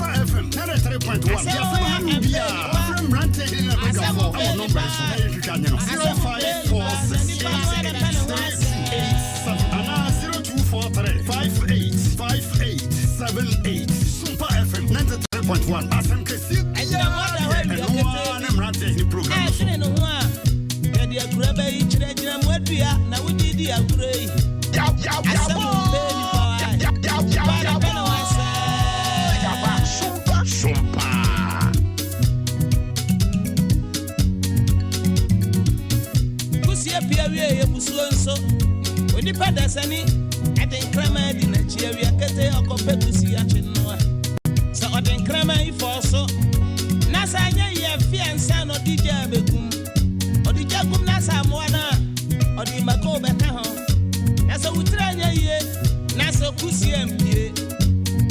Sompa FM 93.1 Deɛ asɛm ha no biara frɛ mmeranteɛ hene na badwafoɔ ɛwɔ nɔmba yi so na yɛhwehwɛ anye no 0546883287 anaa 0243 585878. Sompa FM 93.1 asɛm kɛseɛ biara deɛ ɛno ara ne mmeranteɛ hene program no so. Ɛdwene ne ho a, yɛde akura bɛyi kyerɛkyerɛ mu adua na wogye di agorɔ yi. Asɛm mpɛ nipa wa, nipa na pɛ na wasɛm. Kusie pia wie yɛ musuo nso. Onipa dasani ɛde nkraman di n'akyi awia kete ɔkɔpɛ kusie akye noa. Sɛ ɔde nkraman yi fɔɔ so na sɛ anyɛ yie afie ansa na ɔde gya abɛgum. Ɔde gya gum na sɛ amoa no a ɔde mako bɛka ho. Na sɛ wo tiri anyɛ yie na sɛ kusie ampie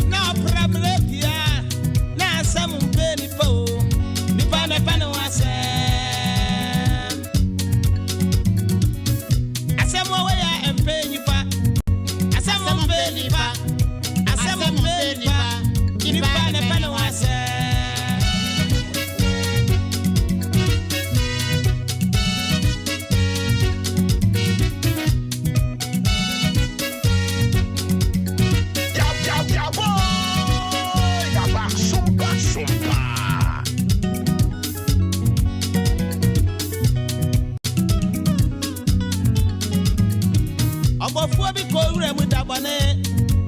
na ɔpra mmerɛ pii a na asɛm mpɛ nipa o. Nipa na ɛpɛ ne ho asɛm. Asɛm a wɔyɛ a ɛmpɛ nipa. Asɛm mpɛ nipa. Asɛm mpɛ nipa. Nipa na ɛpɛ ne ho asɛm. Ɔbɔfoɔ bi kɔ wura mu da bɔne.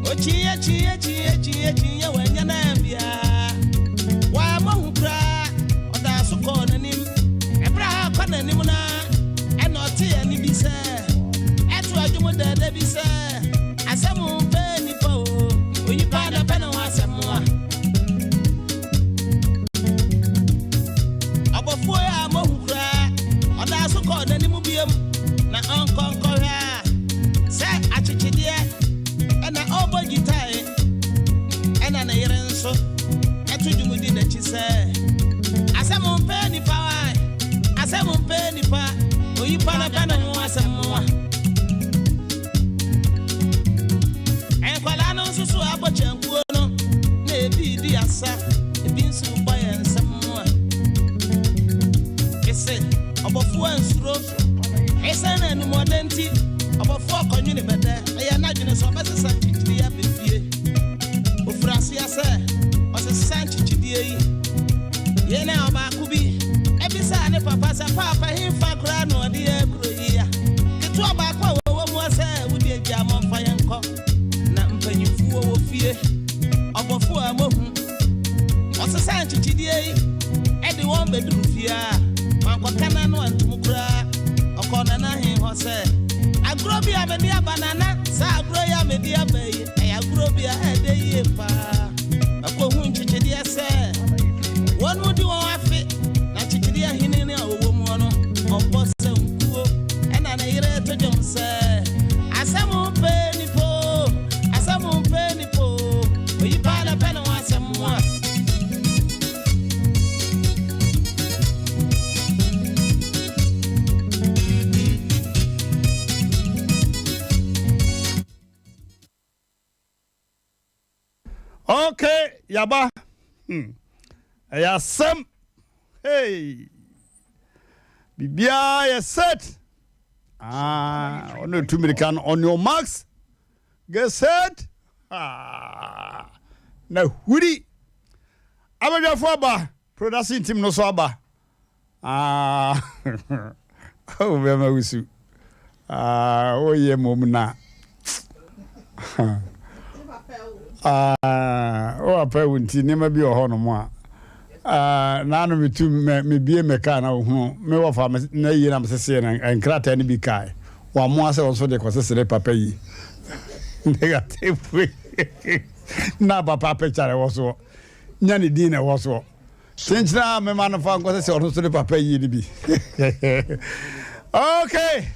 Okyiye kyiye kyiye kyiye kyiye wanya na bia. Wammɔ hu koraa, ɔda so kɔɔ n'anim. Ɛberɛ a ɔkɔ n'anim na ɛna ɔte ani bi sɛ ɛto adwom dɛɛdɛ bi sɛ asɛm mpɛ nipa o, onipa na pɛ ne ho asɛm a. Ɔbɔfoɔ yi a mohu koraa, ɔda so kɔɔ n'anim biom na ɔnkɔ nkɔhwɛ a sɛ akyekyedeɛ ɛna ɔrebɔ gyitae ɛna ne yere nso ɛto dwom di n'akyi sɛ asɛm mpɛ nipa wa, asɛm mpɛ nipa, onipa na pɛ ne ho asɛm a. Nkwadaa no nso so abɔ kyankuo no na ebi di asa, ebi nso bɔ yɛn nsam a. Ese ɔbɔfoɔ ansuro ɛsiane animuɔden nti ɔbɔfoɔ kɔnwene bɛdɛ ɛyɛ n'adwene sɛ ɔbɛsesa nkyekyere abɛfie. Ofiri aseɛ sɛ ɔsesa nkyekyedeɛ yi. Yɛn a ɔbaako bi ebisaa ne papa sɛ paapa hemfa koraa na ɔde yɛ kuro yi a. Ketewa baako a wɔwɔ mu sɛ wode agya mɔmfa yɛn nkɔ. Na mpanyimfoɔ wɔ fie ɔbɔfoɔ a mohu ɔsesa nkyekyedeɛ yi ɛde wɔn bɛduru fie a wankɔka n'ano antom koraa ɔkɔɔ nana ahen hɔ sɛ agorɔ bi a mede aba nana saa agorɔ yi a mede aba yi ɛyɛ agorɔ bi a ɛdɛ yie paa ɛkɔhu nkyekyedeɛ sɛ wɔn mu di wɔn afe na nkyekyedeɛ hene ne a ɔwɔ mu no ɔbɔ sɛ nkuo ɛna ne yere to dwom sɛ asɛm mpɛ nipa o, asɛm mpɛ nipa o, oyipa na pɛ ne ho asɛm a. Okay, yaba. Ɛyɛ asɛm. Hey. Biribiara yɛ set. Ah, ɔno etu mirika no on your marks. Get set. Ah. Na huri. Abadwafo aba. Production team no so aba. Ah. Oh, bɛma wusu. Ah, woyɛ mmom na. Ah, wo papa wu nti nneɛma bi wɔ hɔnom a ah, naano metu me mebie me kaa na ohunu me wɔfa me na yie na mesesee no nkrataa no bi kae wamoa sɛ ɔnso de kɔsesere papa yi negative na papa picture ɛwɔ soɔ nya ne din na ɛwɔ soɔ kyenkyena a mema no fa nkɔsɛ sɛ ɔno nso de papa yi no bi. Okay,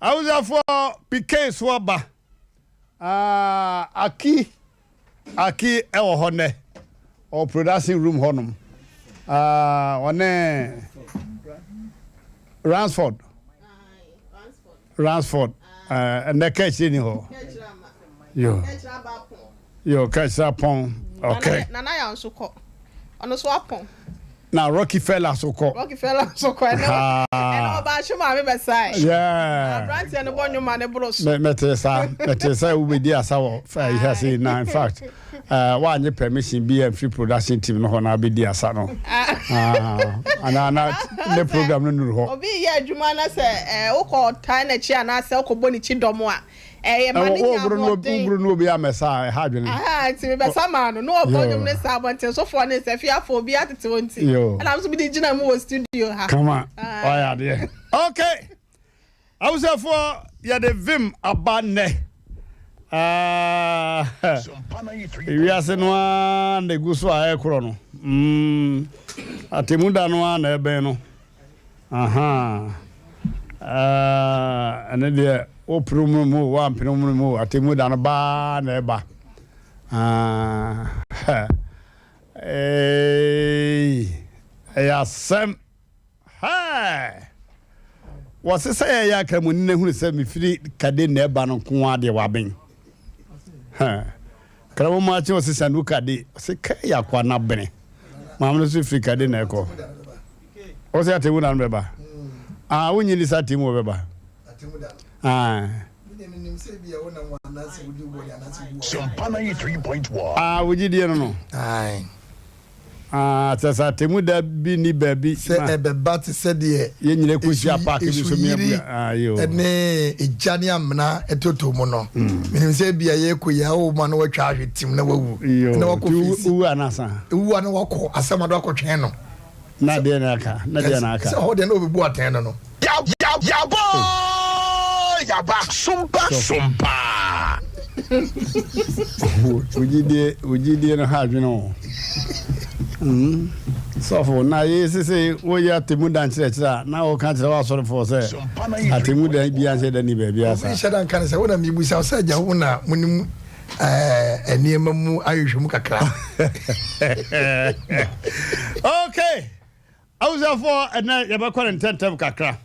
abusuafoɔ, PK so aba. Ah, Aki Aki ɛwɔ hɔ nnɛ, ɔwɔ production room hɔnom. Ah, ɔne Ransford Ransford ɛnɛ ka akyire ni hɔ. Yo. Yo, Kɛkyerɛ apɔn. Okay. Nana Yaw nso kɔ. Ɔno nso apɔn. Na Rocky Fella so kɔ. Rocky Fella nso kɔ. Ɛnɛ ɛnɛ ɔba ahwe maame bɛsae. Yeah. Aberanteɛ no bɔ nnwom ma ne boro so. Mɛte saa mɛte sɛ wobɛdi asa wɔ yi ha sei na in fact uh, woanye permission bi amfiri production team no hɔ na wabɛdi asa no. Ah, anaa na ne program no nuru hɔ. Obi yɛ adwuma na sɛ eh, wokɔ taa n'akyi anaasɛ wokɔbɔ ne kyi dɔm a Ɛyɛ ma ne nya ahoɔden. Woboro no obi ammɛsa a, ɛha adwene. Ahaa, nti mebɛsa maa no. Na ɔbɔ nnwom no saa, abɔntensofoɔ ne nsɛfiafoɔ, obiara tete hɔ nti. Ɛna me nso mede gyina mu wɔ studio ha. Kama, wayɛ adeɛ. Okay, abusuafoɔ, yɛde vim aba nnɛ. Ah, wiase no ara na egu so a ɛrekorɔ no. Mm, atemu da no ara na ɛbɛn no. Ahaa eh, ɛno deɛ wopere mu mu woampene mu mu atemmu da no baa na ɛba. Ah, eh, ɛyɛ asɛm. Hɛɛ! Wɔse sɛ yɛyɛ akramoni na hunu sɛ mefiri kade na ɛba no nko ara deɛ waben. Hɛɛ! Kramo makye ɔse sanu kade ɔse kɛ yɛ akoa na bene. Maame no so firi kade na ɛkɔ. Ɔse atemu da no bɛba. Ah, wonyi ni sɛ atemu wɔ bɛba. Ah. Ah, wogye die no no. Ah, kyerɛ sɛ atemmuda bi nni baabi Sɛ ma ɛbɛba te sɛ deɛ yɛn nyinaa kɔhyia esu paake bi so esuyiri mmeabua. Ah, yoo. ne egya ne amena ɛtoto mu no, menim sɛ ebia yɛrekɔ yi a, woma na watwa ahwe tim na wawu, Yoo, na wakɔ nti wo- feesi. wowu anasa? Ewu a na wakɔ asɛm ado akɔtwɛn no. Na deɛ na aka, na deɛ na aka. Sɛ hɔ deɛ na ɔbɛbu atɛn no no. Yabɔ yaba sompa sompa. Ogyidie ogyidie no ha adwene o. Mm. Sɔfo na ye sese woyɛ atemu dan kyerɛkyerɛ a na wɔka kyerɛ w'asɔrefoɔ sɛ atemu dan bi anhyɛ da ni baabi asa. Obi nhyɛ da nka no sɛ wo na mebusa wo sɛ agya wo na monim eh, nneɛma mu ahwehwɛ mu kakra. Okay. Abusuafoɔ ɛnɛ yɛbɛkɔ no ntɛntɛm kakra.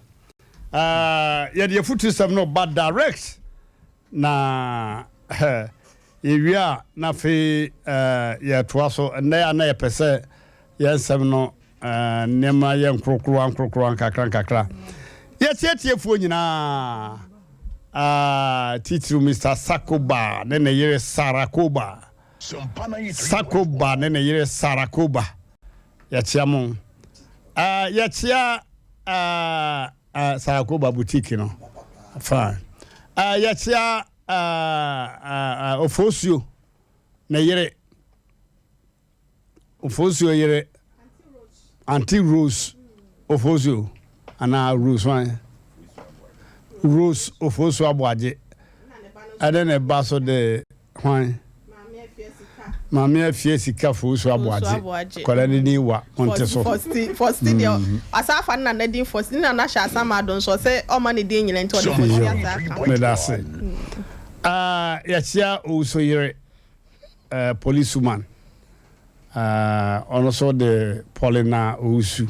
Uh, yɛde afutusɛm no ba direct na yɛwie a na afei uh, yɛtoa so. Ɛnɛ a na yɛpɛ sɛ yɛn nsɛm no uh, nneɛma yɛ nkorokorowa nkorokorowa nkakra nkakra. Yɛtiatiefoɔ nyinaa uh, titiriw Mr. Sakoba ne ne yere Sarah Koba. Sakoba ne ne yere Sarah Koba. Yɛkyea mo. Uh, yɛkyea uh, uh, Sarakoba boutique no. Fine. Uh, yɛkyea uh, uh, uh, Ofosuo ne yere. Ofosuo yere. Auntie Rose Ofosuo anaa Rose wan? Rose Ofosuo Aboagye. Ɛne ne ba so de Hwan? Maame Afie Sika Fosu Aboagye. Akwadaa no din wa, monte so. Fosti, Fosti deɛ mm. ɔsan afa ne nana din Fosti, ne nana hyɛ asa ma ado nso ɔsɛ ɔma ne din nyina nti ɔde Fosti asa aka ho. Meda ase. Ah, yɛkyea Owusu yere, uh, police woman. Ah, ɔno nso de Paulina Owusu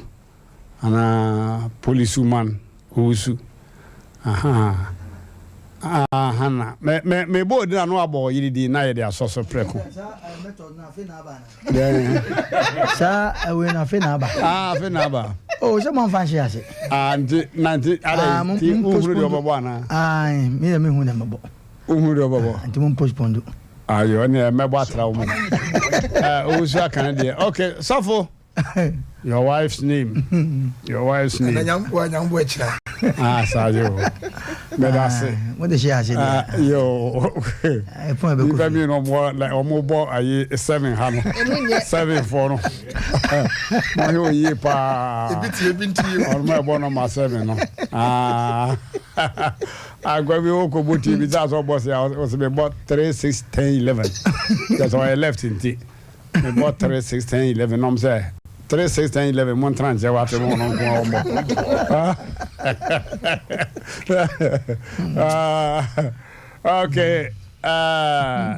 anaa Police woman Owusu. Aha. Ah, Hannah. Me me me bɔ odin ano abɔ ɔyere din na yɛde asɔ so prɛko. Saa ɛwɛ na afei na aba. Ah, afei na aba. Oh, sɛ mo nfa nhyɛ ase. Ah, nti na nti ara Ah, mo nti mo wohunu deɛ postpone. ɔbɛbɔ anaa? Ah, me yɛ me hu na mɛbɔ. Wohunu deɛ ɔbɛbɔ. Ah, nti mo postpone do. Ayo, ɛne mɛbɔ atra wo mu. Owusu aka ne deɛ. Okay, sɔfo. Your wife's name. Your wife's name. Ɛna nyamboa nyamboa kyina. Ah, saa yo. Mɛda ase. Mo de hyɛ ase deɛ. Yo. Ɛpɔn ɛbɛkɔ Nipa fie. mi no ɔmo like ɔmo bɔ ayi seven ha no. Seven fɔ no. Mo hwɛ oyie paa. Ebi tie ebi nti yi. Ɔmo ɛbɔ nɔma seven no. Ah. Agwa bi wokɔ bɔ tie bi sɛ asɔ bɔ se a ɔsɛ mebɔ 3 6 10 11 kyɛ sɛ ɔyɛ left nti mebɔ 3 6 10 11 nom sɛ 3 6 10 11 mo ntena nkyɛ wate mo no nko a ɔmmɔ okay uh,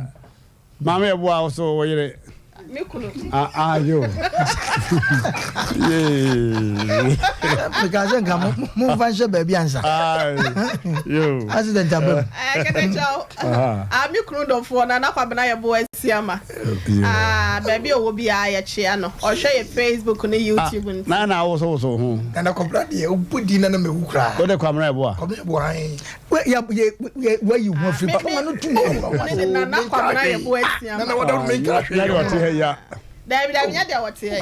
Maame yɛ boa wo so wo yere. Me kunu. Ah ah yo. Yee. Meka sɛ nka mo nfa nhyɛ baabi ansa. Ah yo. Accident abam. Eh kɛtɛ kyɛw. Ah me kunu dɔfoɔ na na Kwabena yɛ boa. Asiama. Ah, baabi a ɔwɔ biara yɛkyea no. Ɔhwɛ yɛ Facebook ne YouTube nti. Na na awosowoso ho. Nana Kwabena deɛ wobɔ din na na mewu koraa. Wode Kwamena Yeboah? Kwamena Yeboah ae. Wayi ho afiri papa ma no tum. Me de Nana Kwamena Yeboah Asiama. Nana wɔda no menka hwee. Nyɛ deɛ ɔte ha yi a. Dabi dabi nyɛ deɛ ɔte ha yi.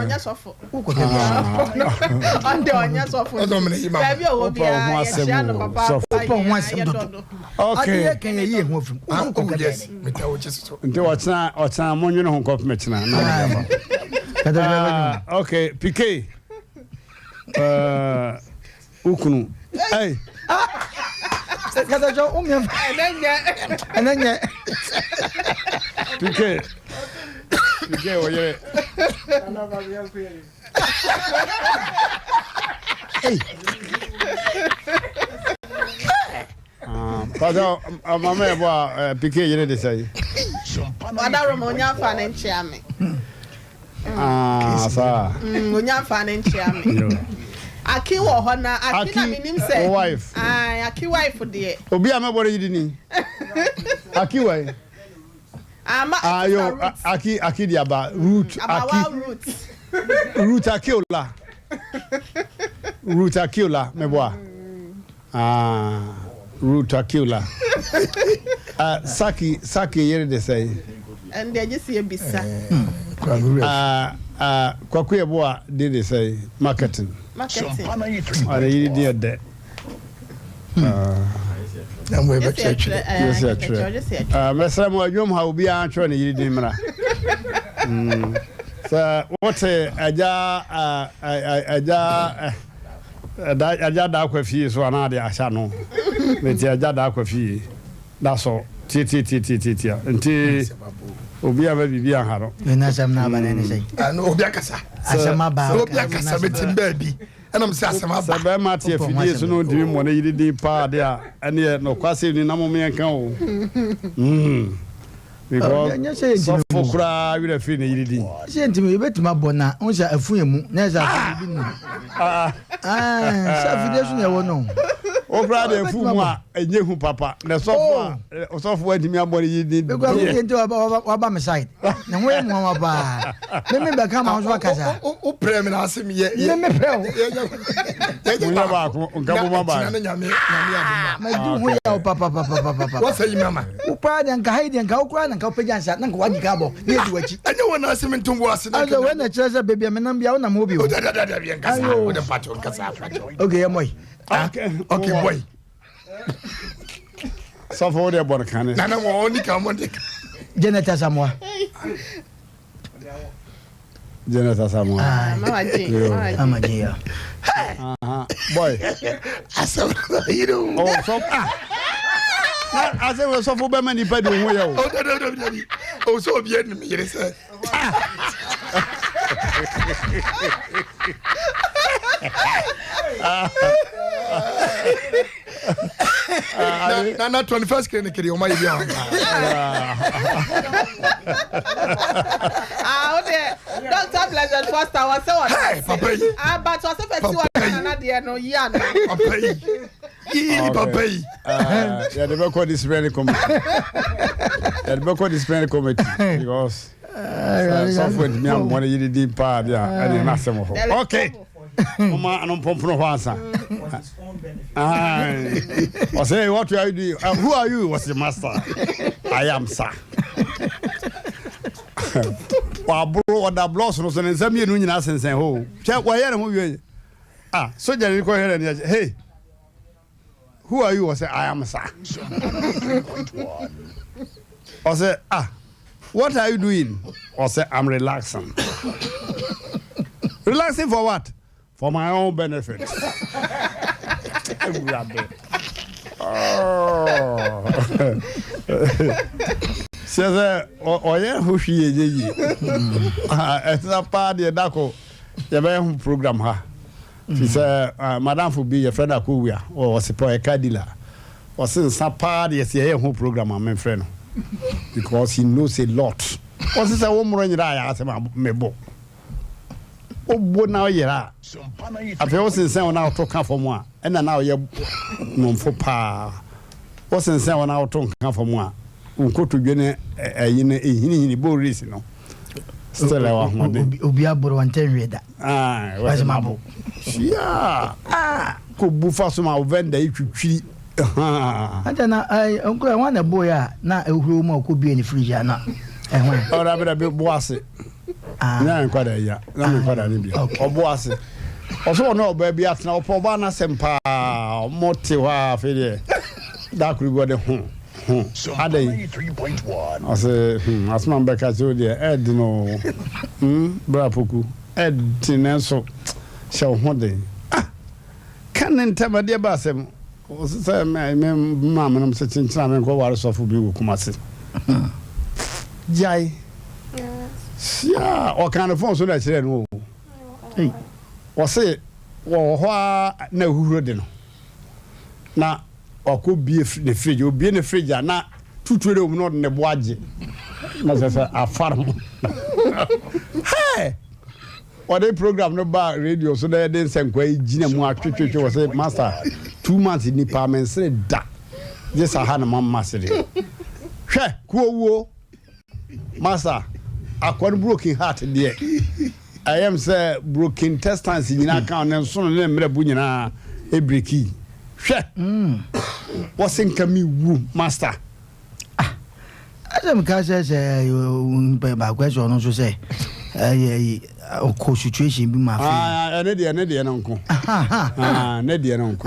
Ɔnyɛ sɔfo. Ɔde ɔnyɛ sɔfo. Baabi a ɔwɔ biara yɛkyea no papa. Wopɛ ho asɛm dodo. Okay. Adeɛ kan yɛyi ho afiri mu. Oh yes, meta wo kyɛ so. Nti ɔkyena ɔkyena mo nwene ho nkɔpem kyena na mede aba. Okay, PK. Uh, Wo kunu. Hey. Kasa kyɛ wo mmea. Ɛnɛ nyɛ. Ɛnɛ nyɛ. PK. PK wo yere. Hey. Pasa mama yɛ bɔ a PK yere de sɛ yi. Wada Roma onya fa ne nkyea me. Ah, saa. Onya nfa ne nkyea me. Aki wɔ hɔ na Aki na menim sɛ. Wo wife. Aye, Aki wife deɛ. Obi a mɛbɔ ne yiri ni. Aki wɔ yi. Ama Ayo, Aki Aki di aba root Aki. Abawa root. Root Akiola. Root Akiola mɛbɔ a. Ah, Ruth Akiola. Ah, Saki, Saki yere de sɛn? Ɛnde agye sɛ yɛbisa. Ah, ah, Kwaku Yeboah de de sɛn? Marketing. Marketing. Ah, ne yere din yɛ dɛ. Na mo ɛbɛkyerɛkyerɛ. Gye sɛ yɛtwerɛ. Ah, mɛsrɛ mo adwom ha obiara ntwerɛ ne yere din mmra. Mm. Sɛ wote agya, ah, agya, eh, Ɛda agya da akwa fie so anaa de ahyɛ ano. Mete agya da akwa fie da so tiatiatiatiatia nti obi a bɛ biribi anha no. Ɛna asɛm no aba na ɛne sɛn? Ɛno obi akasa. Asɛm aba. Obi akasa mete baabi ɛna mo sɛ asɛm aba. Sɛ bɛrima te afidie so na ɔntumi mmɔ ne yere din paa de a ɛneɛ nɔkwasɛm ni na mom yɛnka o. Mm. Because sɔfo koraa werɛ firi ne yere din. Sɛ ntumi yɛbɛtumi abɔ na n sɛ afu yɛ mu na ɛsɛ afu bi mu. Sɛ afidie so na ɛwɔ no. Wo koraa de afu mu a ɛnyɛ hu papa na sɔfo a sɔfo antumi abɔ ne yere din. Bɛkɔ afidie nti waba me side ne ho yɛ mmoawa paa. Me me bɛka ma wo so akasa. Wo prɛ me na ase me yɛ. Me me prɛ wo. Mo nyɛ baako nka bɔ ma baa. Na nyame nyame adoma. Ma di ho yɛ wo papapapapapa. Wɔsɛ yi mama. Wo paa deɛ nka ha yi deɛ nka wo koraa na nka wopagya nsa na nka wadi ka abɔ na yɛdi w'akyi. Ɛnyɛ wɔn ase me ntom wɔ ase na nka. Wei na kyerɛ sɛ baabi a menam bia wonam hɔ bi o. Dabi nkasa wode mpakyɛw nkasa mpakyɛw. Okay yɛ mɔyi. Okay boy. Sɔfo wo deɛ bɔ no kane. Nana wɔn ɔni kan wɔn de. Janet Asamoah. Janet Asamoah. Ah, Mama Jane. Mama Jane, yeah. Boy. Asɛm na yiri o. Oh, so ah. Na asɛm wɔ sɔfo bɛma nipa di ho yɛ o. Oh, dabi dabi dabi. O sɛ obi anim yere sɛ. Ah. Na na 21st clinic de ɔma yɛ bi ahɔ. Ah, o de Doctor Blessed Foster wɔ sɛ wɔn. Hey, papa yi. Ah, but wɔ sɛ fɛ si wɔn nana deɛ no yi ano. Papa yi. Yii papa yi. Yɛde bɛ kɔ disciplinary committee. Yɛde bɛ kɔ disciplinary committee because sɔfo ntumi ammɔ ne yere din paa de a ɛne n'asɛm wɔ hɔ. Okay. Mama ano mpɔmpono hɔ ansa. Ɔsɛ what are you doing? Uh, who are you? Ɔsɛ master. I am sir. Waboro ɔda blɔs no so ne nsa mmienu nyinaa sensɛn hɔ o. Hwɛ wɔyɛ ne ho wie. Ah, sogya ni kɔhwɛ n'ani akyi. Hey, who are you? Ɔsɛ I am sir. Ɔsɛ ah, what are you doing? Ɔsɛ I'm relaxing. Relaxing for what? For my own benefit. Awurade. Oh. Sɛ sɛ ɔyɛ ho hwi yɛ yɛ yie. Ɛsɛ paa deɛ dako yɛbɛyɛ ho program ha. Fi sɛ madamfo bi yɛfrɛ no Akowia ɔse pɛ ɔyɛ car dealer. Ɔse nsa paa deɛ sɛ yɛyɛ ho program a memfrɛ no because he knows a lot. Ɔse sɛ wo mmorɔ nyera a yɛ asɛm a mebɔ. Wobo na woyera a, afei wosensɛn wo na woto ka fam a, ɛna na woyɛ nomfo paa. Wosensɛn wo na woto nka fam a, Wo nkotodwe ne ɛyi no ehinihini bɔ race no. Still ɛwɔ ahoɔden. Obi aboro wɔn ntɛ nhwɛ da. Ah, wɔsɛ mabo. Hyia. Ah, kò bu fa so ma wo vendor yi twitwiri. Ata na nkura wɔn na ɛbɔ yɛ a na ehuro mu a ɔkɔ bie ne fridge a na ɛho. Ɔda bi da bi bo ase. Nyɛ nkwadaa yi a na me nkwadaa no bi. Ɔbo ase. Ɔsɛ ɔne ɔbaa bi atena ɔpɛ ɔbaa n'asɛm paa ɔmo te hɔ a afei deɛ da koro bi ɔde ho ho adɛn ɔsɛ hmm asɛm a mbɛka kyerɛ wo deɛ ɛɛden o hmm bra poku ɛɛden nanso hyɛ wo ho den ah ka ne ntɛm ɛdeɛ ba asɛm Ɔse sɛ me maame nom sɛ kyenkyena me nkɔ ware sɔfo bi wɔ Kumasi. Gyae. Sia ɔka ne phone so na ɛkyerɛ no o. Ɔse wɔwɔ hɔ a na ahuhuro de no. Na ɔkɔ bie ne fridge, obie ne fridge a na tutuo de wɔ mu na ɔde ne bo agye. Na sɛ sɛ afar ho. Hey! Ɔde program no baa radio so na yɛde nsɛnkwaa yi gyina mu atwetwetwe wɔ sɛ master 2 months ni paa mensere da gye sa ha na mamma sereɛ. Hwɛ kuowuo master akoa no broken heart deɛ ɛyɛm sɛ broken intestines nyinaa ka ne nsono ne mmerɛbo nyinaa ɛbreki. Hwɛ wɔse nka mewu master. Ɛsɛ meka sɛ sɛ nipa baako ɛsɛ ɔno nso sɛ ɛyɛ ɔkɔ situation bi mu afei. Ɛne deɛ ne deɛ no nko. Ne deɛ no nko.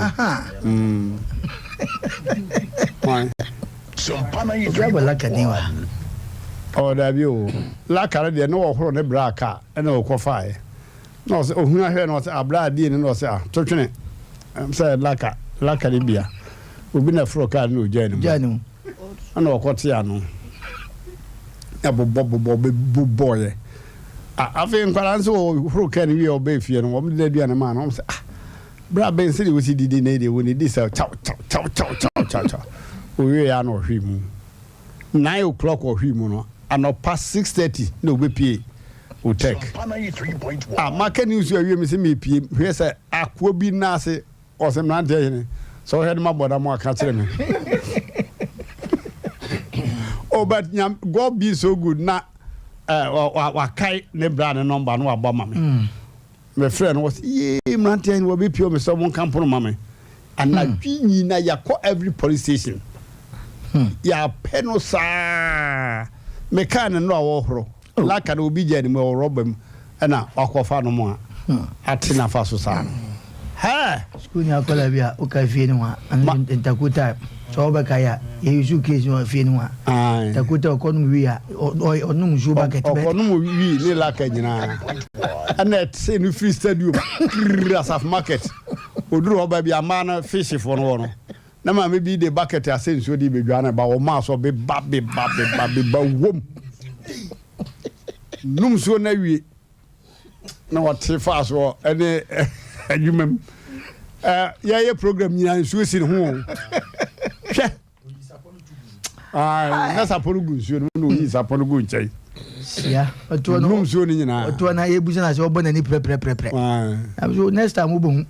Obi abɔ laka din wa. Ɔ dabi o laka no deɛ ne wɔhoro ne bra ka ɛna ɔkɔ faeɛ na ɔsɛ ohun ahwɛ na ɔsɛ abra adie no na ɔsɛ ah totwene sɛ laka laka ne bia obi na foro kaa no na ogyaa ne mu. Ɛna ɔkɔte ano na bobɔ bobɔ bobɔeɛ. Afei nkwadaa nso wɔhoro kaa no wie a wɔbɛɛ fie no wɔn de aduane maa no wɔn sɛ ah bra bɛn sɛdeɛ wɔsi didi na deɛ wɔn didi sɛ kyaw kyaw kyaw kyaw kyaw kyaw kyaw owie ya na ɔhwee mu 9 o'clock ɔhwee mu no anɔpa 6:30 na ɔbɛpie otek ah maka news awie mi sɛ mepie hwɛ sɛ akoa bi nan ase. Ɔsɛ mmeranteɛ hene sɛ ɔhwɛ no ma bɔda mu aka kyerɛ me. Oh, but nyam, God be so good na eh, wakae ne bra ne nɔmba no wabɔ ama me. Mefrɛ no wɔsɛ yee mmeranteɛ hene wɔbɛpie me sɛ monka mpono ma me. Anadwo nyina yɛakɔ every police station. Yɛapɛ no saa. Mekaa ne no a wɔhoro. Laka no obi gyaa ne mu ɛwɔ rɔba mu ɛna wakɔfa no mu a ate nafa so saa no. Hɛɛ! Sukuu ni akwadaa bi a woka fie no ho a ɛno ntakuo time sɛ wɔbɛka yɛ a yɛyi suitcase no fie no ho a ntakuo time ɔkɔnom wii a ɔnom nsuo bucket bɛ ɔkɔnom wii ne laka nyinaa ɛna ɛte no firi stadium kiriri asafo market oduru hɔ baabi a mmaa no fishfoɔ no wɔ no na maame bi de bucket asɛ nsuo de bɛdwa no ba wɔmaa so beba beba beba beba wom nom nsuo no awie na wɔte faa soɔ ɛne adwuma mu yɛyɛ program nyinaa nsuo si ne ho hwɛ na sapɔ no gu nsuo no na oyi sapɔ no gu nkyɛn nom nsuo no nyinaa ɔtoɔ na yɛbusa na sɛ ɔbɔ n'ani prɛprɛprɛprɛ so next time wobɛhu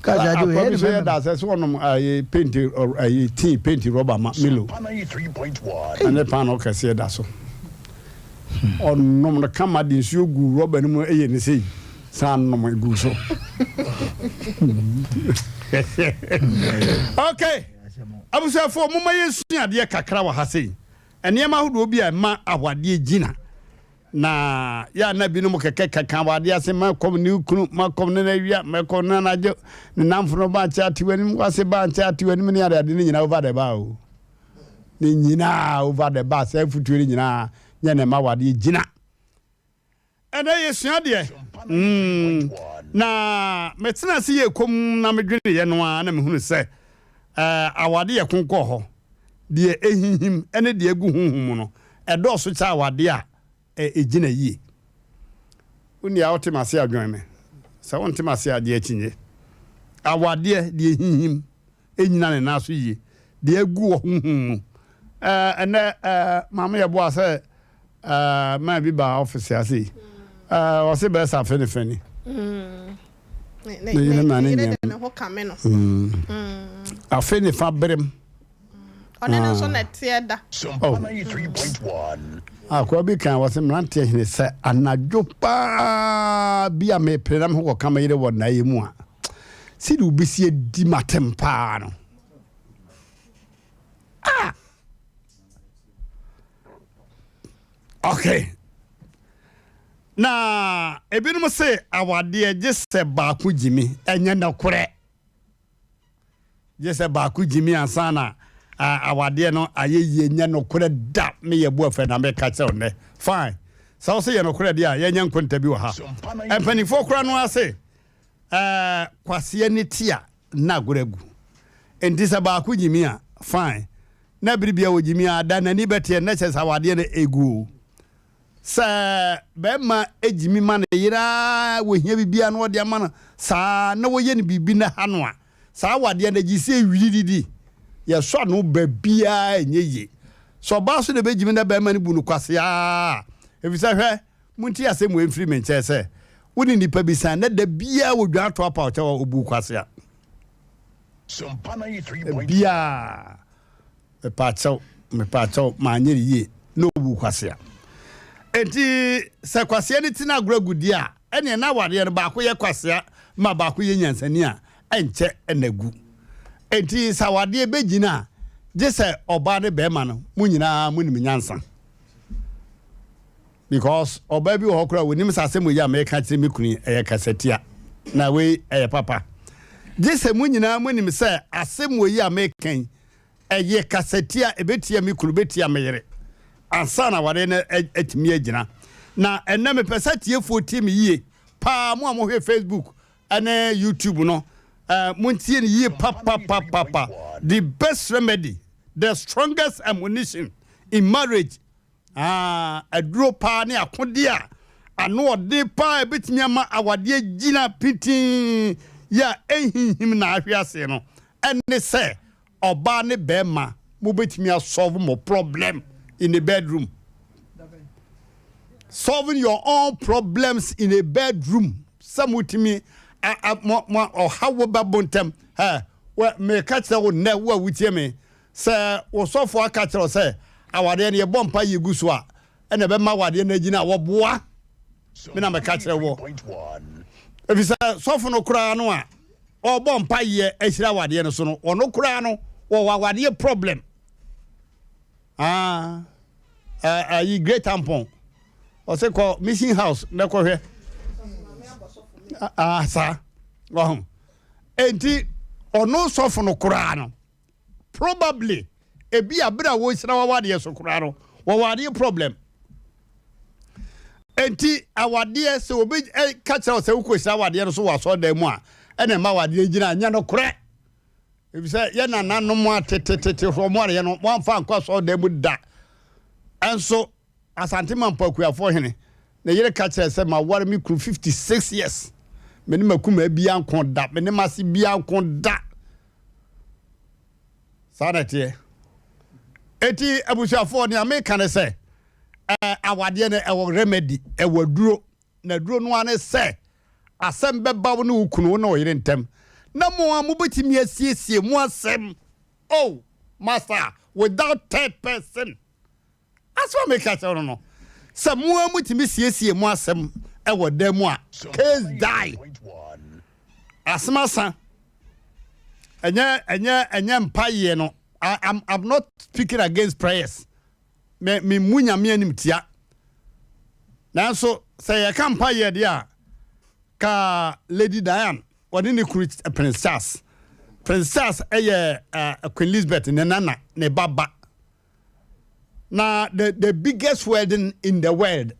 akwa bi so yɛ da sɛ sɛ ɔnom ayi paint ayi tii paint rɔba ma milo ɛne paano kɛseɛ da so ɔnom no kama de nsuo gu rɔba no mu ɛyɛ ne sei saa nom gu so. Okay, abusuafoɔ momma yɛnsua adeɛ kakra wɔ ha sei. Nneɛma ahodoɔ bi a ɛma awadeɛ gyina na yɛ a na binom kɛkɛ kɛka awadeɛ ase mɛkɔm ne kunu mɛkɔm ne n'awia mɛkɔm ne anadwo ne namfo no ba nkyɛ ate w'anim wase ba nkyɛ ate w'anim ne adeade ne nyinaa over the bar o ne nyinaa over the bar saa afutuo ne nyinaa nyɛ na ɛma awadeɛ gyina. Ɛnɛ yɛsua deɛ mm, na metena ase yɛ komm na medweneeɛ no ara na mehunu sɛ eh, awade yɛ konkɔɔ hɔ. Deɛ ɛhinhim ne deɛ ɛgu honhom mu no, ɛdɔɔso kyɛ awadeɛ a eh, ɛgyina yie. Wo nua wote m'ase a dwene me. Sɛ wonte m'ase a gye akyinnye. Awadeɛ, deɛ ɛhinhim ɛnyina ne nan so yie, deɛ agu wɔ honhom mu. Eh, ɛnɛ eh, maame yɛboa sɛ eh, man bi baa ɔfisi ase yi. Eh, ɔse bɛyɛ sɛ afe ne fɛ ni. Ne yere ma ne nyɛ. Afe ne fa berem. Ɔne no nso na ɛteɛ da. Oh. Akoa bi kan wɔ sɛ mmeranteɛ hene sɛ anadwo paa bi a mepere na me ho kɔka me yere wɔ nnaeɛ mu a sɛdeɛ wobɛsi adi matem paa no ah okay na ebinom se awadeɛ gye sɛ baako gyimi ɛnyɛ nokorɛ. Gye sɛ baako gyimi ansa na awadeɛ no ayɛ yie nyɛ nokorɛ da me yɛ bu afɛ na meka kyerɛ wo nnɛ fine sɛ wo se yɛ nokorɛ deɛ a yɛnyɛ nkonta bi wɔ ha mpanimfoɔ kora no ase ɛɛ kwaseɛ ne ti a na agorɔ agu nti sɛ baako gyimi a fine na bere bia wɔ gyimi a da n'ani bɛteɛ na kyɛ sɛ awadeɛ no egu o. Sɛ barima gyimi ma ne yere ara, wɔhia biribiara na ɔde ama no saa na wɔyɛ no biribi na ha no a, saa awadeɛ no agye sɛ ɛwiri didi. Yɛsɔ ano baabiara ɛnyɛ yie. Sɛ ɔbaa so na ɛbɛgyimi na barima no bu no kwasea a, ɛfiri sɛ hwɛ, montie asɛm wei mfiri me nkyɛn sɛ, wo ne nipa bi san na da biara wɔdwan to apa ɔkyɛw a, ɔbu wo kwasea. Da biara. Mepaakyɛw, mepaakyɛw, manyɛ no yie, na ɔbu kwasea. Enti sɛ kwasea no ti no agorɔ agu deɛ a, ɛneɛ na awareɛ no baako yɛ kwasea ma baako yɛ nyansani a, ɛnkyɛ na agu. Enti sɛ awadeɛ bɛgyina a, gye sɛ ɔbaa ne bɛrima no, mo nyinaa monim nyansa. Because ɔbaa bi wɔ hɔ koraa wɔnim sɛ asɛm wei a meka kyerɛ me kunu yi ɛyɛ kasatia na wei ɛyɛ papa. Gye sɛ mo nyinaa monim sɛ asɛm wei a meka yi ɛyɛ kasatia ɛbɛtia me kunu bɛtia me yere ansa na awareɛ no atumi agyina. Na ɛnnɛ mepɛ sɛ atiefoɔ tie me yie paa, mo a mohwɛ Facebook ne YouTube no, montie no yie papapapapa. The best remedy, the strongest ammunition in marriage. Aa, aduro paa ne akodeɛ a ano ɔden paa a ɛbɛtumi ama awadeɛ agyina pintinn yɛ a ɛnhinhim na ahwe ase no, ɛne sɛ ɔbaa ne barima mobɛtumi asɔlve mo problem in a bedroom. Solving your own problems in a bedroom. Sɛ motumi ɔhaw wo bɛbo ntɛm. Ɛ, meka kyerɛ wo nnɛ, wo a wotie me, Sɛ wo sɔfo aka kyerɛ wo sɛ awadeɛ no yɛbɔ mpa yɛ gu so a ɛna ɛbɛma awadeɛ no agyina a, wɔboa. Me na meka kyerɛ wɔ. Ɛfiri sɛ sɔfo no koraa no a ɔbɔ mpa yɛ ahyira awadeɛ no so no, ɔno koraa no wɔwɔ awadeɛ problem. Ah, ayi Great Ampon. Ɔsɛ kɔ mission house na kɔhwɛ. Ah, saa. Ɔho. Enti ɔno sɔfo no koraa no Probably ebia bere a wɔrehyira w'awadeɛ so koraa no, wɔwɔ adeɛ problem. Enti awadeɛ sɛ obi ka kyerɛ wo sɛ wokɔhyira awadeɛ no so wɔ asɔredan mu a, ɛna ɛma awadeɛ gyina nyɛ nokorɛ. Efisɛ yɛ nananom a tetetete wɔn awadeɛ no wɔamfa ankɔ asɔredan mu da. Ɛnso Asante Mampɔ Akuafoɔ hene ne yere ka kyerɛɛ sɛ maware me kunu 56 years me ne m'akumaa biara nko da me ne m'ase biara nko da saa na ɛteɛ eti abusuafoɔ nea meka ne sɛ ɛɛ awadeɛ no ɛwɔ remedy ɛwɔ aduro na aduro no ara ne sɛ asɛm bɛba wo ne wo kunu wo ne wo yere ntam na mo a mobɛtumi asiesie mo asɛm oh master without third person. Asɛm a meka kyerɛ no no, sɛ mo ara mutumi siesie mo asɛm wɔ dan mu a, case die. Asɛm asa. Ɛnyɛ ɛnyɛ ɛnyɛ mpaeɛ no. I am I'm not speaking against prayers. Me me mu nyame anim tia. Nanso sɛ yɛka mpaeɛ deɛ a, ka Lady Diane wɔne ne kunu Prince Charles. Prince Charles ɛyɛ uh, Queen Elizabeth ne nana ne ba ba. Na the the biggest wedding in the world,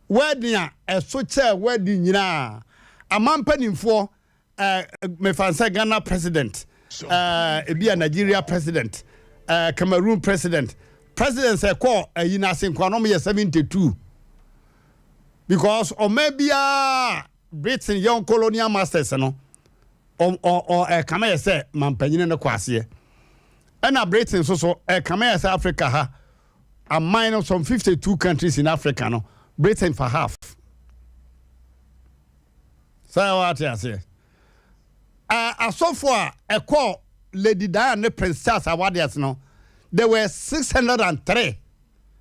wedding a ɛso kyɛɛ wedding nyinaa, aman mpanimfoɔ, eh, mefa sɛ Ghana president, eh, ebi a Nigeria president, eh, Cameroon president, president sɛ kɔɔ ayi no ase nkoa no yɛ 72 because ɔman biara Britain yɛn colonial masters no ɛkame yɛ sɛ mampanyini no kɔ aseɛ ɛna Britain nso so ɛkame yɛ sɛ Africa ha aman no some 52 countries in Africa no Britain for half sɛ wɔate aseɛ asɔfo a ɛkɔ. Lady Diana ne Prince Charles awadeɛ ase no, there were 603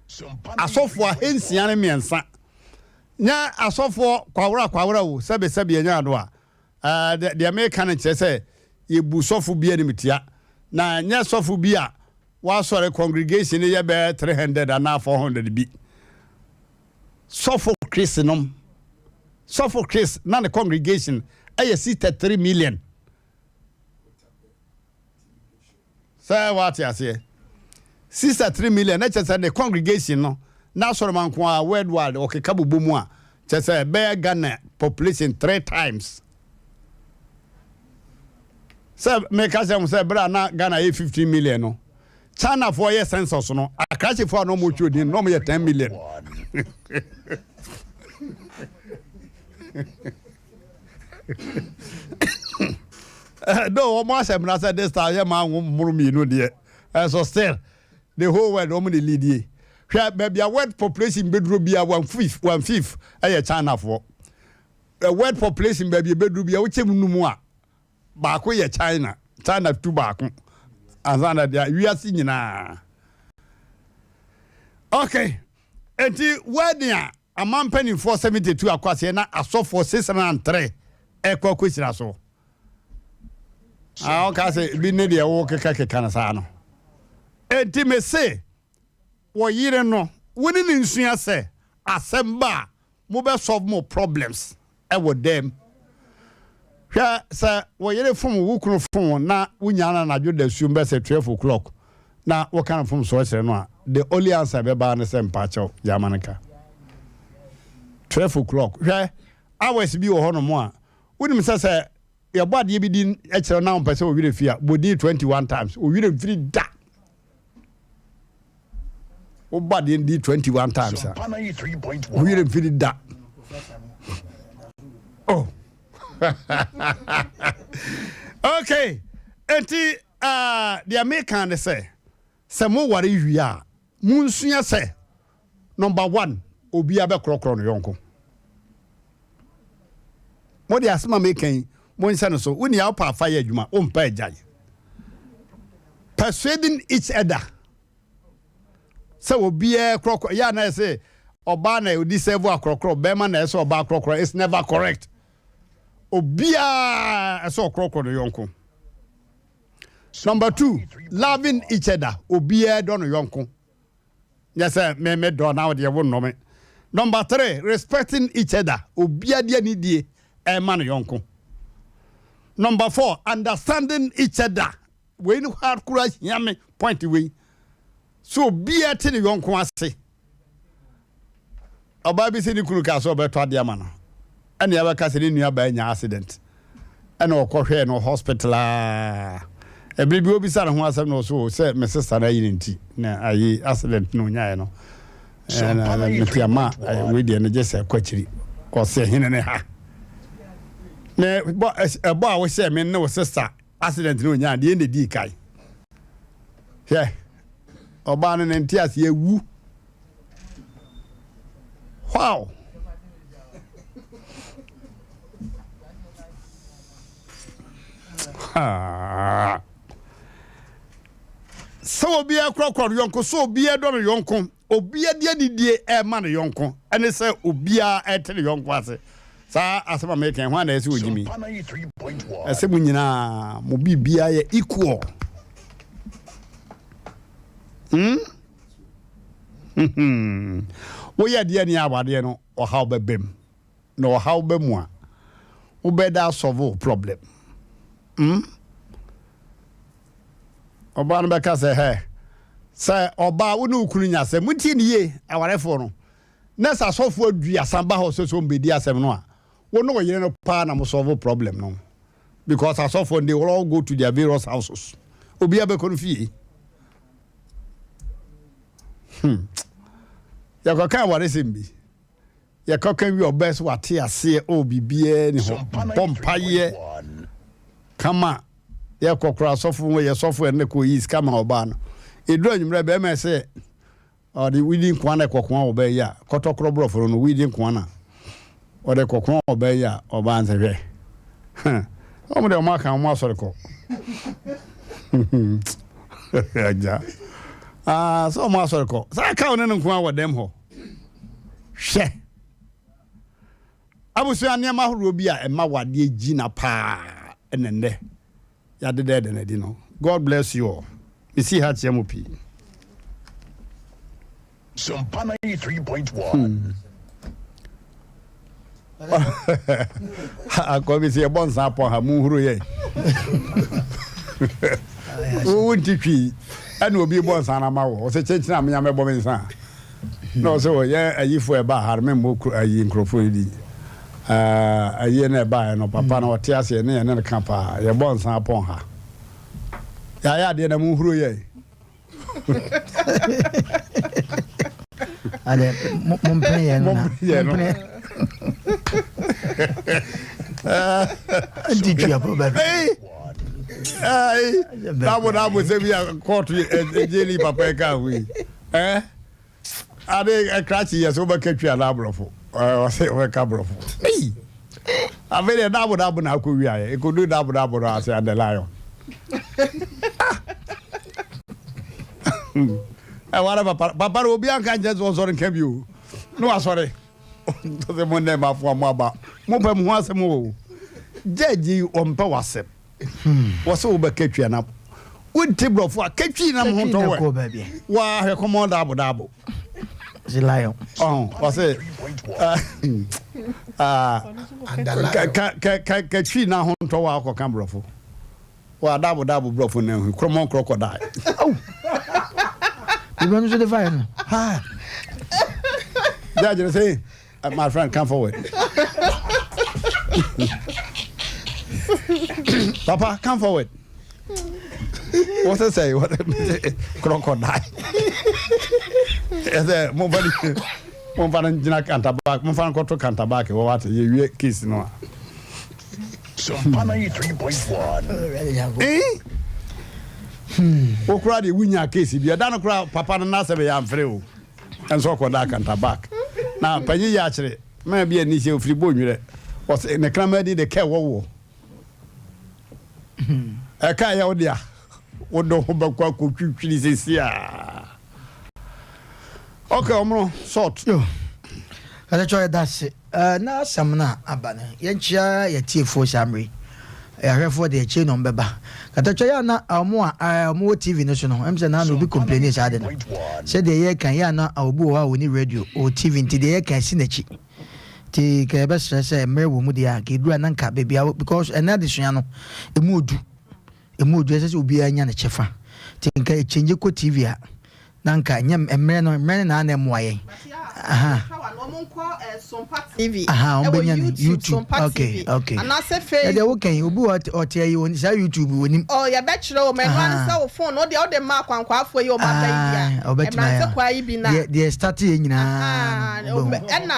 asɔfoɔ 603. Nyɛ asɔfoɔ kwawora kwawora o, sɛbe sɛbe ɛnyɛ ado a. Ɛɛ, deɛ meka no nkyerɛ sɛ yɛbu sɔfo bi animtia. Na nyɛ sɔfo bi a wasɔre congregation no yɛ bɛyɛ 300 anaa 400 bi. Sɔfo Chris nom. Sɔfo Chris na ne congregation ɛyɛ 63 million. Sɛ wate aseɛ. 63 million na kyerɛ sɛ ne congregation no n'asɔrɔma nko a worldwide ɔkeka bobɔ mu a kyerɛ sɛ ɛbɛyɛ Ghana population three times. Sɛ meka kyerɛ mo sɛ berɛ a na Ghana yɛ 15 million no, Chinafoɔ yɛ census no, Akrasifoɔ a na wɔn retwerɛ din no, na wɔn yɛ 10 million. Though wɔn ahyɛ mmara sɛ this time yɛ maa ngo mmoro mmienu deɛ, ɛnso still the whole world wɔn na leadie. Hwɛ baabi a world population bɛduro bia one fifth one fifth ɛyɛ Chinafoɔ. World population baabi ebɛduro bia wokyɛ mu num a baako yɛ China. China tu baako ansa na deɛ wiase nyinaa. Okay, eti wedding a aman mpanimfoɔ 72 akɔ aseɛ na asɔfoɔ 603 ɛkɔ akɔhyira so. Ah, ɔka sɛ bi ne deɛ wo keka keka no saa no. Enti me se wɔ yere no wo ne ne nsua sɛ asɛm ba a mobɛ solve mo problems ɛwɔ dɛm. Hwɛ sɛ wo yere fom wo kunu fom na wonya no anadwo da suom bɛsɛ 12 o'clock na woka no fom soɔ kyerɛ no a, the only answer ɛbɛba ne sɛ mpakyɛw gyama no ka. 12 o'clock. Hwɛ hours bi wɔ hɔ nom a wonim sɛ sɛ yɛbɔ adeɛ bi din kyerɛ na wompɛ sɛ wo werɛ fi a, bɔ din 21 times. Wo werɛ mfiri da. Wobɔ adeɛ din 21 times a, wo werɛ mfiri da. Oh. Okay. Enti uh, deɛ meka ne sɛ sɛ moware wie a monsua sɛ Number one, obiara bɛkorɔkorɔ no yɔnko. Mo de asɛm a meka yi, monhyɛ no so. Wo nea wopɛ afa yɛ adwuma, wompɛ agyae. Persuading each other. Sɛ obiara korɔkorɔ, yɛ a na ɛsɛ ɔbaa na odi sɛvo akorɔkorɔ, bɛrima na ɛsɛ ɔbaa korɔkorɔ. It's never correct. Obiara ɛsɛ ɔkorɔkorɔ no yɔnko. Number two, loving each other. Obiara dɔ no yɔnko. Nyɛ sɛ me me dɔ na wo deɛ wo nnɔ me. Number three, respecting each other. Obia de anidie ɛma no yɔnko. Number four, understanding each other. Wei no hard kura hia me point wei. So obia te ne yɔnko ase. Ɔbaa bi sɛ ne kunu kaa sɛ ɔbɛtɔ adeɛ ama no, ɛna yɛabɛka sɛ ne nua baa nya accident, ɛna ɔkɔhwɛɛ no hospital aa. Ɛbere bi obisa ne ho asɛm na ɔso o sɛ me sister no ayi ne nti na ayi accident na onyaeɛ no, ɛna mete ama wei deɛ no gye sɛ kɔ akyiri. Ɔsɛ hene ne ha. Me bɔ ɛbɔ a wohyɛ me ne wo sister accident na onyaa deɛ na edii kan. Hwɛ, ɔbaa no ne nte aseɛ awu. Wow! Sɛ obiara korɔkorɔ no yɔnko, sɛ obiara dɔ no yɔnko, obiara di anidie ɛma no yɔnko, ɛne sɛ obiara ɛte ne yɔnko ase. Saa asɛm a meka yi, hwan na ɛsɛ ɔgye mi? Ɛsɛ mo nyinaa, mo biribiara yɛ equal. Hmm? Woyɛ deɛ ne awadeɛ no, ɔhaw bɛbam. Na ɔhaw ba mu a, wobɛda asɔve wo problem. Hmm? Ɔbaa no bɛka sɛ, hɛ, sɛ ɔbaa wo ne wo kunu nya asɛm, montie ne yie, awarefoɔ no, na sɛ asɔfoɔ aduasa ba hɔ sɛ sɛ ɔmbɛdi asɛm no a, wo ne ɔyere no paa na mo solve problem no. Because asɔfoɔ no, they will all go to their various houses. Obiara bɛkɔ no fie. Hmm. Yɛkɔka awaresɛm bi. Yɛkɔka wie ɔbɛɛ so wate aseɛ o biribiara ni hɔ. Bɔ mpaeɛ kama. Yɛkɔ kora asɔfo ho yɛ sɔfo ɛne kɔ yi sika ma ɔbaa no. Ɛduru anwummerɛ bɛrima sɛ Ɔde widi nkoa na ɛkɔkoa ɔbaa yi a, kɔtɔkorɔ borɔfo no no, widi nkoa na ɔde kɔkoa ɔbaa yi a, ɔbaa nsɛ hwɛ. Wɔn deɛ wɔn aka wɔn asɔre kɔ. Agya. Ah, sɛ ɔmo asɔre kɔ. Sɛ aka wo ne no nko ara wɔ dɛm hɔ. Hwɛ. Abusua nneɛma ahoroɔ bi a ɛma wadeɛ gyina paa ɛna nnɛ yɛadeda ɛda no adi no. God bless you all. Mesi ha kyerɛ mo pii. Sompa 93.1. Akɔ bi sɛ yɛbɔ nsa apɔ ha monhuro yɛ. Wo nti twi ɛna obi bɔ nsa no ama wɔ ɔsɛ kyenkyen a menya mɛbɔ me nsa na ɔsɛ wɔ yɛ ayifo ɛba ha no memmɔ ayi nkurɔfoɔ yi din ayie no ɛbaeɛ no papa no ɔte aseɛ ne yɛne no ka paa yɛbɔ nsa apɔn ha yɛayɛ adeɛ na monhuro yɛ. Ade mompene yɛn no na mompene. Nti twi apo baabi. Dabo dabo sɛ bi a kɔɔto gyeli papa ɛka ho yi. Eh? Ade krakye yɛ sɛ wobɛka twi anaa aborɔfo. Ɔsɛ wobɛka aborɔfo. Ei! Afei deɛ dabo dabo na akɔ wiaeɛ. Ɛkɔdu dabo dabo no ase and the lion. Ɛwɔ ara papa papa no obi anka nkyɛn sɛ ɔsɔre nka bi o. Na wasɔre. Sɛ mo nnɛ mafoa mo aba. Mopɛ mo ho asɛm o. Gyɛgye ɔmpɛ w'asɛm. Wɔsɛ wobɛka twi anaa wonte borɔfo a ka twi na mo ho ntɔ wɛ. Waa hwɛ kɔmɔ daabo daabo. Ɔsɛ ka twi na ho ntɔ wɔ akɔka borɔfo. Waa daabo daabo borɔfo na ehu krɔmɔ krɔkɔdae. Bibɔ no so de fa yɛ no. Judge no sɛ My friend, come forward. Papa, come forward. What's it say? What crocodile? Ɛsɛ mo fa ni mo fa no gyina kantabak mo fa no kɔto kantabak wɔ wate yɛ wie case no a. Sompa 93.1. Eh? Wokura deɛ wonya case bi ɛda no kora papa no n'asɛm yɛ amfere o. Nso ɔkɔdaa Kantabak. Na panyin yi akyere maa bi ani sɛ ofiri Bonwerɛ. Ɔse ne kraman din de kɛ wɔwoɔ. Ɛka ɛyɛ wo dea. Wode ho bɛkɔ akɔtwitwiri sɛsi a. Okay, ɔmono salt. Yo. Katakyɛ yɛda ase. Na asɛm no a aba no, yɛnkyea yɛn atiefoɔ saa mmerɛ yi. Ahwɛfoɔ deɛ akyire na wɔbɛba. Katatwa yɛ a na wɔn a wɔwɔ TV no so no, ɛm sɛ na obi complaini saa de no. Sɛ deɛ yɛreka yɛ a na obi wɔ hɔ a ɔni radio, ɔwɔ TV nti deɛ yɛreka asi n'akyi. Nti nka yɛbɛsrɛ sɛ mmerɛ wɔ mu deɛ a, nka ɛduru a na nka baabi a, because ɛnɛ adesua no, ɛmu ɔdu. Ɛmu ɔdu, ɛsɛ sɛ obiara nya ne kyɛfa. Nti nka ɛkyɛngye kɔ TV a, Na nka ɛnyɛ mmerɛ no mmerɛ no na na ɛmoa yɛn. Aha. TV Aha, wɔn ɛwɔ bɛnya no YouTube YouTube. Sompa Okay, TV okay. anaasɛ Ɛdeɛ Facebook. woka yi, obi wɔ ɔte ɔte ayi wɔn saa YouTube wɔnim. Oh, yɛbɛkyerɛ wɔn ɛno ara ne Aha. sɛ wo phone no wodeɛ wode ma akwankwaafoɔ yi wɔn aba yi bi a Ah, ɔbɛtumi ayɛ. mmerante kwaa yi bi na Deɛ deɛ start yɛ nyinaa Aha, no, wobɛhu. ɛna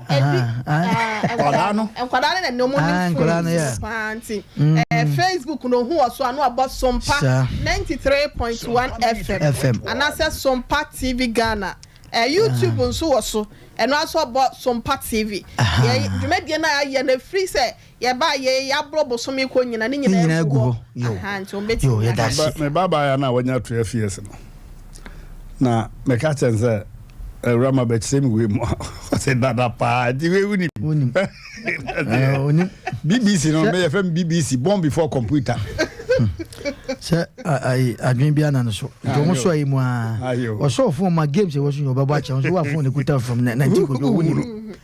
ebi Aha, ah. Nkwadaa no. nkwadaa no na ne wɔn Ah, nim nkwadaa phone no, yeah. paa nti Facebook no ohu wɔ so a na wabɔ Sompa Saa. 93.1 FM FM. anaasɛ Sompa TV Ghana. YouTube nso wɔ so, ɛno ara nso ɔbɔ Sompa TV. Yɛ dwumadie no a yɛayɛ no ɛfiri sɛ yɛbaa yɛ yɛaborɔ bosome kɔ nyina ne Ne nyinaa nyinaa gu gu hɔ. hɔ. Yo. Aha, nti Yo, wɔbɛtumi yɛda ahwɛ. ase. Me ba baeɛ no a wanya 12 years no, na meka kyerɛ no sɛ awura ma bɛkyerɛ me wei mu a ɔsɛ dada paa nti wei wonim. Wonim. Onim. BBC no meyɛ fɛ BBC born before computer. Sɛ ayi adwene bi ana no so. Nti wɔn so ayi mu aa. Ɔsɔ phone ma games ɛwɔ so nyɛ ɔbɛbɔ akyɛ nso wa phone kuta from 19 kodo wonim.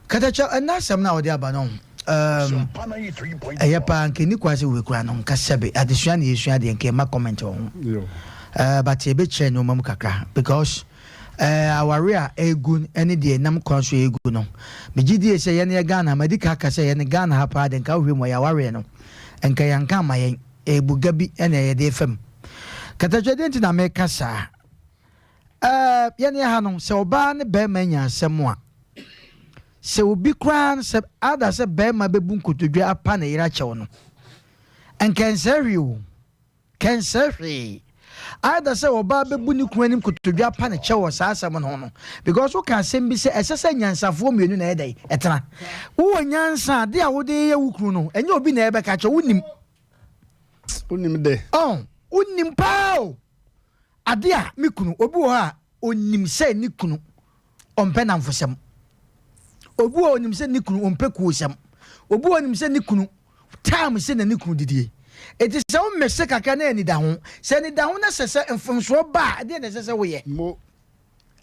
Katakyɛ ɛna asɛm no a wɔde aba no um, ɛyɛ paa nka ɛni kwa sɛ wei koraa no nka sɛbe adesua na yɛsua deɛ nka ɛma comment wɔ ho. But yɛbɛkyerɛ nneɛma mu kakra because aware a ɛregu ne deɛ ɛnam kwan so ɛregu no, megye die sɛ yɛn yɛ Ghana, madi ka aka sɛ yɛn Ghana ha paa de nka wohwɛ mu a yɛawareɛ no, nka yɛanka amma yɛn, ɛyɛ buga bi na yɛde refa mu. Katatwa deɛ nti na meka saa, yɛn yɛ ha no, sɛ ɔbaa ne barima nya asɛm a, sɛ obi koraa no sɛ ada sɛ barima bɛbu nkotodwe apa ne yere akyɛw no, nka ɛnsɛ hwee o. Kɛnsɛ hwee. Either sɛ ɔbaa bɛbu ne kunu anim kotodwe apa ne kyɛw wɔ saa asɛm no ho no, because woka asɛm bi sɛ ɛsɛ sɛ nyansafoɔ mmienu na ɛyɛ dɛn? Ɛtena. Wowɔ nyansa a, adeɛ a wode reyɛ wo kunu no, ɛnyɛ obi na ɛbɛka akyerɛ wo, wonim. Wonim de. Ɔn, wonim paa o. Ade a me kunu, obi wɔ hɔ a onim sɛ ne kunu ɔmpɛ nnamfosɛm. Obi wɔ hɔ onim sɛ ne kunu ɔmpɛ kuosɛm. Obi wɔ hɔ onim sɛ ne kunu time sɛ na ne kunu didie. Enti sɛ wo mese kakra na anidaho. Sɛ anidaho na sɛ sɛ mfomsoɔ ba a, ɛdeɛn na ɛsɛ sɛ woyɛ? Mo.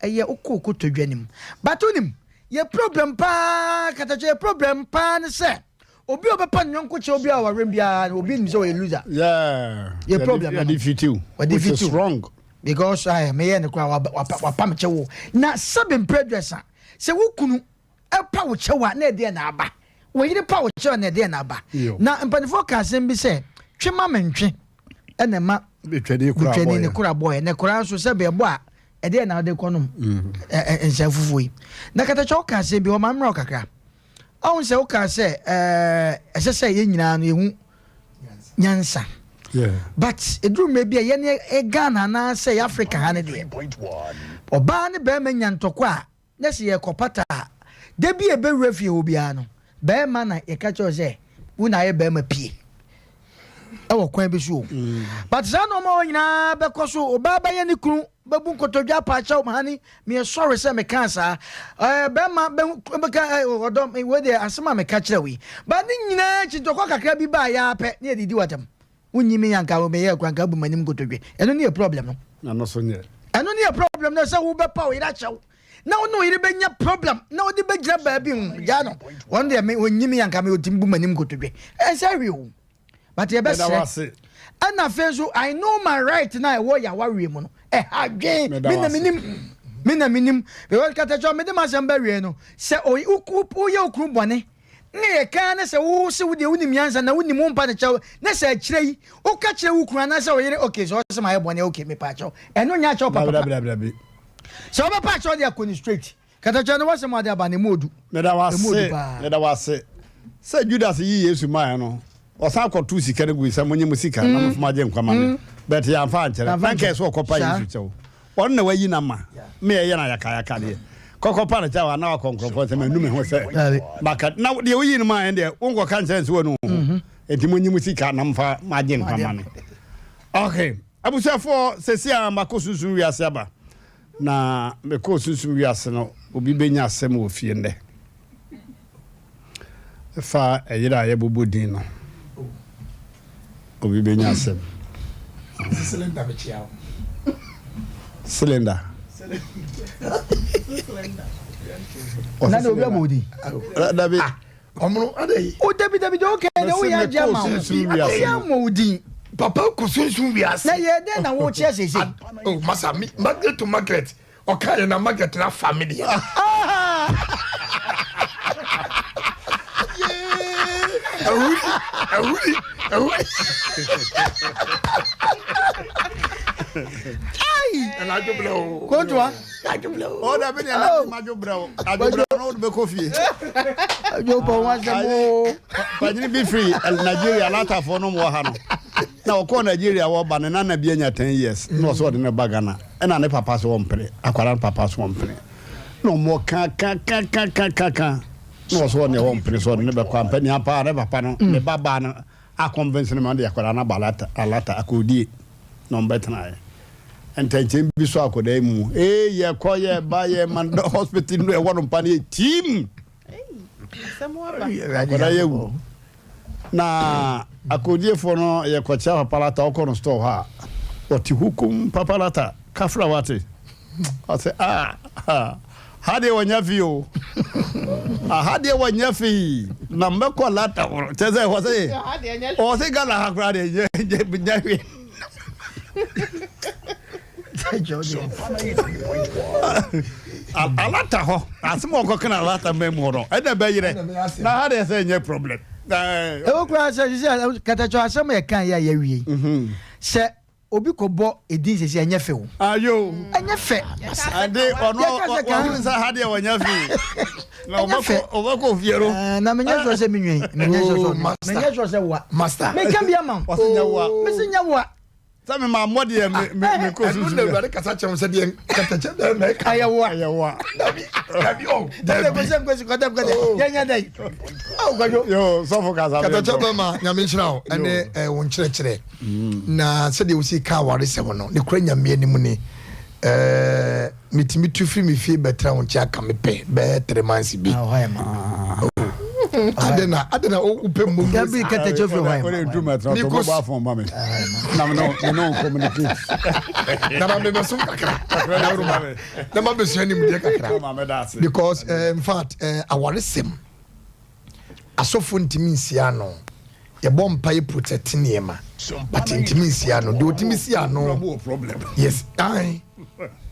Ɛyɛ wokɔ kotodwe anim. But wonim, yɛ problem paa, katakyɛ yɛ problem paa ne sɛ, obi a ɔbɛpa ne yɔnko kyɛw biara wɔ awerɛm biara no, obi nim sɛ ɔyɛ loser. Yeah. Yɛ problem no. Yɛde fitiw. Wɔde Which is fitiw. wrong. Because ayɛ meyɛ no koraa wapa me kyɛw o. Na sɛbe mprɛ aduasa, sɛ wo kunu pa wo kyɛw a na ɛdeɛn na aba? Wo yere pa wo kyɛw a na ɛdeɛn na aba? Na mpanimfoɔ ka asɛm bi sɛ, twe ma mentwe ɛna ɛma betwani ne kora bɔeɛ. Na kora nso sɛ bɛɛbɔ a ɛdeɛn na wode kɔnom mm. nsa fufuo yi? Na katakyɛ woka asɛm bi hɔ ma mmerɛ wo kakra. Ɔhu sɛ woka sɛ ɛsɛ sɛ yɛn nyinaa no yɛhu nyansa. But ɛduru mmerɛ bi a yɛne Ghana anaasɛ yɛ Africa ha no deɛ ɔbaa ne bɛrima nya ntɔkwa a Na sɛ yɛrekɔpata a, da bi a yɛbɛwura fie hɔ biara no, barima na yɛka kyerɛ wo sɛ wo na ayɛ barima pie ɛwɔ kwan bi so o. Mm. But saa nneɛma wɔ nyinaa bɛkɔ so, ɔbaa bɛyɛ ne kunu bɛbu nkotodwe apaakyɛw mahani meyɛ sɔre sɛ mekaa saa ɛɛ bɛrima bɛka ɛɛ ɔdɔ wei deɛ asɛm a meka kyerɛ wo yi ba ne nyinaa akyi ntɔkwa kakra bi baa yɛ apɛ ne yɛde di watam Wonyi me anka wo meyɛɛ koraa nka abu m'anim nkotodwe. Ɛno ne yɛ problem no. Ɛno so nyɛ. Ɛno ne yɛ problem no sɛ wobɛpa wo yere akyɛw na wo ne wo yere bɛnya problem na wode bɛgyina baabi ho gyaa no. Wɔn deɛ me wɔnyi me anka me ɔtumi bu m'anim nkotodwe. Ɛnsɛ hwee o. But yɛbɛsrɛ. Ɛna afei nso I know my right na ɛwɔ yɛ awareɛ mu no. Ɛha dwen. Me na menim. Me na menim. Because katakyɛ mede m'asɛm bɛwie no sɛ woyɛ wo kunu bɔne Nea yɛka ara ne sɛ wo se wo deɛ wonim nyansa na wonim wo mpa no kyɛw ne sɛ akyire yi woka kyerɛ wo kunu anaasɛ wo yere okay sɛ ɔse mayɛ bɔne okay mepa kyɛw ɛno nyɛ akyɛw papa Dabi dabi dabi. Sɛ wobɛpa akyɛw deɛ kɔ ne straight katakyɛ no wasɛm ade aba no emu odu Meda wo emu odu ase, paa. meda wo ase. Sɛ Judas yii Yesu maeɛ no, ɔsan kɔtoo sika no gui sɛ monye mo sika na momfa magye nkwa ma me. But yɛamfa ankyerɛ. Yɛamfa Na nka ankyerɛ. ɛsɛ ɔkɔpa Saa. Yesu kyɛw. Ɔno na wayi no ama me ɛyɛ no ayakayakadeɛ. Kɔkɔpa no kyɛw a na wakɔ nkurɔfoɔ nsɛm anu me ho sɛ maka na deɛ woyi no maa deɛ wonkɔka nkyerɛ nso wanu wo ho. Mhm. Enti monyi mo sika na mfa magye nkwa ma me. Okay. Abusuafoɔ sɛsi a makɔ sunsum wiase aba na mekɔɔ sunsum wiase no obi bɛnya asɛm wɔ fie nnɛ. Ɛfa ɛyere a yɛbobɔ din no, obi bɛnya asɛm. Cylinder bɛkyia wo. Cylinder. Na de obi abɔ odin. Dabi. Ah, ɔmono ada yi. O dabi dabi de o kɛ de o yɛ agye ama wo. Obi amɔ odin. Papa kò sunsun wiase. Na yɛ dɛ na wo kyerɛ sese. Oh masa mi Margaret to Margaret. Ɔka yɛ na Margaret na fa me deɛ. Awuri awuri awuri. Ayi. Ɛna adwobrɛ o. Kotoa. Adwobrɛ o. O dabi ni ɛna ma adwobrɛ o. Adwobrɛ o n'o bɛ kɔ fie. Adwobrɛ o wa sɛ mo. Panyini bi firi Nigeria latafoɔ no mu wɔ ha no. Na ɔkɔɔ Nigeria wɔba ne nana bi anya 10 years na ɔsɛ ɔde ne ba Ghana ɛna ne papa sɛ ɔmpene akwadaa no papa sɛ ɔmpene na ɔmo ka ka ka ka ka ka ka na ɔsɛ ɔne ɔmpene sɛ ɔde ne bɛkɔ ampɛ nea paa ne papa no ne ba baa no akɔnvɛnsi no ma ɔde akwadaa no aba alata alata akɔdie na ɔmo bɛtenaeɛ ntɛnkyɛn bi so akwadaa yi mu ee yɛkɔ yɛ ba yɛ ma hospital no ɛwɔ no mpa no yɛ tiim Akwadaa yi awu. Na akodiefoɔ no yɛkɔkyea papalata ɔkɔ no store hɔ a ɔte hukum papalata kafra wate ɔsɛ ah ha deɛ wɔnyɛ fi o aha deɛ wɔnyɛ fi na mbɛkɔ lata hɔ kyɛ sɛ wɔ sɛ ɔsɛ Ghana ha koraa deɛ nyɛ nyɛ hwee. Alata hɔ asɛm a ɔkɔka na alata mma mu hɔ no ɛna ɛbɛyerɛ na ha deɛ sɛ ɛnyɛ problem. Ɛwɔ koraa sɛ sɛ katakyɛ asɛm yɛ kan yɛ a yɛawie mhm. sɛ obi kɔbɔ edin sɛ sɛ ɛnyɛ fɛ o. Ayo. Ɛnyɛ fɛ. Ade ɔno ɔhunu sɛ ha deɛ wɔnyɛ fɛ. Na ɔbɛkɔ ɔbɛkɔ fie no. Na menyɛ sure sɛ me nwa yi menyɛ sure sɛ menyɛ sure sɛ wa. Master. Meka bi ama wo. Ɔsɛ nyɛ wa. Mesi nyɛ wa. Sɛ me maa mmɔ deɛ me me me kɔ Ɛno susu na bi. Awurade kasa kyerɛ wo sɛ deɛ katakyɛ bɛɛ mɛ ka. Ɛyɛ wo a. Ɛyɛ wo a. Dabi dabi o Ɛna dabi. kɔsɛ nkɔsi kɔtɛ kɔtɛ Oh. yɛnyɛ dɛn. Awo kwadwo. Yo sɔfo kasa mi Katakyɛ nkɔ. bɛɛ ma nyame nhyira wo ɛne eh, wo nkyerɛkyerɛ na sɛdeɛ wosi ka awaresɛm no ne kora nyame anim ni eh, metumi tu firi me fie bɛtena wo nkyɛn aka me pɛ bɛyɛ 3 months bi. Ah, ɔhɔ yɛ ma. Ade na ade na wopɛ mmom. Dabi katakyɛ firi hɔ yɛ O de ma. ntu mɛ tena to Mikos- mobile phone ma mi. Na me no me no communicate. Na ma mebɛsom kakra na woroma na mabɛsua nimdeɛ kakra Ma me da ase. because in fact awaresɛm asɔfo ntumi nsi ano yɛbɔ mpa yɛ protect nneɛma but ntumi nsi ano deɛ ɔtumi si ano Mo wɔ problem. Yes, ae,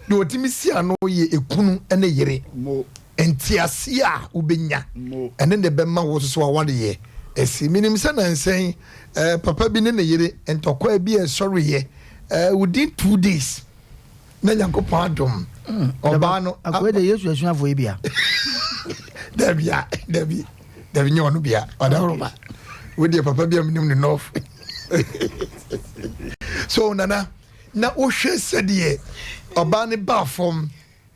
deɛ ɔtumi si ano yɛ ekunu ne yere Mo. ntease a wobɛnya Mo. ɛne ne bɛma wo soso awareyɛ ɛsi. Menim sɛ nansɛn papa bi ne ne yere ntɔkwa bi a ɛsɔreyɛ within 2 days na Nyankopɔn adom ɔbaa no. Akɔyɛ de Yesu asuafoɔ yi bia. Dabi a, dabi dabi, nyɛ ɔno bia ɔdaworoba wodeɛ papa bi a menim ne nɔf so nana na wohwɛ sɛdeɛ ɔbaa no baa fam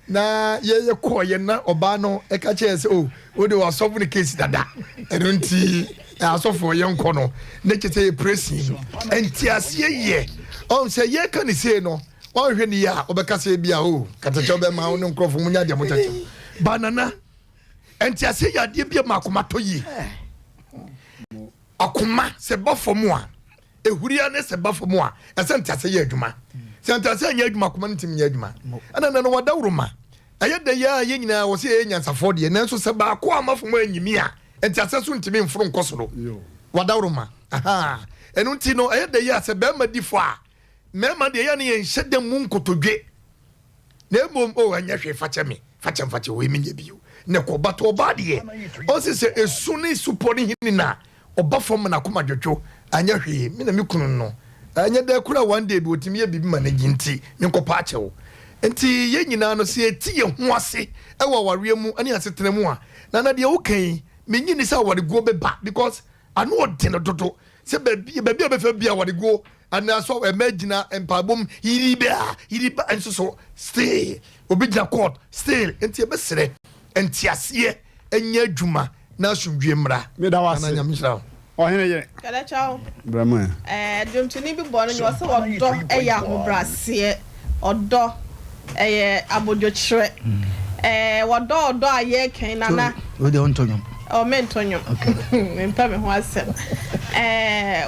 na yɛyɛ kɔɔyɛ na ɔbaa no ɛka kyerɛ sɛ o wode wasɔfo no case dada ɛno nti asɔfoɔ yɛnkɔ no ne kyɛ sɛ yɛ pressing nti aseɛ yɛ ɔn sɛ yɛka ne sei no wɔnhwɛ ne yie a wobɛka sɛ bi a o katakyɛ wobɛma wo ne nkurɔfoɔ mu nya deɛ mokyɛkyɛ ba nana nti aseɛ yɛ adeɛ bi a ma akoma tɔ yie. Akoma sɛ ba fam a ehuria ne sɛ ba fam a ɛsɛ ntease yɛ adwuma. Sɛ ntease nyɛ adwuma, akoma no ntumi nyɛ adwuma. Ɛna nana wadaworo ma ɛyɛ dɛ yɛ a yɛn nyinaa wɔ sɛ yɛyɛ nyansafoɔ deɛ, nanso sɛ baako ama fam anyimi a ntease so ntumi mforo nkɔ soro. Wadaworo ma aha ɛno nti no ɛyɛ dɛ yɛ a sɛ bɛrima di fɔ a mmarima deɛ yɛ ne yɛnhyɛ dɛm mu nkotodwe na mmom o ɛnyɛ hwee, fakyɛ me, fakyɛ mfakyɛ wei menyɛ bio na kɔ. But ɔbaa deɛ ɔsi sɛ esu ne supɔ ne hini na ɔba fam na akoma dwodwo, anyɛ hwee, me na me kunu no ɛnyɛ dɛ kura one day bi otumi yɛ biribi ma n'agyi nti me nkɔpa akyɛw. Nti yɛn nyinaa no sɛ yɛti yɛn ho ase ɛwɔ awareɛ mu ɛne asetena mu a nana deɛ woka yi menyi ni sɛ awareguo bɛba because ano ɔden dodo sɛ baabi baabi a bɛfɛ bi awareguo anaasɛ ɛmɛ gyina mpaebom yiri bɛ a yiri ba nso so still obi gyina court still. Nti ɛbɛsrɛ nteaseɛ ɛnyɛ adwuma na asomdwie mmra. Meda wo ase. Nana, Nyame nhyira wo. Ɔhene yere. Kɛlɛkyɛw. Brɛmo ɛ. Dwomtoni bi bɔ no nyɛ ɔsɛ ɔdɔ ɛyɛ ahobrɛaseɛ, ɔdɔ ɛyɛ abodwokyerɛ, wɔdɔ ɔdɔ a yɛrekɛn nana. O de o ntɔ nwom. Ɔ mentɔ nwom, mempɛ me ho asɛm.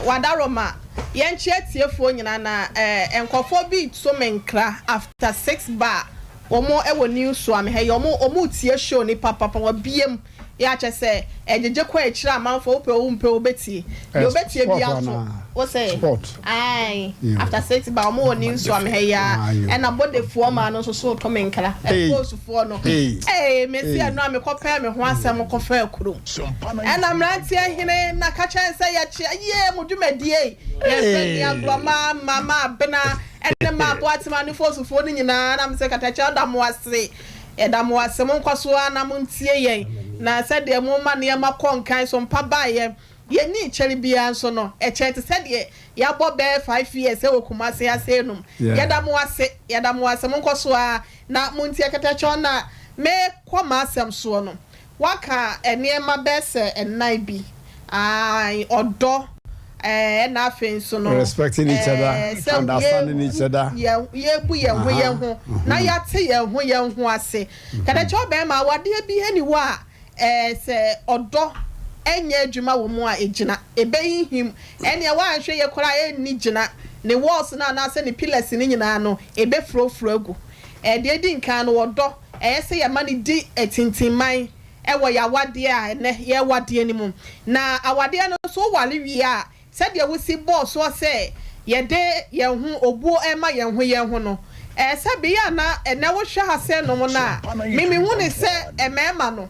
Wadaroma yɛnkyerɛ tiefoɔ nyinaa na nkɔfoɔ bi to me nkra after six bar wɔn wɔ news so ame ha yi wɔn tie show ni papapa wɔbiem yɛ akyɛ sɛ ɛgyegye kɔ akyire amanfoɔ wopɛ wo mpɛ wobɛtie deɛ wobɛtie bia nso wo sɛ Sport. Ae, after six ba wɔn wɔ news so ame ha yi a ɛna bodefoɔ maa no nso so tɔ me nkra ɛposufoɔ no ee mesi ɛno a mekɔpɛ me ho asɛm kɔfɛ kurom ɛna mmeranteɛ hene na ka kyɛn sɛ yɛkye yie mo dwumadie yi yɛfɛ ni agorɔ maa ma ma abena ɛne ma aboatema ne fosufoɔ no nyinaa na mesɛ katakyɛ ɔda mo ase, yɛda mo ase, mo nkɔ so ara na mo ntie yɛn na sɛdeɛ mo ma nneɛma kɔ nkan so mpa baeɛ yɛni kyɛre biara nso no ɛkyɛn te sɛdeɛ yɛabɔ bɛɛ 5 years ɛwɔ Kumase ase enum. Yɛda mo ase, yɛda mo ase, mo nkɔ so ara na mo ntie katakyɛ. Na mekɔ m'asɛm soɔ no waka nneɛma bɛɛ sɛ ɛnan bi ayi ɔdɔ ɛna afei nso no Respecting each other, sɛ understanding each other. Yɛbu yɛn ho yɛn ho na yɛate yɛn ho yɛn ho ase. Katakyɛ ɔbɛrima awadeɛ bi ɛni hɔ a sɛ ɔdɔ ɛnyɛ adwuma wɔ mu a egyina ɛbɛyi ɛnea wanhwɛ yɛ koraa ɛnni gyina ne walls no anaasɛ ne pillars no nyinaa no ɛbɛfurofuro agu. Ɛdeɛ di nkan no wɔdɔ ɛyɛ sɛ yɛma no di ɛtintinman ɛwɔ yɛawadeɛ a ɛnɛ yɛwadeɛ no mu na awadeɛ no nso woware wie a sɛdeɛ wosi bɔɔ soɔ sɛ yɛde yɛn ho obuo ɛma yɛn ho no sɛ bea na ɛnɛ wohwɛ ha sɛ nom no a mimi hu ne sɛ mmarima no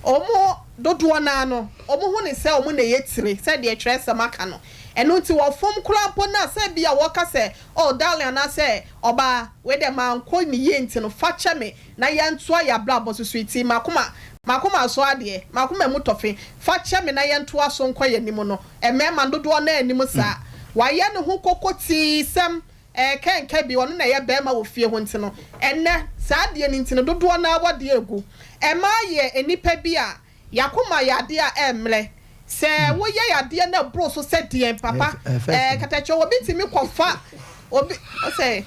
ɔmo dodoɔ naa no ɔmo hu ne sɛ ɔmo na ɛyɛ tire sɛdeɛ twerɛsɛm aka no. Ɛno nti wɔfom koraa mpo na sɛ bi a wɔka sɛ oh darling anaasɛ ɔbaa wei dɛ mankɔ ne yie nti no fa kyɛ me na yɛntoa yɛ abrabɔ so sweetie, makoma makoma so adeɛ makoma mu tɔfe fa kyɛ me na yɛntoa so nkɔ yɛn anim no. Mmarima dodoɔ naa anim saa wayɛ ne ho koko tii sɛm. Ɛɛ kɛnka bi, ɔno na ɛyɛ barima wɔ fie hɔ nti no, ɛnnɛ, saa adeɛ no nti no, dodoɔ no ara awadeɛ agu. Mmaa yɛ nnipa bi a, y'akoma yɛ adeɛ a ɛmmrɛ. Sɛ woyɛ adeɛ na ɛboro so sɛ deɛn, papa, ɛɛ katakyɛ, obi tumi kɔfa obi, ɔsɛ.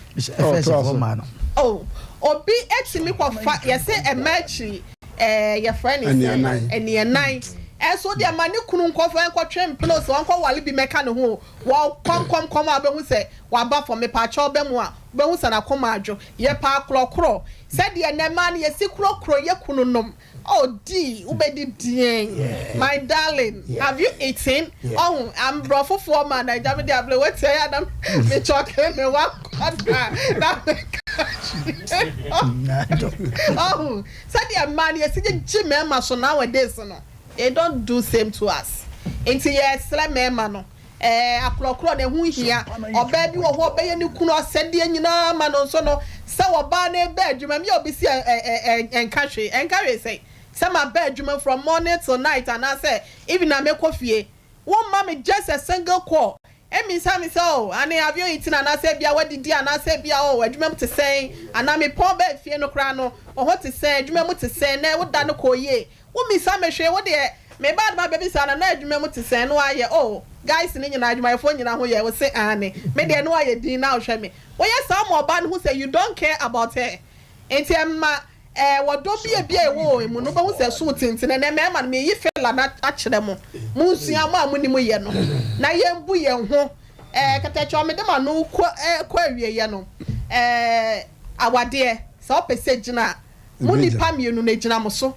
Oh, obi tumi kɔfa, yɛse mmaa akyiri, ɛɛ yɛfrɛ no sɛ, aniɛnan. Ɛnso deɛ ma ne kunu nkɔfa nkɔtwe mpena o, sɛ ɔnkɔware bi mmɛka ne ho o, Wɔ kɔm kɔm kɔm a wobɛhu sɛ waba fam mepaakyɛw ba mu a wobɛhu sɛ nakoma adwo yɛ paa korɔkorɔ sɛdeɛ nɛ mmaa no yɛsi korɔkorɔ yɛ kunu nom oh dii wobɛdi deɛn my darling have you eaten ɔho ambrɔfo foɔ ma na agya me de abrɛ watia yɛ na me kyɔke me wakɔda na meka ɔho sɛdeɛ mmaa no yɛsi gyegye mmarima so nowadays no they don't do same to us nti yɛsrɛ mmarima no Ɛɛ, akorɔkorɔ no, ɛho hia. Ɔbaa bi wɔ hɔ a, ɔbɛyɛ ne kunu asɛdeɛ nyinaa ama no nso no, sɛ ɔbaa no reba adwuma mu, yɛ obi si ɛ, ɛ, ɛ, ɛnka hwee. Ɛnka hwee sɛn? Sɛ maba adwuma mu from morning till night anaasɛ evening a mɛkɔ fie, womma me just a single call mmisa me sɛ, oh, honey, have you eaten? Anaasɛ ebia woadidi anaasɛ ebia, oh, adwuma mu te sɛn? Anaa mepɔn baa fie no koraa no, wo ho te sɛn? Adwuma mu te sɛn? Nɛ wo da no kɔɔ yie? Wo mmisa me hwee wo deɛ me ba de ba bɛbisa no na adwuma mu te sɛn na wayɛ oh guys no nyinaa adwumayɛfoɔ nyinaa ho yɛ wo se aane me deɛ na wayɛ din na wohwɛ me woyɛ saa ma ɔbaa no hu sɛ you don't care about her nti ɛma ɛɛ wɔdɔ bi a bi a ɛwɔ wɔn mu no wobɛhu sɛ ɛso tenten ɛnɛ mmarima no meyi fela no akyerɛ mo mo nsua mo a mo nim yɛ no na yɛn bu yɛn ho ɛɛ kɛtɛkyɛw mede ma no kɔ ɛɛ kɔ awieɛ no ɛɛ awadeɛ sɛ wopɛ sɛ gyina a Mo nnipa mmienu no, ɛgyina mo so.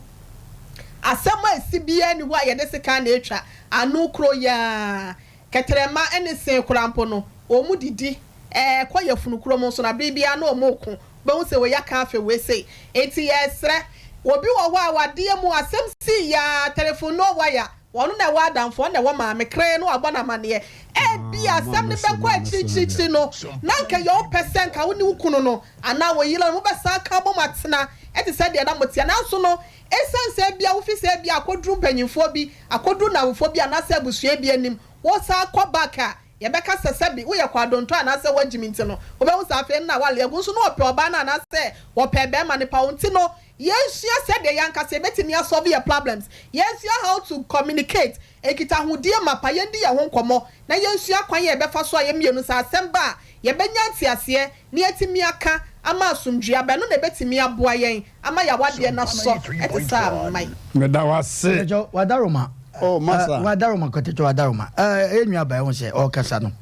Asɛm a ɛsi biara nni hɔ a yɛde sekan na ɛtwa ano kuro yi ara. Kɛtrɛma ne se koraa mpo no, wɔdidi kɔ yafunu kurom nso na bere biara na wɔreko. Wobɛhu sɛ wei aka afei wei sei. Enti yɛresrɛ, obi wɔ hɔ a wadeɛ mu asɛm sii yi ara, telefon no waya, ɔno na ɛwɔ adamfo, ɔno na ɛwɔ maame, kren na wabɔ no amaneɛ. Ebia asɛm no bɛkɔ akyirikyirikyiri no, na anka ɛyɛ wo pɛ sɛ anka wo ne wo kunu no anaa wo yere no, mobɛsan aka abom atena te sɛ deɛ na moteɛ. Nanso no, esiane sɛ ebia wofi sɛ ebia akɔduru mpanimfoɔ bi, akɔduru nnamfoɔ bi anaasɛ abusua bi anim, wosan kɔ back a, yɛbɛka sɛ sɛbe woyɛ kwadontɔ anaasɛ woagyimi nti no, wobɛhu sɛ afei no na wale agu. Nso na ɔpɛ ɔbaa no anaasɛ ɔpɛ barima no pa wo nti no, yɛnsua sɛdeɛ yɛn ankasa yɛbɛtumi asɔlve yɛn problems. Yɛnsua how to communicate, nkitahodie mapa, yɛndi yɛn ho nkɔmmɔ, na yɛnsua kwan a yɛbɛfa so a yɛn mmienu sɛ asɛm ba a, yɛbɛnya nteaseɛ na yɛatumi aka ama asomdwoeɛ aba, ɛno na ɛbɛtumi aboa yɛn ama yɛn awadeɛ no asɔ te sɛ aman. Meda wo ase. Kɔtɛkyɛ wadaroma. Oh masa. Wadaroma kɔtɛkyɛ wadaroma. Ɛɛ nua baa ɛho sɛ ɔkasa no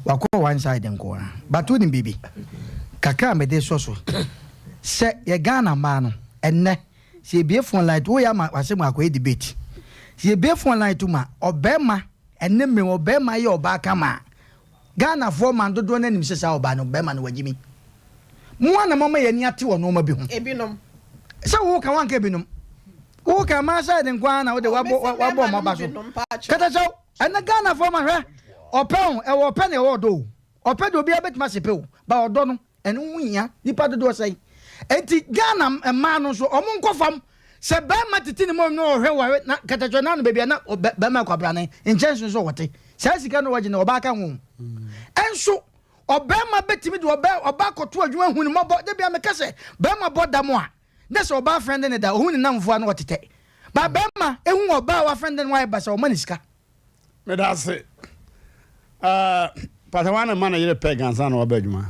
wakɔ one side nko ara but wonim biribi kakra a mede sɔ so sɛ yɛ Ghana mmaa no ɛnnɛ sɛ yɛbie phone line to woyɛ ama wasɛm akɔyɛ debate sɛ yɛbie phone line to ma ɔbɛrima ɛne mmere ɔbɛrima yɛ ɔbaa kama a Ghana foɔ man dodoɔ no anim sɛ saa ɔbaa no bɛɛma no wagyimi. Mo ara na moama yɛn ani ate wɔ nnoɔma bi ho. Ebinom. Sɛ wo ka wanka ebinom. Wo ka mmaa side nko ara na wode wabɔ wabɔ wɔn aba so. Katakyɛw ɛnɛ Ghana foɔ ma hwɛ ɔpɛ o ɛwɔ ɔpɛ na ɛwɔ ɔdɔ o. Ɔpɛ deɛ obiara bɛtumi asepɛ o ba ɔdɔ no Ɛno ho hia nipa dodoɔ sɛn? Enti Ghana mmaa no nso ɔmo nkɔ fam. Sɛ bɛɛma tete ne mom na ɔhwɛ ware na katakyɛ n'ano baabi a na bɛɛma kwabrane nkyɛnse nso ɔte. Saa sika no wɔgye no ɔbaa ka ho. Ɛnso ɔbɛɛma bɛtumi de ɔbaa ɔbaa kɔto adwuma hu ne mɔbɔ. Da bia meka sɛ bɛɛma bɔ dam a na sɛ ɔbaa frɛnde ne da ɔhu ne namfoɔ a na ɔtetɛ. Ba bɛɛma ehu ɔbaa a wafrɛnde no wayɛ basa ɔma ne sika. Meda ase. Uh, Pastor wọn ma na yere peg ansa na waba adwuma.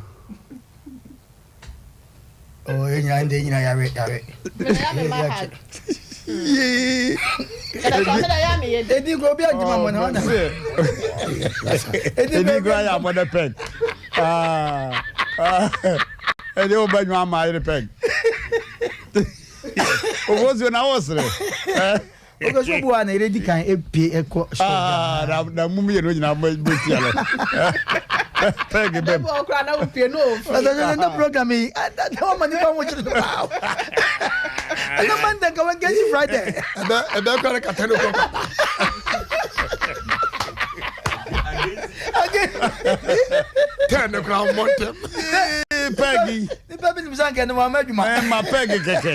Oh, yɛn nyinaa ndé nyinaa yare yare. Edi kura obi adwuma mɔ na ɔna. Edi kura yɛ abɔ dɛ peg. Ɛdi o ba adwuma ama yere peg. Ofosuo na wɔ sere. Wopɛ sɛ obi wɔ a na yere di kan epie ɛkɔ store Ah, na na mu mmienu nyinaa mo mo tia no. Pɛg bɛm. Ɛbɛ ɔkura na wopie no ofi. Ɔsɛ sɛ na program yi na wama nipa ho kyerɛ no paa. Ɛna Monday nka wɔn gɛsi Friday. Ɛbɛ ɛbɛ kura ne kata ne kɔ kata. Tɛn ne kura mmɔ ntɛm. Pɛg. Nipa bi nim sɛ anka ɛnɛ wama adwuma. Ɛ ma pɛg kɛkɛ.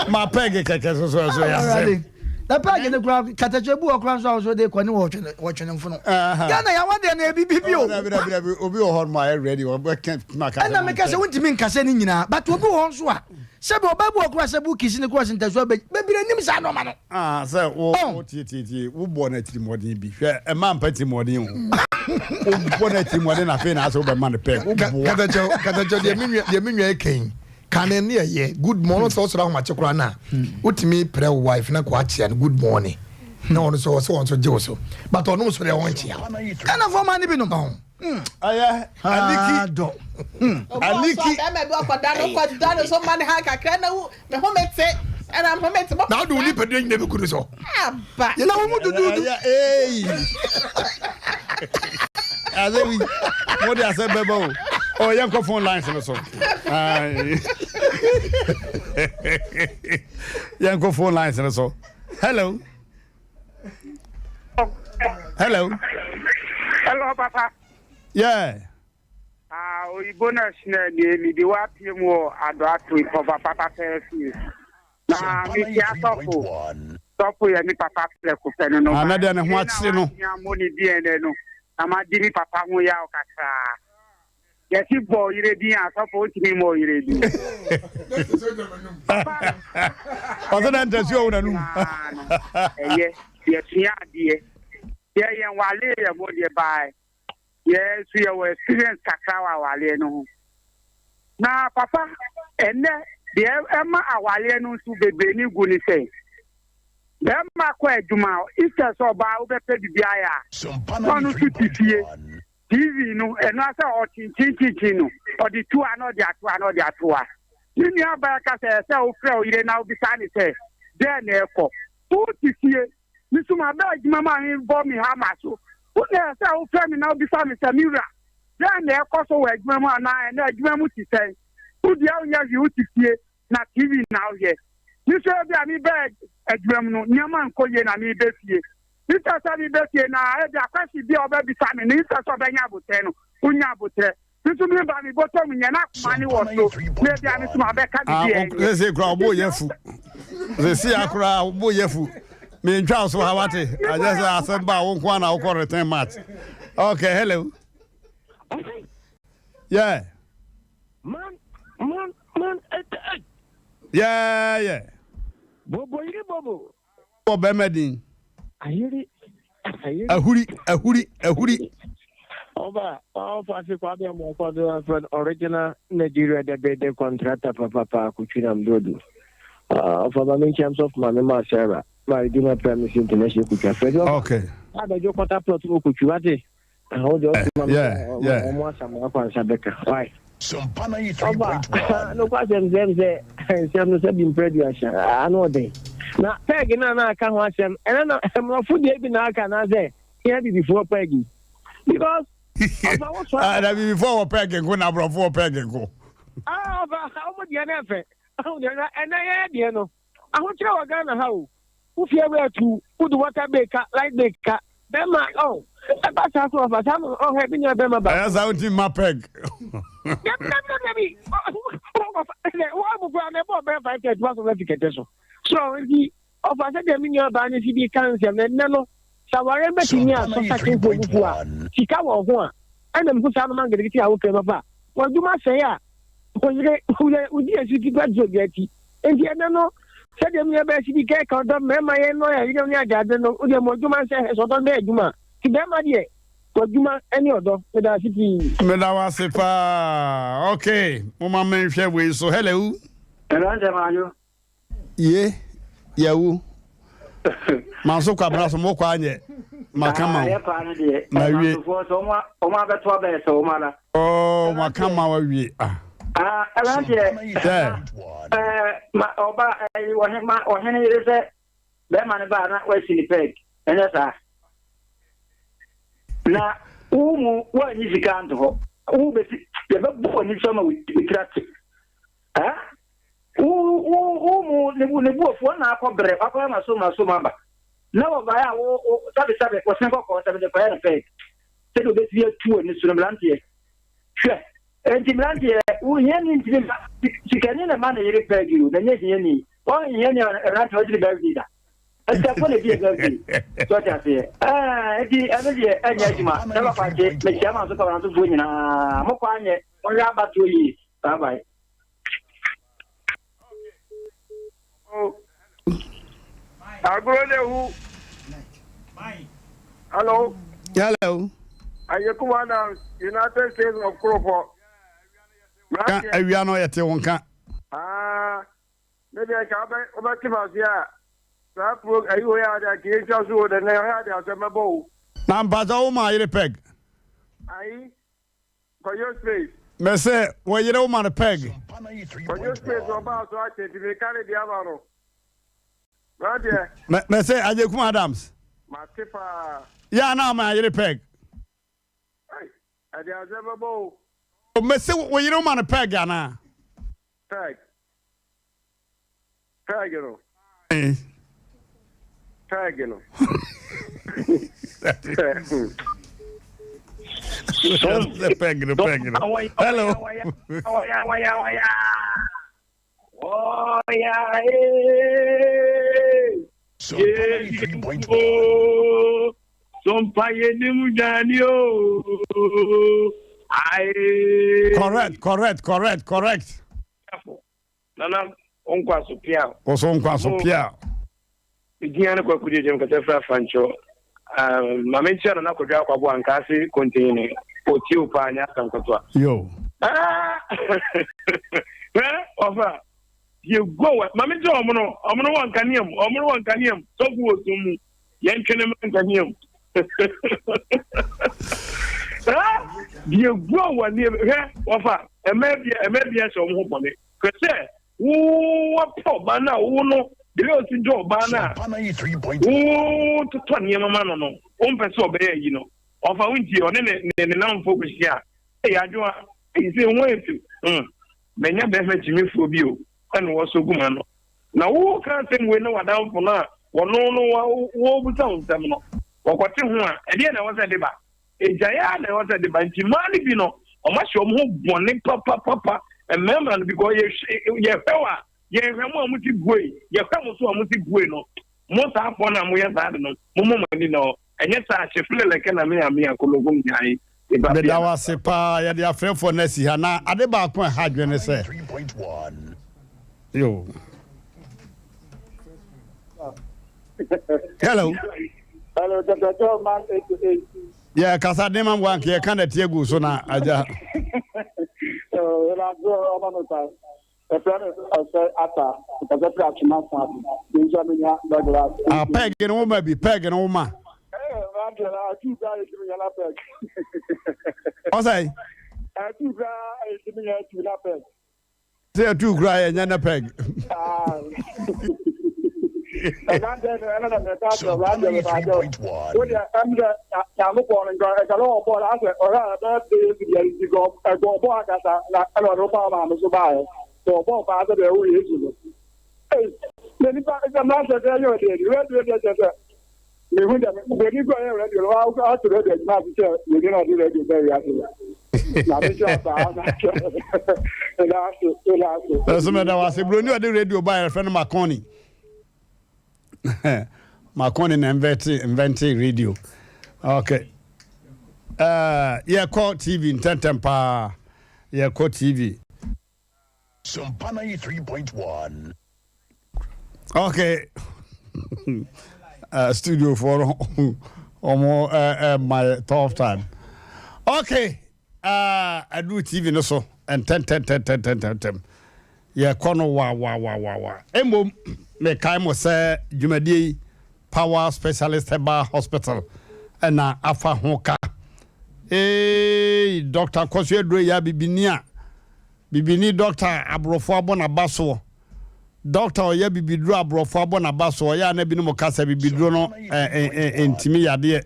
Ma pɛg kɛkɛ soso ɛso yɛ asɛm. Na pɛɛge no koraa katakyɛ bu hɔ koraa nso a wɔso de kɔ ne wɔtwe ne mfono. Ghana yɛ awadeɛ no ebi bibi o. Dabi dabi dabi obi wɔ hɔ nom a yɛ ready ɔbɛka tuma kasa. Ɛna meka sɛ wontumi nkasa ne nyinaa but obi wɔ hɔ nso a sɛbi ɔbaa bi wɔ koraa sɛ bu kisi ne koraa sɛ ntasuo bɛ bebree nim saa nneɛma no. Ah sɛ wo wo tie tie tie wo bɔ no atirimuɔden bi hwɛ ɛma mpa atirimuɔden o wo bɔ no atirimuɔden na afei na asɛ wobɛma no pɛ wo boa. Katakyɛ katakyɛ deɛ me nua deɛ me nua ɛkɛn kane ne ɛyɛ good morning sɛ ɔsɔrɔ ahomakye koraa na wotumi prɛ wo wife na kɔ akyea no good morning na ɔno sɛ ɔsɛ wɔn nso gye wo so but ɔno nso deɛ ɔnkyea wo. Ghanafoɔ maa no bi nom. Ɛyɛ aliki dɔ. Aliki. Bɛrima bi ɔkɔda no kɔda no so ma ne ha kakra na wo me ho me te ɛna me ho me te. Na wode wo nipadua nyina bɛgu no so. Aba. Na wo mu duduudu. Ɛyɛ eyi. Ase wi mo de asɛ bɛba o. Oh yɛn kɔ phone lines no so. Yɛn kɔ phone lines no so. Hello. Hello. Hello, Papa. Yeah. Ah, oyibo na sina nie mi de wa pie mu wɔ adɔ ato papa papa pɛɛ fie. Na mi ti asɔfo. Sɔfo yɛ mi papa prɛko pɛ no no. Ah, na deɛ ne ho akyere no. Na mo ne DNA no. Na ma di mi papa ho yaw kakraa. Yɛsi bɔ ɔyere din a sɔfo ntumi mmɔ ɔyere din. Ɔsɛ na ntɛsi ɔwɔ n'anum. Ɛyɛ yɛsua adeɛ. Yɛ yɛn wale yɛ mo deɛ baa yɛ nso yɛ wɔ experience kakra wɔ awaleɛ no ho. Na papa ɛnɛ deɛ ɛma awaleɛ no nso bebree ne gu ne sɛ bɛrima kɔ adwuma instead sɛ ɔbaa wobɛpɛ biribi ayɛ a na ɔno nso te fie. TV no, ɛno ara sɛ ɔkyinkyinkyinkyin no, ɔde tu a na ɔde ato a na ɔde ato a. Ne nuabaa ka sɛ, ɛsɛ sɛ wofrɛ wo yere na wobisa no sɛ, dɛn na ɛrekɔ? Wote fie, me nso maba adwuma mu a merebɔ me hama so. Wo na ɛsɛ sɛ wofrɛ me na wobisa me sɛ, 'Me wura, dɛn na ɛrekɔ so wɔ adwuma mu anaa ɛnnɛ adwuma mu te sɛn? Wo deɛ wonyɛ hwee, wote fie na TV na wohwɛ. Me nso ebia mebaa adwuma mu no, nneɛma nkɔ yie na mereba fie. Instead sɛ mebɛtie na ebia question bi a ɔbɛbisa me no, instead sɛ ɔbɛnya aboterɛ no, wonya aboterɛ. Me nso meba me bɔtɔ mu nyɛ na akoma ne wɔ so na ebia me nso mabɛka Ah, biribi a ɛnyɛ. sese kura ɔbo yɛ fu. Sese akora ɔbo yɛ fu. Me ntwa so ha wate. Agye sɛ asɛm ba wo nko na wokɔ return match. Okay, hello. Yeah. Man, man, man, et, et. Yeah, yeah. Bobo yiri bobo. Bɔ bɛrima din. Ayiri, ayiri. Ahuri, ahuri, ahuri. Ọba, ọfa se Kwame Amoako do afrɛ original Nigeria the building contractor papapa Kutwi Dodo. Ọfa ma me nkyɛm sɔfo maame ma Sarah ma Redeemer Primary International Kutwi afrɛ. Okay. Abɛdwo quarter plot wɔ Kutwi wate. Ɔmo asam akɔ ansa bɛka. Why? Ɔba, nokwasɛm sɛ sɛ nsɛm no sɛ bi mpɛ aduasa ano ɔden. Na pɛg no a na aka ho asɛm ɛna na mmorɔfo deɛ bi na aka anaasɛ yɛn abibifoɔ pɛg yi. Because ɔfa wo so. Ah, na abibifoɔ wɔ pɛg nko na aborɔfo wɔ pɛg nko. Ah, ɔfa ɔmo deɛ no ɛfɛ. Ɔmo deɛ no ɛnɛ yɛn deɛ no. Ahokyerɛ wɔ Ghana ha o. Wo fie wura tu, wo de water bill ka, light bill ka. Bɛrima oh, ɛba saa so ɔfa saa no ɔhɛ me nua bɛrima baako. Ɛyɛ saa wontumi mma peg. Dabi dabi dabi dabi. Ɔfa wɔn mu koraa na ɛbɔ ɔbɛn 5:30 wasɔ na fi kɛtɛ so. So nti ɔfa sɛdeɛ me nua baa no si bi ka nsɛm na ɛnɛ no sɛ awareɛ bɛtumi asɔ satefoɔ bufu a sika wɔ ho a ɛna mehu saa noma nketekete a wokɛ papa w'adwuma sɛe a Ɔyere, woyɛ wodi asiti pa di obi akyi. Enti ɛnɛ no, sɛdeɛ me nuabaa si di kan ka ɔdɔ mmarima yɛn no a yɛne ne agyaade no, wodeɛ mo adwuma nsɛ hɛ sɛ ɔdɔ no bɛyɛ adwuma a. Nti barima deɛ, w'adwuma ne ɔdɔ. Meda ase pii. Meda wo ase paa. Okay, momma menhwɛ wei so. Hello. Mmeranteɛ maadwo. Ye, yawu. Manso kwabena so mo kɔ anyɛ. Maka ma wo. Yɛ paa no deɛ. Ma wie. Mansofoɔ sɛ wɔn wɔn abɛto abɛyɛ sɛ wɔn ara. Oh, maka ma wa wie. Ah. Ah, ɛlanteɛ. Sɛ. Ɛɛ, ma ɔba ɛyi ɔhen ma ɔhene yere sɛ bɛrima no baa na wasi ne pɛg ɛnyɛ saa. Na wo mu woanyi sika anto hɔ. Wo bɛsi yɛbɛbɔ w'ani so ama wo tiri ate. Ah? Wo wo wo mu ne bu ne bu afu ɔna akɔ brɛ wakɔyɛ ma so ma so ma ba na wɔbaeɛ a wo wo sabe sabe wɔsen kɔkɔɔ sɛ mede kɔyɛ no pɛɛ sɛdeɛ obɛtumi atu w'ani so no mmeranteɛ hwɛ enti mmeranteɛ wo hiani ntumi ma sikani na ma ne yere pɛɛ bi o na nyɛ hiani wɔn hiani a mmeranteɛ wɔgyere bɛredi da. Asiafoɔ na ɛdi yɛn birthday. So ɔte aseɛ? Ɛɛ, nti ɛno deɛ ɛnyɛ adwuma. Sɛ papa nte, mekyia ma nso kawansofoɔ nyinaa. Mo kɔ anyɛ, monhwɛ abatoɔ yie. Bye bye. Agorɔ na ehu. Hello. Hello. Ayekum Adams, United States of Kuropɔ. Ka awia no yɛte wo nka. Ah, me deɛ nka wobɛ wobɛte m'ase a saa pro ayi wei a deɛ nka yɛntwa so o dɛ nɛ ɔyɛ ade asɛm bɛbɔ o. Na mpakyɛ wo ma yere pɛg. Ayi Kwadwo space. Mese wo yere wo ma no pɛg. Kwadwo space ɔbaa so akyɛ nti meka ne deɛ ama no. Mmeranteɛ. Mese Agyekum Adams. Mate paa. Yɛ a na ama yere pɛg. Ei, ɛde asɛm bɛbɔ o. Mese wo yere wo ma no pɛg anaa? Pɛg. Peg no. Peg no. Peg no, peg no. Hello. Correct, correct, correct, correct. Nana wo nkwa so piaw. Wo so nkwa so piaw. Me din ane Kwaku Gyegye mekasa firi Afankyɔ. Um, ma menkyia Nana Kwadwo Akwabo Ankaase Kontinhene. Otie wo paa nyɛ asɛm ketewa. Yo. Ah! Hwɛ ɔfa yɛ go wɛ. Ma menkyia ɔmo no, ɔmo no wɔ nkanea mu, ɔmo no wɔ nkanea mu. Sɔfo wɔ sum mu. Yɛntwe ne mma nkanea mu. Ah! Deɛ gu a wɔ ani hwɛ ɔfa ɛmɛ bia ɛmɛ bia hyɛ ɔmo ho bɔne. Hwɛ sɛ wo wapɛ ɔbaa no a wo no the way osi dɔ ɔbaa no a wototɔ nneɛma ma no no wompɛ sɛ ɔbɛyɛ ayi no ɔfa wo nti ɔne ne ne ne namfo kɔhyia a ɛyɛ adwoa ɛyi sɛ ho ayɛ fi hmm manya bɛrima kyimifoɔ bi o ɛna wɔsɔ gu ma no na woka asɛm wei na wadamfo no a wɔno no wɔbusa wo nsɛm no wɔkɔte ho a ɛdeɛ na ɛwɔ sɛ de ba Egyae ara na ɛwɔ sɛ ɛde ba. Nti mmaa no bi no, wɔahyɛ wɔn ho bɔne papapapa. Mmarima no, because yɛhwɛ wɔ a, yɛhwɛ mo a mo ti bue, yɛhwɛ mo so a mo ti bue no, mo saa afɔ no a moyɛ saa de no, mommɔ mo ani na hɔ. Ɛnyɛ saa, hyefle lɛkɛ na me a me a kologom nyae. Meda wo ase paa. Yɛde afrɛfoɔ no asi ha. Na ade baako a ɛha adwene ne sɛ, yo. Hello. Hello, Dr. Joe, man 8 to 8. Yeah, kasa den ma wa nka ka na tie gu so na agya. Eh, la zo ọma no ta. E pre no ose ata, kasa pre atuma fa. Nja me nya Douglas. Ah, peg no wo ma bi, peg no wo ma. Eh, ma de la tu bra e timi nya na peg. Osai. Eh, tu bra e timi nya tu na peg. Sɛ yɛtu kura yɛ nyɛ ne pɛg. Mehu dɛ buroni kura yɛ radio no ato radio adwuma ase sɛ buroni na ɔde radio bɛ wiase no. Na me nso saa na ɛda ase ɛda ase. Ɛsɛ mɛda wase buroni ɔde radio ba yɛfrɛ no Marconi. Marconi na invente invente radio. Okay. Uh, yɛkɔ TV ntɛntɛm paa. Yɛkɔ TV. Sompa 93.1. Okay. Studio for no ɔmo uh, my tough time. Okay. Aduru TV no so ntɛntɛntɛntɛntɛntɛm. Yɛkɔ no wa wa wa wa wa. Mmom mekae mo sɛ dwumadie yi Power Specialist Herbal Hospital ɛna afa ho ka. Ee, Dr. Kɔso Aduro yɛ abibini a Bibini dɔkta a aborɔfo abɔ n'aba soɔ. Dɔkta a ɔyɛ bibiduro a aborɔfo abɔ n'aba soɔ. Ɔyɛ a na binom ka sɛ bibiduro no ntumi yadeɛ.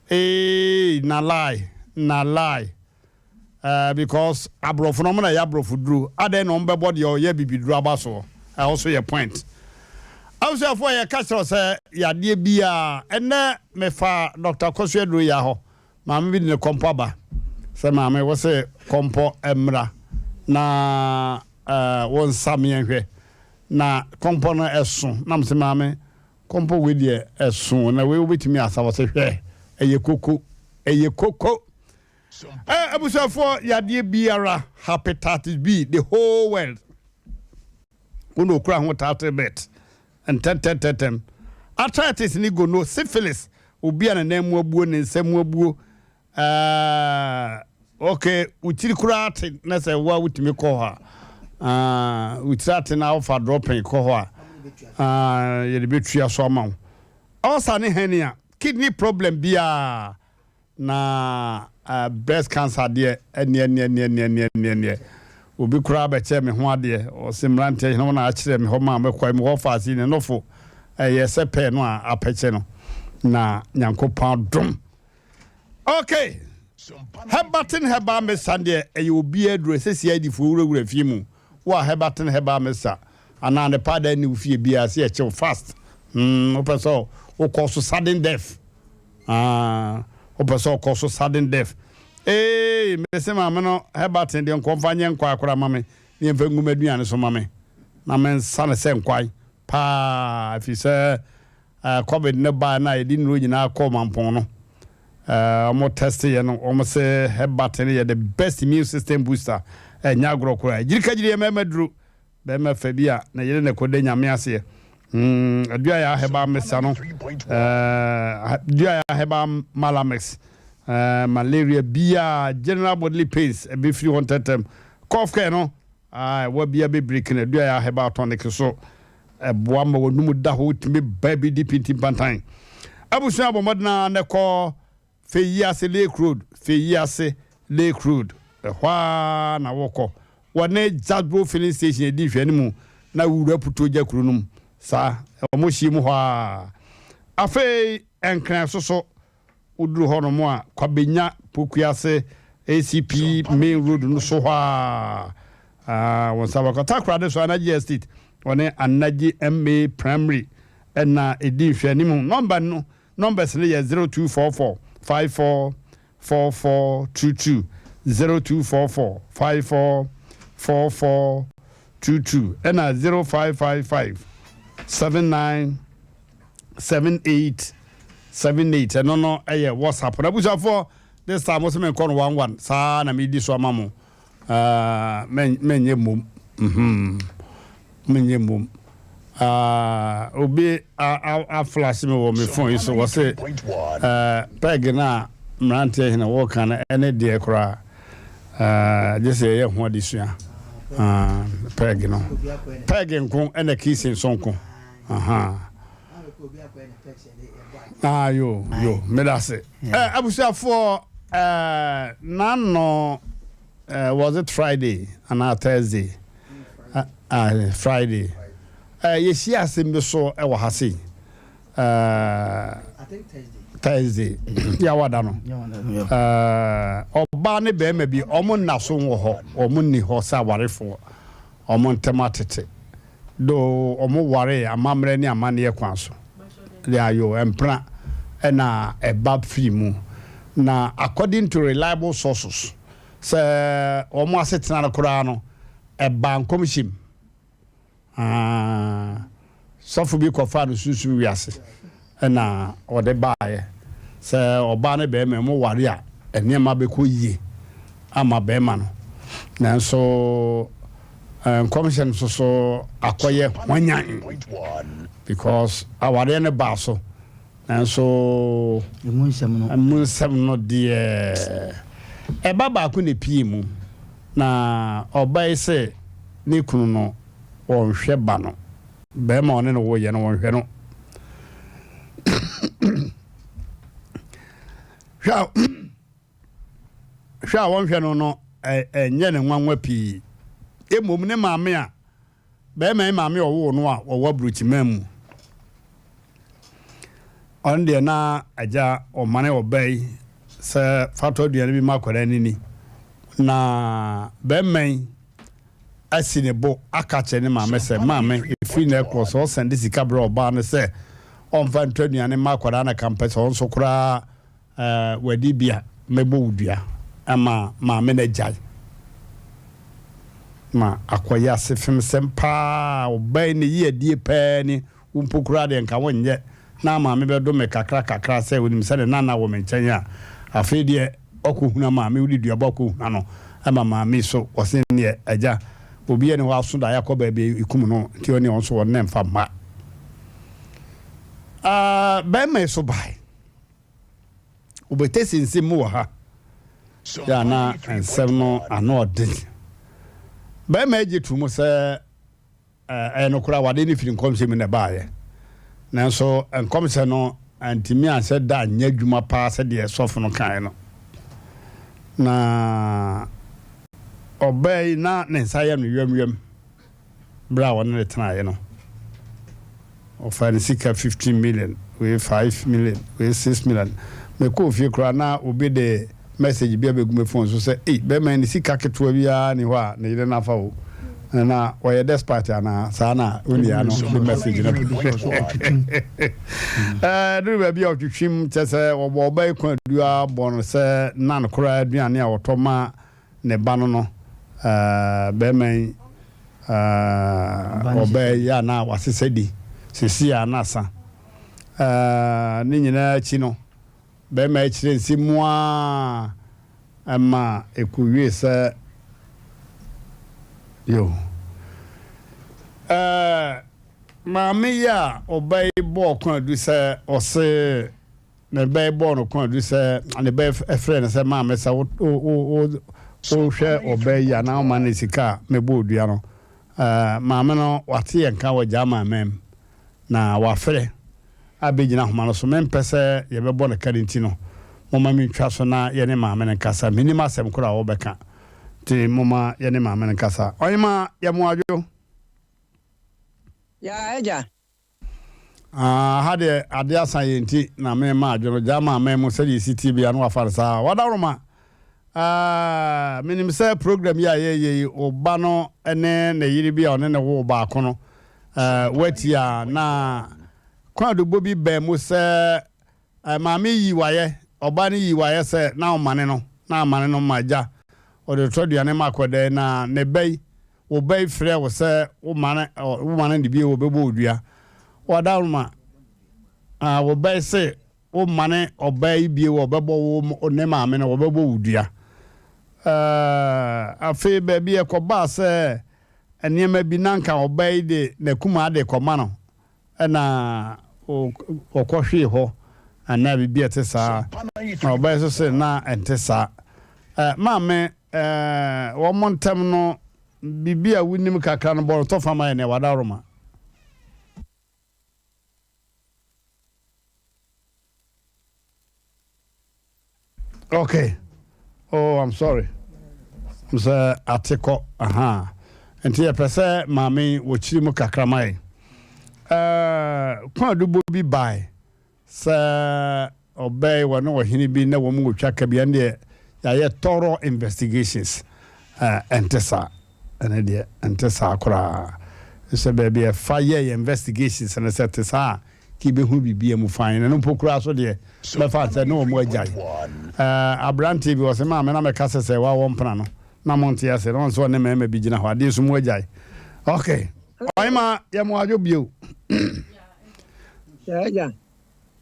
Eei na lie, na lie. Uh, because aborɔfo no ɔmo na ɛyɛ aborɔfo duro. Adɛn na ɔmo bɛbɔ deɛ ɔyɛ bibiduro aba soɔ? Ɛhɔ so yɛ point. Abusuafoɔ yɛka kyerɛ sɛ yadeɛ biara ɛnɛ mefa Dɔkta Kɔso Aduro yi ahɔ. Maame bi de ne kɔmpɔ aba sɛ, Maame, wo se kɔmpɔ mmra na wo nsa meɛ nhwɛ. Na kɔmpɔ no ɛso. Na mese, Maame, Kɔmpɔ wei deɛ ɛso na wei wobɛtumi asa wɔ sɛ hwɛ ɛyɛ koko ɛyɛ koko. Ɛ abusuafoɔ yadeɛ biara hepatitis B the whole world wo na okura ho title bet ntɛntɛntɛntɛm arthritis ne gono syphilis obi a ne nan mu abuo ne nsa mu abuo ɛɛ ok wo tiri koraa ate na sɛ wo a wotumi kɔ hɔ a ah, wo tiri ate na wofa dropping kɔ hɔ a ah, yɛde bɛtua so ama wo ulcer ne hernia kidney problem biara Na breast cancer deɛ ɛneɛ neɛ neɛ neɛ neɛ neɛ neɛ obi koraa bɛkyɛɛ me ho adeɛ ɔse mmeranteɛ hene na akyerɛ me hɔ maa mekɔe me hɔ faase ne nofo ɛyɛ sɛ pɛɛ no a apɛkyɛ no na Nyankopɔn adom ok Herbatin herbal mixture deɛ ɛyɛ obiara aduro ɛsɛ CID foɔ wurawura fie mu wo a Herbatin herbal mixture anaa ne powder nni wo fie biara sɛ yɛkyew fast hmm wopɛ sɛ wokɔ so sudden death Ah, wopɛ sɛ ɔkɔ so sudden death. Ee, mese maame no Herberton deɛ nkɔmfa nyɛ nkwae koraa ma me, ne yɛmfa ngu m'aduane so ma me, na mensa no sɛ nkwae paa, ɛfiri sɛ eh, COVID no baeɛ no a yɛde nnuro nyinaa kɔɔ mampɔn no, eh, wɔn test yɛ no, wɔn se Herberton yɛ the best immune system booster, ɛnyɛ agorɔ koraa. Gyirikagyiri yɛ mmarima duro. Bɛrima fɛ bi a ne yere na ɛkɔda Nyame aseɛ. Mm, Aduaya Herbal Mixture no, eh, Aduaya Herbal Malamix, eh, malaria biaa, general bodily pains, ɛbɛfiri hɔ ntɛntɛm. Cough care no, ah, ɛwɔ bia bɛbreki no, Aduaya Herbal Tonic so, ɛboa ma w'anum da hɔ, wotumi ba bi di pintin pantan. Abusua bɔ mmɔden ara na ɛkɔ Feyiase Lake Road, Feyiase Lake Road, ɛhɔ ara na wokɔ. Wɔne Jasbo Filling Station adi nhwɛanimu na wowura Putuogya kuro no mu. Saa, wɔhyia mu hɔ ara. Afei Nkran so so, woduru hɔnom a, Kwabenya Pokuase ACP Main Road no so hɔ ara, ah, wo nsa bɛkɔ. Takoradi so, Anagye Estate, wɔne Anagye MA Primary na ɛdi nhwɛanimu. Nɔmba no Numbers no yɛ 0244 54 44 22, 0244 54 44 22, ɛna 0555 79 78 78. Ɛno no ɛyɛ WhatsApp. Na abusuafoɔ, this time mo sɛ menkɔ no one one saa na medi so ama mo. Ah, menyɛ mmom. Mhm. Menyɛ mmom. Ah, obi aflash me wɔ me phone yi so wɔ se eh, peg no a mmeranteɛ hene wɔka no ɛne deɛ koraa eh, gye sɛ yɛyɛ ho adesua. Ah, peg no. Peg nko ɛna kisi nso nko. Aha. Ah, yo, yo, medase. Eh, abusuafoɔ, eh, n'ano, eh, was it Friday anaa Thursday? Uh, uh, Friday. Eh, yɛhyia asɛm bi so wɔ ha sei. Eh, Thursday. Yɛawada no. Eh, ɔbaa ne bɛrima bi, ɔmo nna so wɔ hɔ, ɔmo nni hɔ sɛ awarefoɔ. Ɔmo ntɛm atete. Though ɔmo waree amammerɛ ne amanneɛ kwan so de ayo mpena na ɛba firi mu. Na according to reliable sources sɛ ɔmo asetena no koraa no ɛbaa nkɔmhyɛ mu. Aah sɔfo bi kɔfaa no sunsum wiase na ɔde baeɛ sɛ ɔbaa ne barima mu ware a nneɛma bɛkɔ yie ama barima no nanso nkɔmhyɛ no nso so akɔyɛ hwanyan because awareɛ no baa so nanso emu nsɛm no deɛ ɛba baako na epie mu na ɔbaa yi sɛ ne kunu no wɔnhwɛ ba no Barima a ɔne no woeɛ no, wɔnhwɛ no. Hwɛ a hwɛ a wɔnhwɛ no no ɛnyɛ ne nwanwa pii. Mmom ne maame a barima yi maame a ɔwoo no a ɔwɔ aburokyiman mu. Ɔno deɛ na agya ɔmane ɔbaa yi sɛ fatɔ aduane bi ma akwadaa no ni. Na barima yi asi ne bo aka akyerɛ ne maame sɛ, Maame, ɛfiri nnɛ rekorɔ, sɛ ɔsan de sika brɛ ɔbaa no sɛ ɔmfa ntɔ aduane mma akwadaa no ka mpɛ sɛ ɔnso koraa eh, wadi bi a, mɛbɔ wo dua. Ama maame no agyae. Ma akɔyɛ asefemsɛm paa. Ɔbaa yi ne yiadie paa ni. Wo mpo koraa deɛ nka wonyɛ na maame bɛdom me kakra kakra sɛ onim sɛ ne nana wɔ me nkyɛn a, afei deɛ ɔkɔhuna maame, wode duabɔ akɔhuna no ma maame so, ɔse neɛ agya, obiara nni hɔ aso daeɛ akɔ baabi a ɛkum no, nti ɔne ɔno nso ɔnnɛ mfa mma. Ah, bɛrima yi so bae. Wobɛtɛsi nsɛm mu wɔ ha. Yɛ a na nsɛm no ano ɔden. Bɛrima yi gye to mu sɛ Ɛyɛ nokorɛ, awadeɛ no firi nkɔmhyɛ mu na ɛbaeɛ. Nanso nkɔmhyɛ no antumi anhyɛ da anyɛ adwuma paa sɛdeɛ sɔfo no kaeɛ no. Na ɔbaa yi na ne nsa yɛ no yamyam berɛ a ɔne no tenaeɛ no. Ɔfaa ne sika 15 million, wei 5 million, wei 6 million. Mekɔɔ fie koraa na obi de message bi abɛgu me phone so sɛ, ei, bɛrima yi ne sika ketewa biara ni hɔ a ne yere no afa o. Na ɔyɛ despite anaa? Saa na onua no de message no. Ɛduru baabi a ɔtwetwem kyɛ sɛ ɔbɔ ɔba yi kwan du ara bɔ no sɛ nan koraa aduane a ɔtɔ ma ne ba no no, barima yi, ɔbaa yi a na wasesa di seesei a na asa. Ne nyinaa akyi no, barima yi kyerɛ nsɛm mu ara ma ɛkɔwie sɛ yo. Maame yi a ɔbaa yi bɔɔ kwan du sɛ ɔse Ne ba yi bɔɔ no kɔn adu sɛ ne ba yi frɛɛ no sɛ maame sɛ wo wo wo wohwɛ ɔbaa yi anaa woma no sika a mebɔ odua no. Ɛɛ maame no wate yɛn nka wɔ German man mu na wafrɛ abɛgyina ahoma no so. Mempɛ sɛ yɛbɛbɔ no ka no nti no momma mentwa so na yɛne maame no nkasa. Mennim asɛm korɔ a wɔbɛka nti momma yɛne maame no nkasa. Ɔhemaa yɛmo adwo. Yaa agya. Ah, ha deɛ adeɛ asa yɛn nti na mema adwo no gya ma aman mu sɛdeɛ ɛsi tie bia no wafa no saa. Wadaworoma, ah, menim sɛ program yi a yɛyɛ yi, wo ba no ne ne yere bi a ɔne ne woo baako no, eh, woatie a, na kwaadubɔ bi baa mu sɛ eh, maame yi wayɛ, ɔba no yi wayɛ sɛ na ɔmane no, na amane no ma agya, ɔde tɔ aduane ma akɔdɛɛ na ne ba yi Wo ba yi frɛ wo sɛ wo ma no wo ma no de bio wɔbɛbɔ wo dua. Wadaworoma, ah, wo ba yi se wo ma ne ɔbaa yi bio wɔbɛbɔ wo ne maame no wɔbɛbɔ wo dua. Eh, afei baabi ɛkɔbaa sɛ nneɛma bi na nka ɔbaa yi de n'akumaa de kɔma no ɛna ɔkɔhwee hɔ anaa biribi a ɛte saa. Na ɔbaa yi nso se na ɛnte saa. Eh, maame, eh, wɔn ntam no, biribi a wonim kakra no, bɔ no tɔfa ma yɛn nea wadaworoma. Okay. Oh, I'm sorry. Sɛ ate kɔ. Aha. Nti yɛpɛ sɛ maame wɔkyiri mu kakra ma yɛn. Eh, kwan adubɔ bi bae sɛ ɔbɛe wɔne ɔhene bi na wɔn wɔtwa ka bi ɛno deɛ yɛayɛ thorough investigations. Eh, ɛnte saa. Ɛno deɛ ɛnte saa koraa. Sɛ baabi ɛfa yɛ investigations no sɛ te saa a Ki bɛhunu biribiara mu fann. Ɛno mpo koraa so deɛ, mɛfa sɛ ne wɔn agyae. Ɛɛ, aberanteɛ bi, ɔse, Maame, na mɛka sɛ sɛ wawɔ mpena no, na monte ase. Na ɔno nso ɔne mmarima bi gyina hɔ. Adeɛ so mu agyae. Ok. Ɔhema, yɛ mo adwo bio.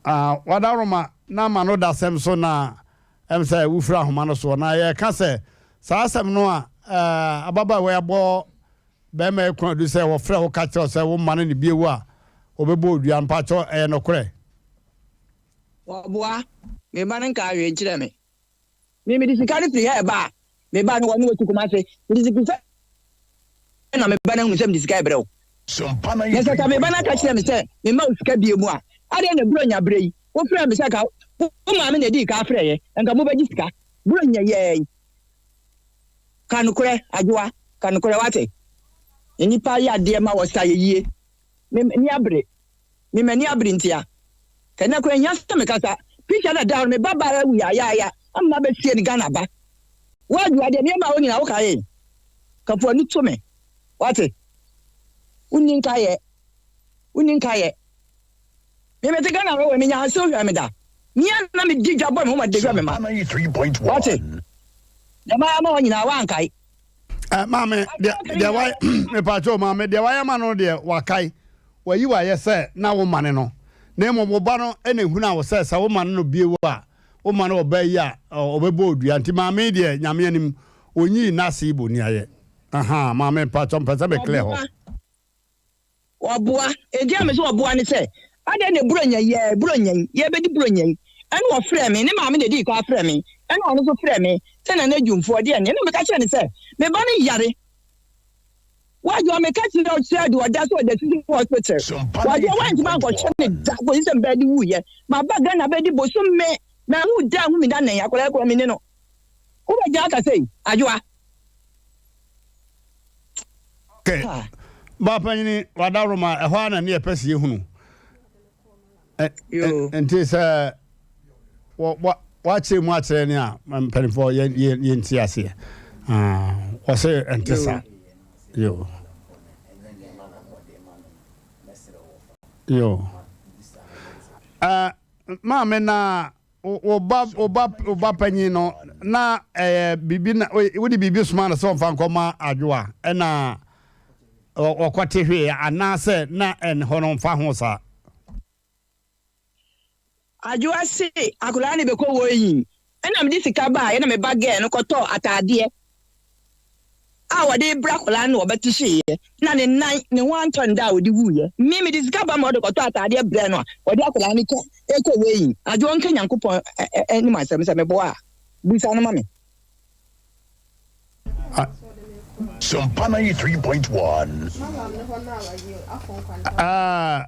Ah, wadaworoma na ma no da sɛm so na ɛm sɛ wofiri ahoma no soɔ. Na yɛka sɛ saa asɛm no a, ɛɛ, ababaawa yi abɔ Bɛɛma yi kɔn adu sɛ wɔfrɛ wo ka kyerɛ wo sɛ wo mma no ne bio a wɔbɛbɔ wo dua. Mpakyɛw ɛyɛ nokorɛ? Wɔboa, me ba no nkaa hwee nkyerɛɛ me. Me mede sika no firi ha ɛba a, me ba no wɔne wɔte Kumase. Mede sika sɛ na me ba no ahunu sɛ mede sika rebrɛ wo. Na sɛ ka me ba no aka kyerɛ me sɛ memma wo sika bio mu a, adɛn na Buronya berɛ yi wofrɛɛ me sɛ ka wo maame na ɛdii ka frɛeɛ, nka mobɛgye sika. Buronya yi. Ka nokorɛ, Adwoa, ka nokorɛ, woate? Nnipa yɛ adeɛ ma wɔ sa yɛ yie. Me m'ani abere. Me m'ani abere ntia. Kɛ nnɛ koraa ɛnhia sɛ mekasa. Picture no a ɛda hɔ no, me ba baa awu yaayaaya ama mabɛsie no Ghana ba. Wo Adwoa deɛ nneɛma a wo nyinaa wokaee. Ka fo ani to me. Woate? Wonni nkaeɛ. Wonni nkaeɛ. Me mete Ghana hɔ wɔ menya asew hwɛ me da. Me a na medi dwa bɔ me ho ma de hwɛ me ma. Wate? Deɛ mayɛ ama hɔ nyinaa woankae. Eh, maame, deɛ deɛ wayɛ mepatwo maame deɛ wayɛ ama no deɛ wakae. Wayi wo ayɛ sɛ na womane no, na mmom wo ba no na ehunaa wo sɛ sɛ womane no bio a, woma no ɔbaa yi a, ɔbɛbɔ wo dua. Nti maame yi deɛ, Nyame anim, ɔnyii n'ase yi boniayɛ. Ahaa, maame, mpakyɛw mepɛ sɛ me clear hɔ. Ɔboa. Enti a mese ɔboa ne sɛ, adɛn na Buronya yi ɛɛ, Buronya yi, yɛrebɛdi Buronya yi, ɛna ɔfrɛɛ me, ne maame na ɛdii kan frɛɛ me, ɛna ɔno nso frɛɛ me sɛ Nana Dwumfoɔ deɛ ne, ɛna meka kyerɛɛ no sɛ, me ba no yare. Wadwoa meka kyerɛ wo kyerɛ de ɔda so ɔda sisi hospital. Wadwoa wantumi ankɔhwɛ me da kɔsi sɛ mbaa de wuiɛ. Maba Ghana bɛdi bosome manhu da anhu me da nɛn akwadaa koraa menni no. Wobɛgya aka sei Adwoa. Okay. Ba panyini wadaworo ɛhɔ ara na ne yɛpɛ sɛ yɛhunu. Nti sɛ wakyerɛ mu akyerɛ ne a mpanimfoɔ yɛnti aseɛ. Wɔse ɛnte sa. Yo. Yo. Maame na wo ba wo ba wo ba panyin no na ɛyɛ biribi na wode biribi soma no sɛ ɔmfa nkɔma adwoa ɛna ɔkɔte hwee anaasɛ na ɛhɔ no mfa ho saa. Adwoa se akwadaa no bɛkɔ weighing ɛna mede sika baeɛ na me ba girl no kɔtɔɔ ataadeɛ a wɔde rebrɛ akwadaa no na wɔbɛte hyeeɛ na ne nan ne ho antɔ no da a ɔde wuiɛ. Me mede sika ba ma ɔde kɔtɔ ataadeɛ brɛ no a ɔde akwadaa no kɔ ɛkɔ weighing. Adwoa nka Nyankopɔn anim asɛm sɛ meboa a bisa no ma me. Sompa 93.1. Ah,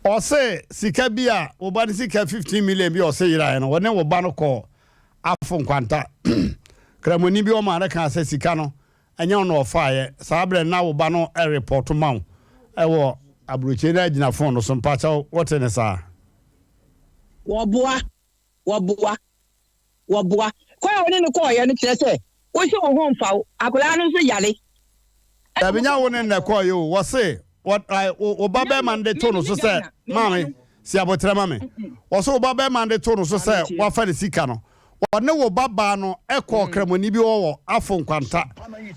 ɔse sika bi a wo ba no sika 15 million bi a ɔse yeraeɛ no ɔne wo ba no kɔɔ afo nkwanta kramoni bi ɔma no kaa sɛ sika no ɛnyɛ ɔno ɔfaeɛ saa berɛ na wo ba no repɔto ma wo ɛwɔ aburokyire no agyina fon no so mpakyɛw wote ne saa. Wɔboa, wɔboa. Wɔboa. Kwan a wo ne no kɔeɛ no kyerɛ sɛ wose wo ho mfa wo. Akwadaa no nso yare. Dabi nya wo ne no na ɛkɔeɛ o. Wɔse wo ba bɛrima no de to no so sɛ maame si aboterɛ ma me. Wɔse wo ba bɛrima no de to no so sɛ wafa ne sika no. Wɔne wo ba baa no kɔɔ kramoni bi hɔ wɔ Afo Nkwanta.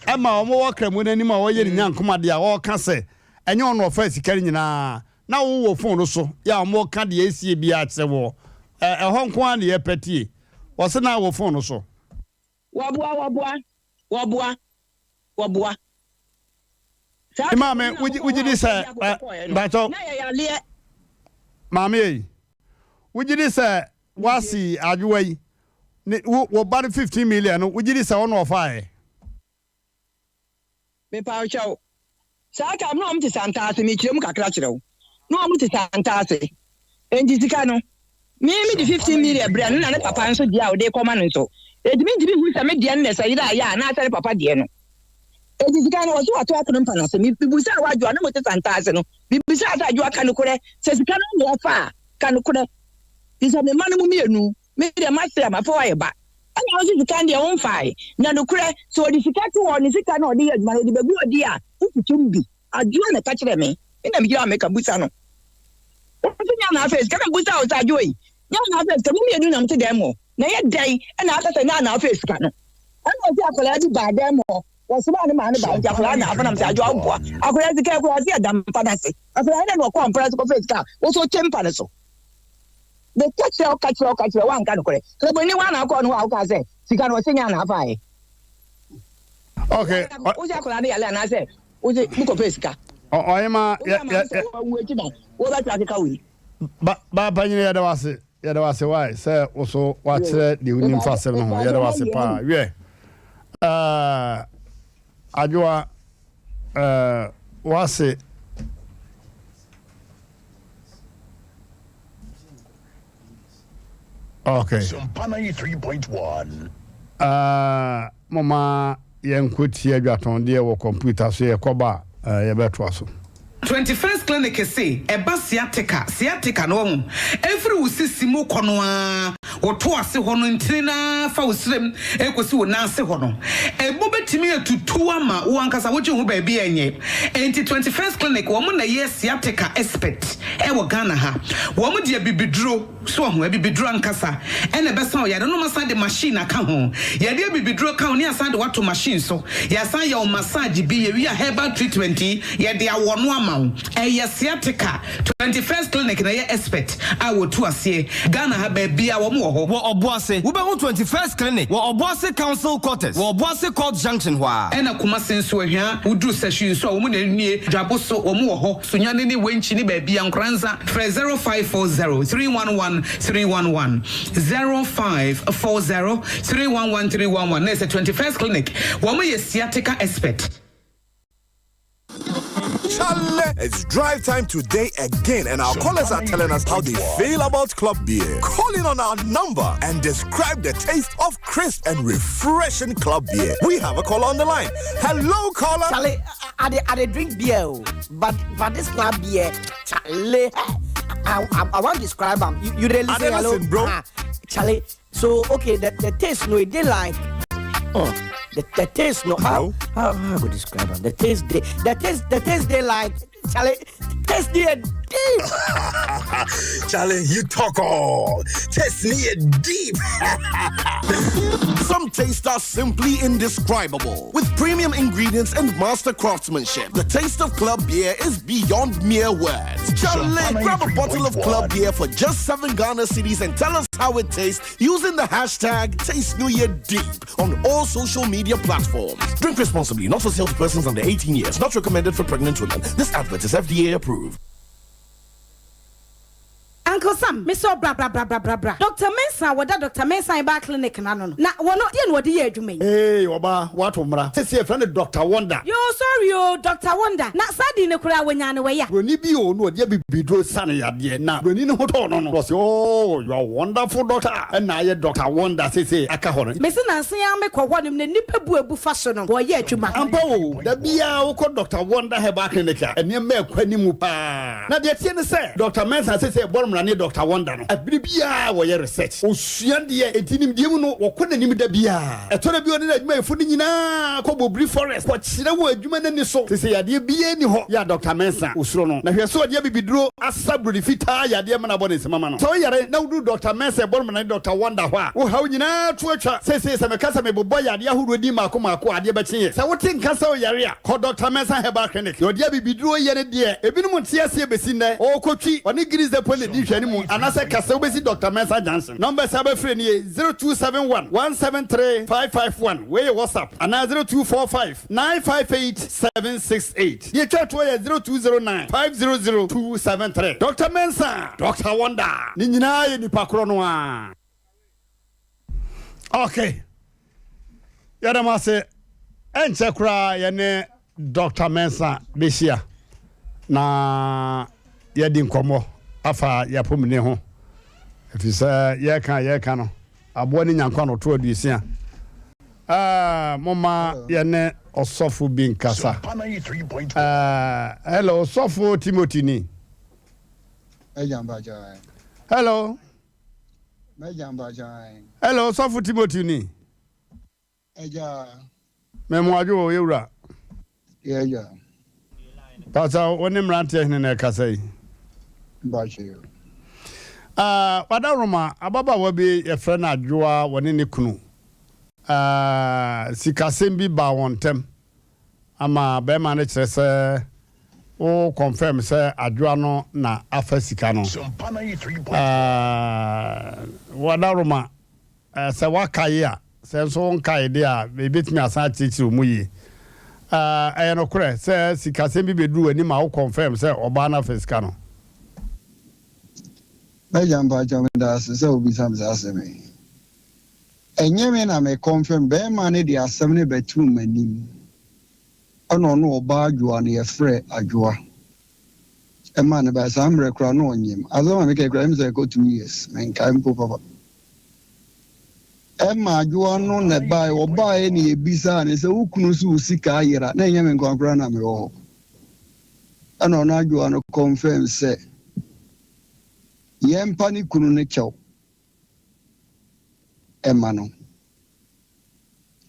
Ɛma wɔn wɔ kramoni no anim a ɔreyɛ ne nyankomadeɛ a ɔreka sɛ ɛnyɛ ɔno na ɔfaa sika no nyinaa. Na wo wɔ phone no so yɛ a wɔn ka deɛ esie biara kyerɛ woɔ. Ɛ ɛhɔ nko ara na yɛpɛ tie. Wɔse na wɔ phone no so. Wɔboa wɔboa wɔboa wɔboa. Saa Maame wogye wogye di sɛ ɛ mpakyɛw. Na yɛ yareɛ. Maame ei wogye di sɛ wasi adwowa yi ne wo wo ba no 15 million no wogye di sɛ ɔno ɔfaeɛ. Mepaw kyɛw, saa time no na wɔn te Santase, mekyerɛ mu kakra kyerɛ wo, na wɔn te Santase, enti sika no, me me de 15 million brɛ no na ne papa nso deɛ a ɔde kɔma no nso, enti me ntumi hu sɛ me deɛ no na ɛsɛ yere ayɛ a anaasɛ ne papa deɛ no. Enti sika no wɔso wato akono mpa no ase, me bisaa w'adwoa na mo te Santase no, me bisaa sɛ adwoa ka nokorɛ, sɛ sika no na ɔfa a, ka nokorɛ, te sɛ me mma no mu mmienu. Me deɛ mase a mafa wo ayɛ ba. Ɛna wo nso sika no deɛ womfae. Na nokorɛ, sɛ ɔde sika to hɔ, ne sika no a ɔde yɛ adwuma no, ɔde bɛgu hɔ deɛ a, wotutum bi. Adwoa na ɛka kyerɛɛ me. Me na megyina hɔ meka, busa no. Wo nso nya na afei sika. Na mebusaa wo sɛ, Adwoa yi, nya na afei sika? Mo mmienu na mote dan mu hɔ. Na ɛyɛ dɛn na aka sɛ nya na afei sika no? Ɛna ɔse akwadaa bi baa dan mu hɔ, wɔsomaa ne maame baa, nti akwadaa na afa na mesɛ, Adwoa woboa. Akwadaa sika yi koraa, ɔse ɛda mpa no ase. Akwadaa no na ɔkɔɔ mpa no ase kɔfaa sika a, wo nso wote mpa no so. Meka kyerɛ wo, ka kyerɛ wo, ka kyerɛ wo, woanka nokorɛ. Kraboni hɔ a na wokɔɔ no hɔ a wokaa sɛ sika no ɔse nyɛ a na afaeɛ. Okay. Wose akwadaa no yare anaasɛ wose mokɔpɛɛ sika? Ɔhema yɛ yɛ yɛ. Wawu akyi na wobɛtra akeka wei. Ba ba panyin yɛda wo ase yɛda wo ase wae sɛ wo so wakyerɛ deɛ wonim fa asɛm no ho yɛda wo ase paa wiɛ ɛɛ adwoa ɛɛ wase. Okay. Sompa 93.1. Uh, moma yɛnkɔ tie adwatɔndeɛ wɔ kɔmputa so yɛkɔba a uh, yɛbɛtoa so. 21st Clinic se ɛba sciatica, sciatica no wahu, ɛfiri wo sisi mu kɔ no ara, wo to ase hɔ no ntini no ara fa wo srem ɛkɔsi wo nan ase hɔ no, ɛmu bɛtumi atutu ama wo ankasa wogye ho baabi a ɛnyɛ. Enti 21st Clinic wɔn na ɛyɛ sciatica expert ɛwɔ Ghana ha. Wɔn de abibiduro. So wahu? Abibiduro ankasa na ɛbɛsa wo yare no. Wɔasan de machine aka ho. Yɛde abibiduro ka ho ne yɛasan de wo ato machine so. Yɛasan ayɛ wo massage bi. Yɛwie a herbal treatment yi, yɛde awɔ no ama wo. Ɛyɛ sciatica. 21st Clinic na ɛyɛ expert a wɔtu aseɛ. Ghana ha baabiara wɔn wɔ hɔ. Wɔ Ɔboase, wobɛhu 21st Clinic wɔ Ɔboase Council Quarters wɔ Ɔboase Court Junction hɔ ara. Ɛna Kumasi nso, Ahwia, woduru Sahwi nso a, wɔn na nie. Dwabo so, wɔn wɔ hɔ. Sunyani ne Wenchi ne baabia Nkoranza frɛ 0540 311 311 0540 311 311 na ɛsɛ 21st clinic wɔn yɛ sciatica expert. Chale, it's drive time today again, and our callers are telling us how they feel about club beer. Calling on our number and describe the taste of crisp and refreshing club beer. We have a caller on the line. Hello, caller. Chale, I, I, I, drink beer, oh, but but this club beer, chale, I, I, I want to describe them. You, you really say hello, listen, bro. Ah, chale. So okay, the, the taste no, it did like. Oh, the, the taste no how how how I go describe am? The taste they the taste the taste they like Charlie taste they deep. Charlie, you talk all. Taste me deep. Some tastes are simply indescribable. With premium ingredients and master craftsmanship, the taste of club beer is beyond mere words. Charlie, grab a bottle of club beer for just 7 Ghana cedis and tell us how it tastes using the hashtag TasteNewYearDeep on all social media platforms. Drink responsibly, not for sale to persons under 18 years, not recommended for pregnant women. This advert is FDA approved. Uncle Sam, me sɛ wo bra bra bra bra bra bra. Doctor Mensah a wɔda Doctor Mensah Herbal Clinic no ano no, na wɔno deɛ na wɔde yɛ adwuma yi? Eei ɔbaa, woato mmara. Seesei yɛfrɛ no Doctor Wonder. Yoo sorry oo, Doctor Wonder, na saa din no koraa wɔnyaa no wɔ ya? Buroni bi oo na ɔde abibiduro sa no yadeɛ, na buroni no ho tɔɔ no no, na ɔse oo you are wonderful doctor, ɛna ayɛ Doctor Wonder seesei aka hɔ no. Mese nansa yi ara mekɔ hɔ nom na nnipa bu abu fa so no, wɔyɛ adwuma. Ampa oo, da biara wokɔ Doctor Wonder Herbal Clinic a, nneɛma ɛkɔ anim paa. Na deɛ ɛteɛ ne sɛ, Dɔkta Mensah seesei ɛbɔ no mmara ne Dɔkta Wonder no, bere biara wɔyɛ research, wɔsua adeɛ, enti nimdeɛ mu no wɔkɔ n'anim da biara. Ɛtɔ da bi a ɔne n'adwumayɛfo no nyinaa kɔ Bobiri Forest kɔkyerɛ wɔn adwuma no ani so. Seesei yadeɛ biara nni hɔ yɛ a Dɔkta Mensah osuro no. Na hwɛ sɛ ɔde abibiduro asa buroni fitaa yadeɛ ma no abɔ ne nsam ama no. Sɛ woyare na woduru Dɔkta Mensah ɛbɔ no mmara ne Dɔkta Wonder hɔ a, wo haw nyinaa to atwa. Seesei sɛ meka sɛ mebobɔ yadeɛ ahodoɔ din mmaako mmaako a, adeɛ bɛkye yɛn. Sɛ wote nka sɛ woyare a, Kɔ Dɔkta Mensah Herbal Clinic. Deɛ ɔde abibiduro yɛ no deɛ, ebinom nte aseɛ bɛsi nnɛ. Ɔrekɔtwi, ɔne Guinness Depot na ɛdi nhwɛanimu, anaasɛ ka sɛ wobɛsi Dɔkta Mensah Junction. Numbers a wobɛfrɛ nie, 0271 173 551, wei yɛ WhatsApp, anaa 0245 958 768. Deɛ ɛtwa toɔ yɛ 0209 500 273. Dɔkta Mensah, Dɔkta Wonder, ne nyinaa yɛ nipa korɔ no ara. Okay. Yɛda mo ase. Ɛnkyɛ koraa yɛne Dr. Mensah bɛhyia na yɛadi nkɔmmɔ afa yɛapɔmuden ho. Ɛfiri sɛ yɛka yɛka no, aboa ne nyankwa na ɔto aduosia. Uh, momma yɛne ɔsɔfo bi nkasa. Uh, hello, ɔsɔfo Timothy ni. Hello. M'agya mpakyɛ ae. Hello, Ɔsɔfo Timothy ni. Agya. Mɛmo adwo o, yɛwura. Yɛ agya. Pasa, wo ne mmeranteɛ hene na ɛkasa yi. Mpakyɛ yo. Uh, wada Roma, ababaawa bi yɛfrɛ no Adwoa, wɔne ne kunu. Uh, sikasɛm bi baa wɔn ntam. Ama bɛɛma no kyerɛ sɛ wo confirm sɛ adwoa no na afa sika no. Aah Wadaroma sɛ woakae a, sɛ nso wonkae deɛ a yɛbɛtumi asan akyerɛkyerɛ wo mu yie. Aah ɛyɛ nokorɛ sɛ sikasɛm bi bɛduru w'anim a wo confirm sɛ ɔbaa no afa sika no? M'agya mpakyɛw medaase sɛ wobisa me saa asɛm yi. Ɛnyɛ me na me confirm, bɛɛma no de asɛm no bɛtoo m'anim ɛna ɔno ɔbaa Adwoa no yɛfrɛ Adwoa ɛmaa no bae, saa mmerɛ koraa na ɔnyem, asɛm a meka yi koraa ɛyɛ me sɛ ɛkɔ 2 years, menkae mpo papa. Ɛma Adwoa no na ɛbae, ɔbaeɛ na yɛbisaa no sɛ wo kunu so wo sika ayera, na ɛnyɛ me nkoa koraa na mewɔ hɔ, ɛna ɔno Adwoa no confirm sɛ yɛmpa ne kunu no kyɛw. ma no.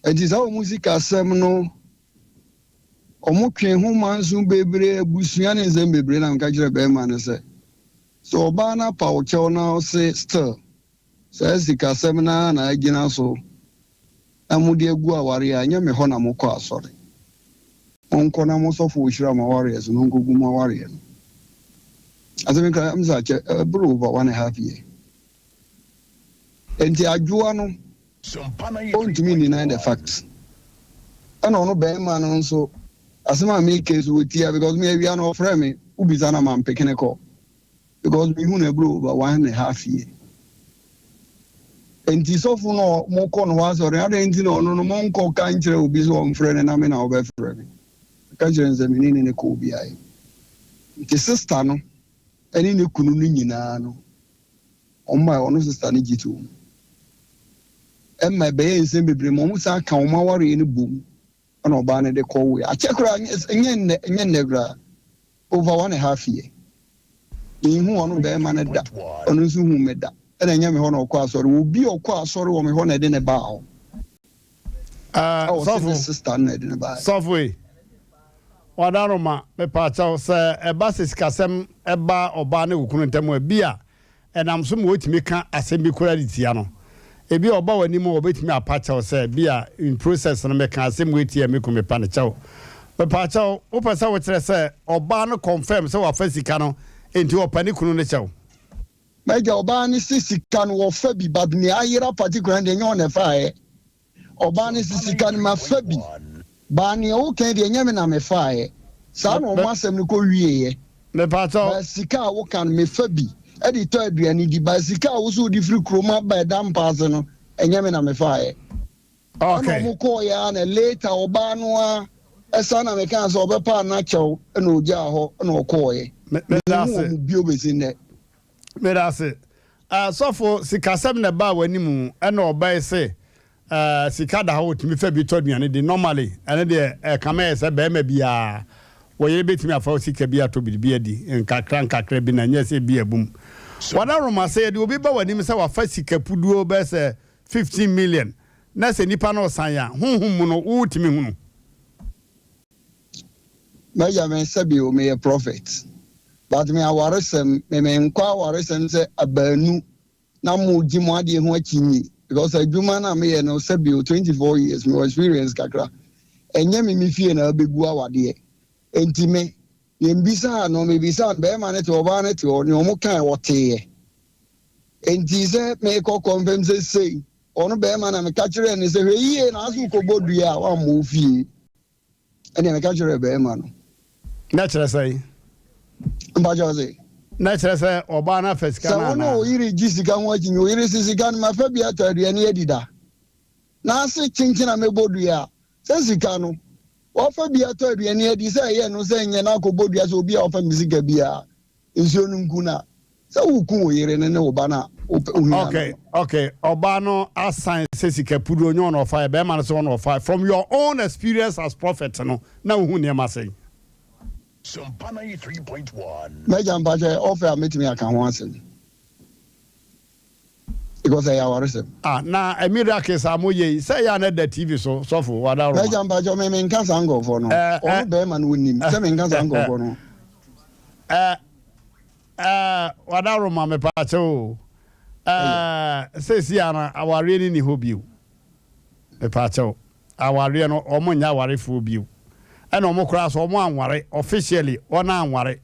Enti saa wɔn sikasɛm no, wɔtwee ho manso bebree, abusua ne nsɛm bebree na meka kyerɛ bɛrima no sɛ, Sɛ ɔbaa no apa wo kyɛw na ɔse still saa sikasɛm no ara na agyina so na mode agu awareɛ a, ɛnyɛ me hɔ na mokɔ asɔre. Monkɔ na mo sɔfo ɔhyira mo awareɛ so na ɔnkɔgu mo awareɛ no. Asɛm yi koraa, ɛm sɛ akyɛ, ɛboro over one and half year. Enti adwoa no ɔntumi deny the fact. Ɛna ɔno bɛɛma no nso asɛm a meka yi so ɔtia because me awia no ɔfrɛ me wobisa no a mampeke ne call because mehu no ɛboro over one and a half year. Enti sɔfo no a mokɔ no hɔ asɔre no adɛn nti na ɔno no monkɔ ka nkyerɛ obi sɛ ɔmfrɛ no na me na ɔbɛfrɛ me. Meka kyerɛ no sɛ me ne ne ne kɔ obiara. Nti sister no ɛne ne kunu no nyinaa no Wɔn a ɔno sista no gye toom. Ɛma ɛbɛyɛɛ nsɛm bebree ma wɔsan ka wɔn awareɛ no boom ɛna ɔbaa no de kɔwoeɛ. Akyɛ koraa ɛnyɛ nnɛ ɛnyɛ nnɛ koraa over one and a half year. Menhu ɔno bɛrima no da, ɔno nso hu me da. Ɛna ɛnyɛ me hɔ na ɔkɔ asɔre. Obi a ɔkɔ asɔre wɔ me hɔ na ɛde ne baa hɔ. Uh, A ɔse ne sɔfo, sista no na ɛde ne baeɛ. sɔfo yi, wadaroma, mepaakyɛw, sɛ ɛba sɛ sikasɛm ɛba ɔbaa ne okunu ntam a, bi a ɛnam so ma wotumi ka asɛm bi koraa de tia no. Ebia ɔba w'anim a obetumi apa kyɛw sɛ, Ebia in process no mekaa asɛm wei tiaa me kunu, mepa no kyɛw. Mepaakyɛw, wopɛ sɛ wokyerɛ sɛ ɔbaa no confirm sɛ wafa sika no enti ɔpa ne kunu no kyɛw? M'agya, ɔbaa no se sika no wɔfa bi but nea ayera particular no deɛ ɛnyɛ ɔna ɛfaeɛ. Ɔbaa no se, Sika no mafa bi, baa nea woka yi deɛ ɛnyɛ me na mefaeɛ. Saa na wɔn asɛm no kɔwieeɛ. Baa sika a woka no, mefa bi de tɔ aduane di, baa sika a wo nso wode firi kurom aba ɛda mpa ase no, ɛnyɛ me na mefaeɛ. Ɛna wɔn kɔeɛ ara na later ɔbaa no ara ɛsan na mekaa sɛ ɔbɛpa no akyɛw na ɔgyaa hɔ na ɔkɔeɛ. Menhu wɔn bio bɛsi nnɛ. Meda ase. Sɔfo, sikasɛm na ɛbaa w'anim ɛna ɔbae se sika da hɔ otumi fa bi tɔ aduane di. Normally, ɛno deɛ ɛkame ayɛ sɛ barima biara wo yere bɛtumi afa wo sika bi atɔ biribi adi nkakra nkakra bi na ɛnyɛ sɛ ebi abum. Wadaroma, sɛ yɛde obi ba w'anim sɛ wafa sika puduo bɛyɛ sɛ 15 million na sɛ nipa no resan a, honhom mu no wotumi hunu? M'agya me sɛbi o meyɛ prophet but me awaresɛm me me nkɔ awaresɛm sɛ abaanu na mo gye mo adeɛ ho akyinyi because adwuma na meyɛ no sɛbi o 24 years me wɔ experience kakra ɛnyɛ me me fie na abɛgu awadeɛ enti me deɛ mbisaa no mebisaa no bɛrima no te hɔ ɔbaa no te hɔ nea ɔmo kae ɔteeɛ enti sɛ mekɔ kɔnfɛm sɛ sei Ɔno bɛrima na meka kyerɛɛ no sɛ, Hwɛ yie na ase wokɔbɔ dua a, woammɔ wo fie. Ɛnneɛ meka kyerɛɛ bɛrima no. Na ɛkyerɛ sɛn? Mpakyɛ ɔse. Na ɛkyerɛ sɛ ɔbaa no afa sika no anaa? Sɛ wo ne wo yere gye sika ho akyinnye, wo yere se sika no mafa bi atɔ aduane adi da, na ase kyenkyen a mɛbɔ dua a, sɛ sika no, wafa bi atɔ aduane adi, sɛ ɛyɛ no sɛ ɛnyɛ na akɔbɔ dua sɛ obi a wafa me sika biara, nsuo no nku no a, sɛ woku wo yere no ne wo ba no a wohia okay, no. Okay, ɔbaa no asan sɛ sika puduo nyɛ ɔna ɔfaeɛ, bɛrima no sɛ ɔna ɔfaeɛ. From your own experience as prophet no, na wohu nneɛma sɛn? Sompa 93.1. M'agya mpakyɛ ɔfɛ a mɛtumi aka ho asɛm because ɛyɛ awaresɛm. Ah na miracles a mo yɛ yi sɛ ɛyɛ a na ɛda TV so sɔfo wadaworoma. M'agya mpakyɛ me menka saa nkorɔfoɔ no ɔno bɛɛma no ɔnim sɛ menka saa nkorɔfoɔ no. Eh eh wadaworoma mepakyɛ o eh sɛsi a no awareɛ no ni hɔ bio mepakyɛ awareɛ no ɔmo nyɛ awarefoɔ bio ɛna ɔmo koraa so ɔmo anware officially wɔn anware.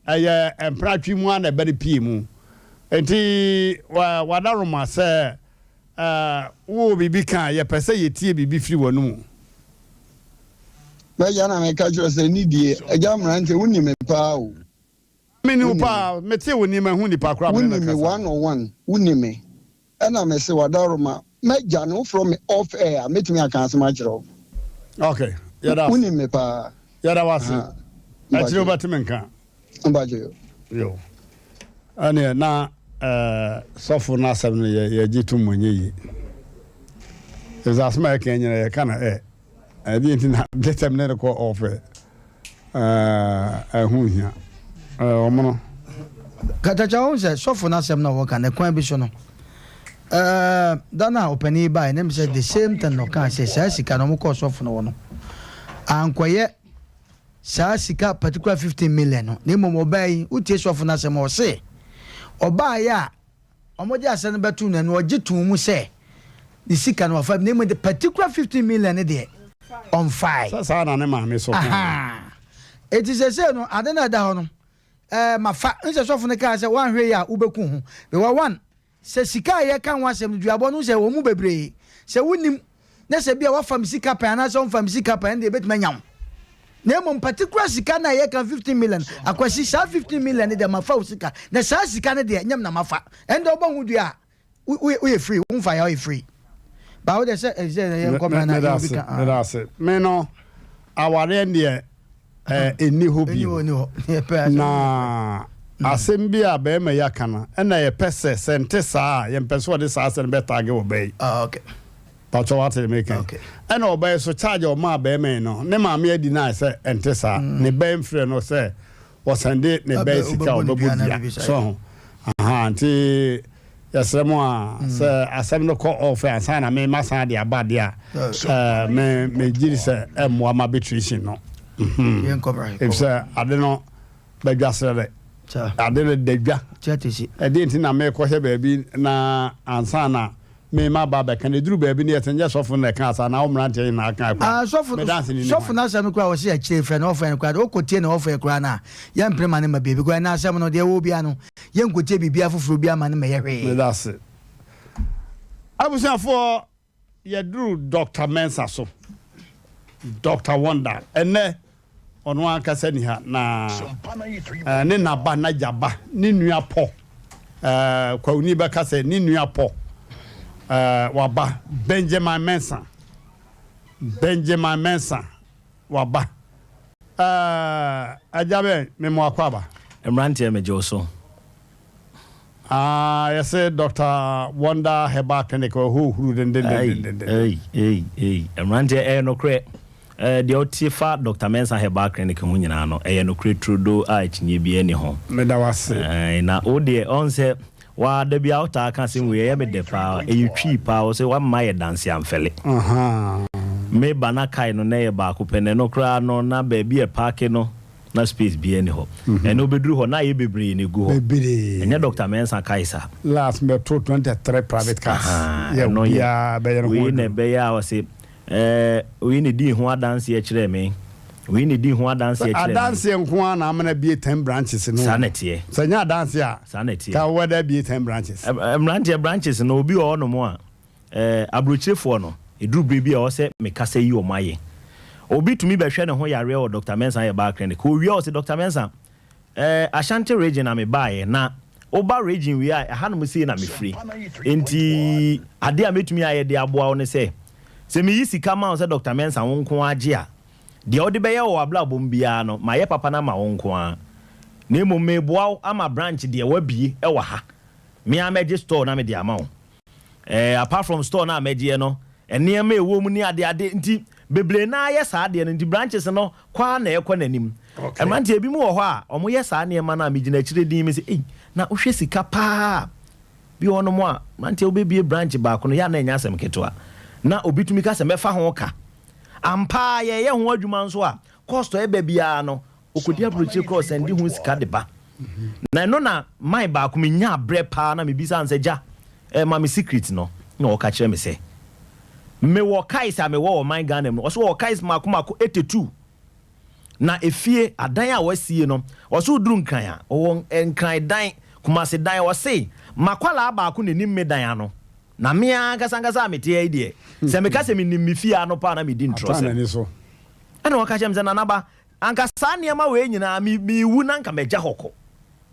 Ɛyɛ mpratwe mu ara na ɛbɛ no pue mu. Enti w'adaworoma sɛ wowɔ biribi ka a, yɛpɛ sɛ yɛtie biribi firi w'anomu. M'agya na meka kyerɛ sɛ ne die. Agya mmeranteɛ, wonim me paa o. Menim wo paa, metee wo nne mahu nipa korɔ a me ne no Wonim me kasa. one on one, wonim me. Ɛna mese w'adaworoma, m'agya no wofrɛ me off air a, mɛtumi aka asɛm akyerɛ wo. Ok, yɛda ase. Wonim me paa. Yɛda wo ase. Akyire wobɛte me nka. Mpakyɛ yo. Yo. Ɛneɛ na eh, sɔfo no asɛm no yɛ yɛgye tom ɛnyɛ yie. Ɛsɛ asɛm a yɛka nyina yɛka no ɛ. Ɛdeɛ nti na dɛtɛm ne rekɔ ɔfɛ. Ɛho hia. Ɔmono. Katakyɛ wohu sɛ sɔfo no asɛm no a wɔka no kwan bi so no ɛɛ da no a ɔpanin yi baeɛ na sɛ the same thing na ɔkaa sɛ saa sika no wɔkɔɔ sɔfo no hɔ no ankɔyɛ saa sika particular 15 million no na mmom ɔbaa yi wotie sɔfo no asɛm a ɔse. Ɔbaeɛ a wɔde asɛm no bɛtoo n'anim no, ɔgye too mu sɛ ne sika no wafa bi na mmom the particular 15 million no deɛ ɔmfae. Sɛ saa na ne maame so kaeɛ. Ahaa. Enti seesei no, ade no a ɛda hɔ no, ɛɛ, mafa. N sɛ sɔfo no kaa sɛ woanhwɛ yie a wobɛku wo ho. Because one, Sɛ sika a yɛka ho asɛm no, duabɔ no, sɛ wɔn mu bebree, sɛ wonnim, na sɛ ebia woafa me sika pɛn anaasɛ womfaa me sika pɛn, ɛnde ebetumi anya wo. Na mmom particular sika no a yɛka 15 million, Akwasi, saa 15 million no deɛ mafa wo sika, na saa sika no deɛ nyɛ me na mafa. Ɛnde wobɔ ho dua a, woyɛ free, womfa yɛ a woyɛ free. Ba wo deɛ sɛ ɛsɛ yɛ nkɔmra na yɛ obi ka. Meda ase. Me no, awareɛ deɛ ɛnni hɔ bio. Na asɛm bi a barima yi aka no, ɛna yɛpɛ sɛ sɛ nte saa a, yɛmpɛ sɛ ɔde saa asɛm no bɛtaage ɔbaa yi. Ah, Patwɛ wate deɛ meka yi. Ɛna ɔbaa yi so charge a ɔmaa barima yi no, ne maame adi no sɛ ɛnte saa. Mm. Ne ba mfrɛ no sɛ ɔsɛnde ne ba yi sika a ɔbɛbɔ dua. So ho. Aha, nti Yɛsrɛ mo a, sɛ asɛm no kɔ off ansa na me masan de aba deɛ a, me megye di sɛ ɛmmoa m'arbitration no. Efisɛ ade no bɛdwa serɛ dɛ. Ade no da dwa. Ɛdeɛ nti na mekɔhyɛ baabi na ansa na me maba abɛka no, ɛduru baabi no yɛsɛ nyɛ sɔfo no na ɛka asa anaa wo mmeranteɛ nyinaa ka koraa. Sɔfo sɔfo no asɛm no koraa wɔsi akyire frɛ no ɔfrɛ no koraa de wokɔtie na ɔfrɛ koraa no a yɛmpene ma no ma baabi koraa na asɛm no deɛ ɛwɔ biara no Yɛnkotie biribiara foforɔ biara ma no mmɛyɛ hwee. Meda ase. Abusuafoɔ, yɛduru Doctor Mensah so. Doctor Wonder, ɛnnɛ ɔno ankasa ni ha na eh, ne na ba, n'agya ba, ne nua pɔ, eh, Kwawuni bɛka sɛ ne nua pɔ, eh, waba, Benjamin Mensah. Benjamin Mensah. Waba. Ɛɛ, agya bɛn, me mo akwaaba. Mmeranteɛ megye wo so. Ah, yɛse Doctor Wonder Herbal Clinic wɔ hɔ huru dendendendenden. Ei, ei, ei, mmeranteɛ ɛyɛ nokorɛ. Eh, deɛ wote fa Doctor Mensah Herbal Clinic ho nyinaa no, ɛyɛ nokorɛ turodoo a akyinnyeɛ biara nni ho. Meda wo ase. Eh, na wo deɛ, ɔn sɛ, Waa da biaa wotaa ka asɛm wei ɛyɛ me dɛ paa ɛyɛ twii paa wose wamma yɛ danse amfɛle. Me ba na kae no na ɛyɛ baako pɛ na ɛno koraa no na baabi a ɛpaake no na space biaa nni hɔ ɛnɛ wobɛduru hɔ na ayɛ bebree na ɛgu hɔ ɛnyɛ Doctor Mensah kae saa. Last mɛto 23 private cars yɛ obiaa bɛyɛ ne ho adwuma. Wei na ɛbɛyɛ a ɔse Ɛɛ, wei na edii ho adanseɛ kyerɛɛ me. Wei na edii ho adanseɛ kyerɛɛ me. Adanseɛ nko ara na amena abue ten branches no. Saa na ɛteɛ. Sɛ ɛnyɛ adanseɛ a. Saa na ɛteɛ. Ka wobɛda abue ten branches. Mmeranteɛ, branches no, obi wɔ hɔnom a, ɛɛ, aburokyirefoɔ no, ɛduru berɛ bi a ɛwɔ sɛ mekasa yi wɔn ayɛ. Obi tumi bɛhwɛ ne ho yareɛ wɔ Doctor Mensah Herbal Clinic. Ɔwie a, ɔse, Doctor Mensah, Eh, Ashanti region na me baeɛ, na woba region wei a, ɛhanom sei na mefiri. Enti adeɛ a mɛtumi ayɛ de aboa wo ne sɛ, sɛ meyi sika ma wo sɛ Doctor Mensah wo nko ara gye a, deɛ wode bɛyɛ wɔ w'abrabɔ mu biara no, mayɛ papa no ama wo nko ara. Na mmom meboa wo ama branch deɛ woabue wɔ ha. Me ara mɛgye store na mede ama wo. Eh, apart from store no a mɛgyeɛ no, nneɛma a ɛwɔ mu ne adeade nti, bebree no ara yɛ saa adeɛ no nti branches no kɔ ara na ɛkɔ n'anim. Mmeranteɛ ebinom wɔ hɔ a, wɔyɛ saa nneɛma no a, megyina akyire dinn mese, ei, na wohwɛ sika paa a, bi wɔ hɔnom a, mmeranteɛ wobɛbue branch baako no, yɛ a na ɛnyɛ asɛm ketewa. Na obi tumi ka sɛ mɛfa ho ka. Ampa ara yɛyɛ ho adwuma nso a, cost a ɛba biara no, Ɔkɔdi aburokyire koraa ɔsan di ho sika de ba. Na ɛno na man baako menyaa berɛ paa na mebisaa no sɛ gya eh, ma me secret no. Na ɔka kyerɛ me sɛ mewɔ kais a mewɔ wɔ man Ghana mu no, ɔse ɔwɔ kais mako mako 82. Na efie, adan a wasie no, ɔse woduru Nkran a, ɔwɔ Nkran dan, Kumase dan, ɔse makwalaa baako na ɛnim me dan ano. Na me ara ankasa ankasa a mete ha yi deɛ, sɛ meka sɛ menim me fie ano paa na medi ntorɔsɛm. Ɛna ɔka kyerɛ me sɛ Nanaba, Anka saa nneɛma wei nyinaa, me, merewu na anka magya hɔ kɔ.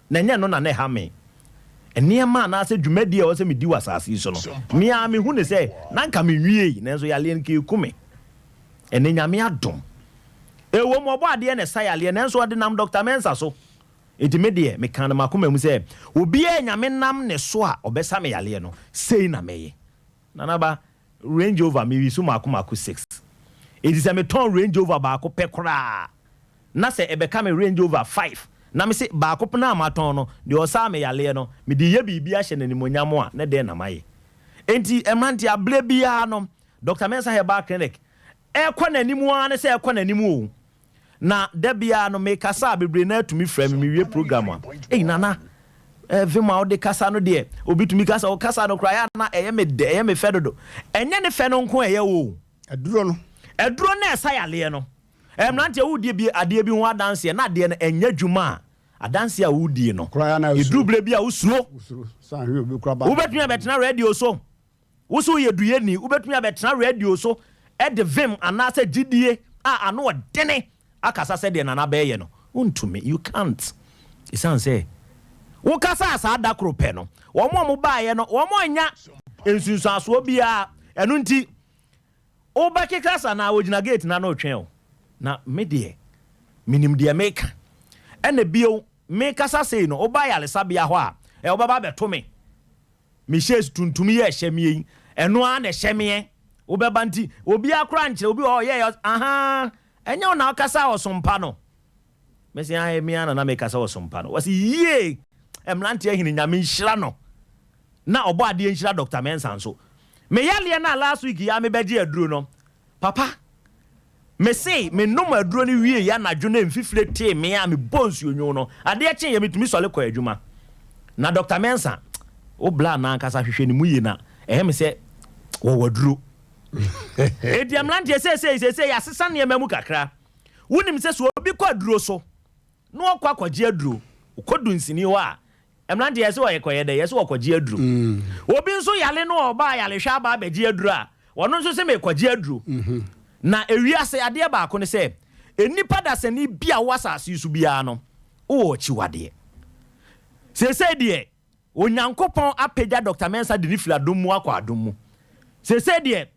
Na ɛnyɛ ɛno na na ɛha me. Nneɛma anaasɛ dwumadi a ɛwɔ sɛ medi wɔ asase yi so no, me ara mehu no sɛ na anka menwiei, nanso yareɛ no nka ɛku me. Ɛnnɛ, Nyame adom. Ɛwom, ɔbɔ adeɛ na ɛsa yareɛ, nanso ɔde nam Dɔkta Mensah so. Enti me deɛ, mekaa no m'akoma mu sɛ, obiara a Nyame nam ne so a ɔbɛsa me yareɛ no, sei na mɛyɛ. Nanaba, Range Rover me use mako mako six enti sɛ me tɔn Range Rover baako pɛ koraa na sɛ ɛbɛka me Range Rover five na me se baako pɛ no a matɔn no deɛ ɔsaa me yareɛ no me de yɛ biribi ahyɛ no animuonyam a na dɛn na mayɛ enti mmeranteɛ aberɛ biara no Doctor Mensah Herbal Clinic ɛkɔ n'anim ara ne sɛ ɛkɔ n'anim o Na da biara no mekasa a bebree no ara tumi frɛ me mewie program a, Ei Nana! Eh, vim a wode kasa no deɛ, obi tumi kasa, ɔkasa no koraa, ɛyɛ a na ɛyɛ me dɛ, ɛyɛ me fɛ dodo. Ɛnyɛ ne fɛ no nko ɛyɛ wo o. Aduro no. Aduro no a ɛsa yareɛ no. Eh, mmeranteɛ, wodie bi, adeɛ bi ho adanseɛ, na adeɛ no ɛnyɛ adwuma a, adanseɛ a wodie no, ɛduru berɛ bi a wosuro. Wobɛtumi abɛtena radio so. Wo nso woyɛ duyɛni, wobɛtumi abɛtena radio so de vim anaasɛ gyidie a ano ɔdene akasa sɛdeɛ Nana bɛɛyɛ no. Wontumi, you can't. Ɛsiane sɛ wokasaa saa da koro pɛ no, wɔn a wɔbaeɛ no, wɔn annya nsunsuansoɔ biara. Ɛno nti, wobɛkeka sa na wɔgyina gate no ano retwɛn wo. Na me deɛ, menim deɛ meka. Ɛna bio, mekasa sei no, woba ayaresabea hɔ a, ɛ, wobɛba abɛto me. Me shades tuntum yi a ɛhyɛ meɛ yi, ɛno ara na ɛhyɛ meɛ. Wobɛba nti, obiara koraa nkyerɛ, obi wɔ hɔ ɔyɛɛ ɔs, ahaa, ɛnyɛ wo na wokasa ɔsompa no? Mese, ae, me ara na na mekasa ɔsompa no. Wɔse, yie! Mmeranteɛ hene, Nyame nhyira no. Na ɔbɔ adeɛ nhyira Doctor Mensah nso. Me yareɛ no a last week yi ara mebɛgye aduro no, Papa, mese menom aduro no wieeɛ anadwo na mfifire tee me a mebɔɔ nsuonwunu no, adeɛ kyeeɛ metumi sɔre kɔɔ adwuma. Na Dɔkta Mensah, wo bra no ankasa hwehwɛ ne mu yie na ɛyɛ me sɛ wɔwɔ aduro. Enti mmeranteɛ seesei seesei yɛasesa nneɛma mu kakra. Wonim sɛ sɛ obi kɔ aduro so na ɔkɔ akɔgye aduro, ɔkɔ dunsini hɔ a, mmeranteɛ yɛse ɔkɔyɛ dɛ? Yɛse ɔkɔgye aduro. Obi nso yare no ɔba ayarehwɛ aba abɛgye aduro a, ɔno nso se mekɔgye aduro. Na ewiase adeɛ baako ne sɛ, nnipa dasani bi a wowɔ asase yi so biara no, wowɔ akyiwadeɛ. Seesei deɛ, Onyankopɔn apagya Dɔkta Mensah de no firi adom mu akɔ adom mu. Seesei deɛ,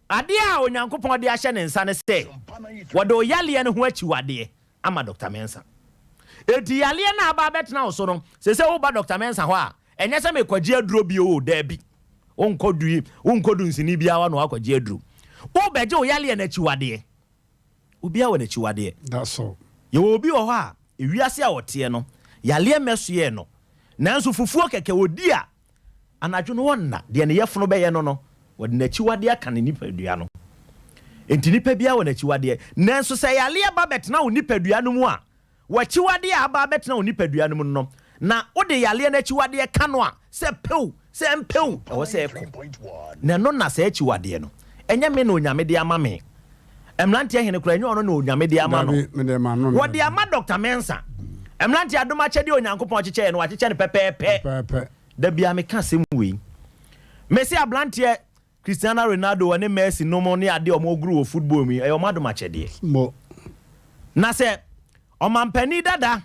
adeɛ a Onyankopɔn de ahyɛ ne nsa ne sɛ, wɔde wo yareɛ no ho akyiwadeɛ ama Dɔkta Mensah. Enti yareɛ no a aba abɛtena wo so no, seesei woba Dɔkta Mensah hɔ a, ɛnyɛ sɛ merekɔgye aduro bio o, daabi. Wonkɔ dui, wonkɔ dunsini biara hɔ na woakɔgye aduro. Worebɛgye wo yareɛ no akyiwadeɛ. Obiara wɔ n'akyiwadeɛ. That's all. Yɛwɔ obi wɔ hɔ a, ewiase a ɔteɛ no, yareɛ mmɛsoɛɛ no. Nanso fufuo kɛkɛ ɔdi a, anadwo no ɔnna. Deɛ ne yafunu bɛyɛ no no, wɔde n'akyiwadeɛ aka ne nipadua no. Enti nipa biara wɔ n'akyiwadeɛ. Nanso sɛ yareɛ ba bɛtena wo nipadua no mu a, W'akyiwadeɛ a aba abɛtena wo nipadua no mu no, na wode yareɛ no akyiwadeɛ ka no a, sɛ ɛpɛ o, sɛ ɛmpɛ o, ɛwɔ sɛ ɛkɔ. Na ɛno na saa akyiwadeɛ no, ɛnyɛ me na Onyame de ama me. Mmeranteɛ hene koraa, ɛnyɛ ɔno na Onyame de ama no. Wɔde ama Dɔkta Mensah. Mmeranteɛ adom akyɛdeɛ a Onyankopɔn kyekyɛeɛ no, wakyekyɛ no pɛpɛɛpɛ. Da biara meka asɛm wei. Mese aberanteɛ Cristiano Ronaldo ne Messi nom ne adeɛ a wɔn goro wɔ football mu yi, ɛyɛ wɔn adom akyɛdeɛ. Mo. Na sɛ ɔmampanin dada,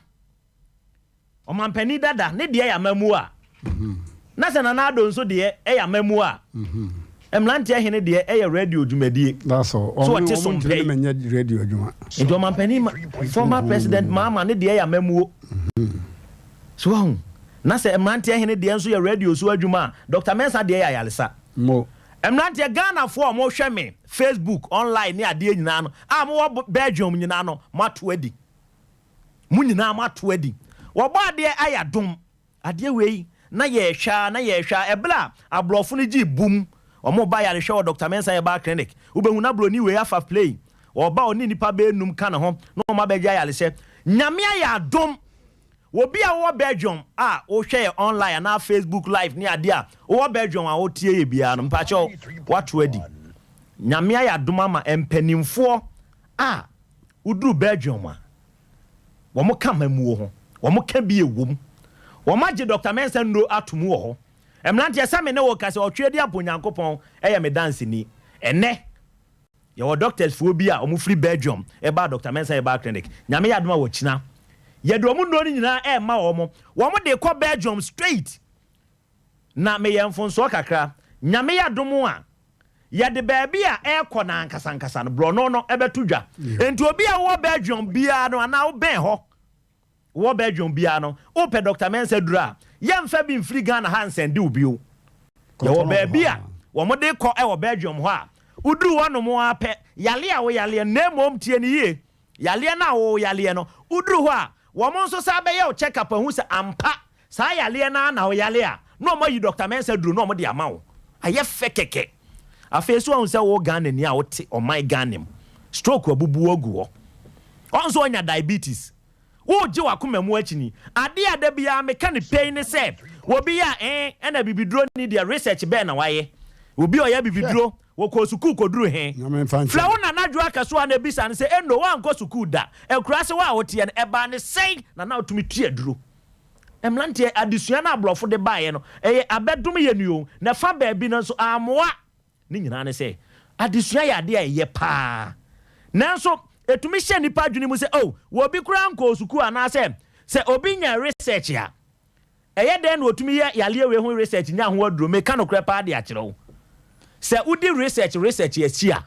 ɔmampanin dada ne deɛ yɛ amammuo a, na sɛ Nana Addo nso deɛ yɛ amammuo a, mmeranteɛ hene deɛ yɛ radio dwumadie. That's all. So ɔte so mpɛ yi. Wɔn radio adwuma. Nti ɔmampanin ma, former president Mahama ne deɛ yɛ amammuo. So wahu? Na sɛ mmeranteɛ hene deɛ nso yɛ radio so adwuma a, Doctor Mensah deɛ yɛ ayaresa. Mo. Mmeranteɛ, Ghanafoɔ a wɔhwɛ me Facebook, online ne adeɛ nyinaa no, a mowɔ Belgium nyinaa no, moato adi. Mo nyinaa moato adi. Wɔbɔ adeɛ ayɛ adom. Adeɛ wei, na yɛrehwɛ ara, na yɛrehwɛ ara. Ɛberɛ a aborɔfo no gyee bum, wɔreba ayarehwɛ wɔ Doctor Mensah Herbal Clinic, wobɛhu na buroni wei afa plane, ɔreba ɔne nnipa bɛyɛ nnum ka ne ho na wɔabɛgye ayaresɛ. Nyame ayɛ adom. Obi a wowɔ Belgium a wohwɛ yɛ online anaa Facebook live ne adeɛ a wowɔ Belgium a wotie yɛ biara no mpakyɛw woato adi. Nyame ayɛ adom ama mpaninfoɔ a woduru Belgium a wɔn ka amammuo ho, wɔn ka bi ɛwom. Wɔn agye Doctor Mensah nnuro ato mu wɔ hɔ. Mmeranteɛ sɛ me ne wo ka sɛ Ɔtweaduapo Nyankopɔn yɛ me danseni. Ɛnnɛ. Yɛwɔ doctors foɔ bi a wɔn firi Belgium ɛbaa Doctor Mensah Herbal Clinic. Nyame yɛ adom a wɔkyina yɛde wɔn nnuro no nyinaa ɛɛma wɔn. Wɔn de kɔ Belgium straight. Na meyɛ mfonsoɔ kakra. Nyame yɛ adom a yɛde baabi a ɛɛkɔ no ankasa ankasa no borɔno no ɛbɛto dwa. Enti obi a wowɔ Belgium biara no anaa wobɛn hɔ Wɔ Belgium biara no, wopɛ Doctor Mensah duro a, yɛmfa bi mfiri Ghana ha nsɛnde wo bio. Yɛwɔ baabi a wɔde kɔ wɔ Belgium hɔ a, woduru hɔnom ara pɛ, yareɛ a woyareɛ no, na mmom tie no yie, yareɛ no a woyareɛ no, woduru hɔ a, wɔn nso san bɛyɛ wo check up ahu sɛ ampa saa yareɛ no ara na woyare a, na wɔayi Doctor Mensah duro na wɔde ama wo. Ayɛ fɛ kɛkɛ. Afei so wahu sɛ wo Ghanani a wote ɔman Ghana mu, stroke abubu wo agu hɔ. Wɔn nso wɔanya diabetes. Woregye w'akoma mu akyini. Adeɛ a da biara meka no pɛi ne sɛ, obi yɛ a ee ɛna abibiduro ni deɛ research bɛn na wayɛ? Obi a ɔyɛ abibiduro, wɔkɔɔ sukuu kɔduru he? Frɛ wo Nana Adwoa Akasuaa na bisa no sɛ, Eno, woankɔ sukuu da, akuraase hɔ a woteɛ no, ɛbaa ne sɛn na na wotumi twe aduro? Mmeranteɛ, adesua no a aborɔfo de baeɛ no, ɛyɛ abɛdom yɛn o, na ɛfa baabi no nso, ammoa. Ne nyinaa ne sɛ, adesua yɛ ade a ɛyɛ paa. Nanso, ɛtumi hyɛ nnipa adwene mu sɛ, oh, obi koraa nkɔɔ sukuu anaasɛ sɛ obi nya research a, ɛyɛ dɛn na ɔtumi yɛ yareɛ wei ho research nya ho aduro? Meka nokorɛ paa de akyerɛ wo. Sɛ wodi research research akyi a,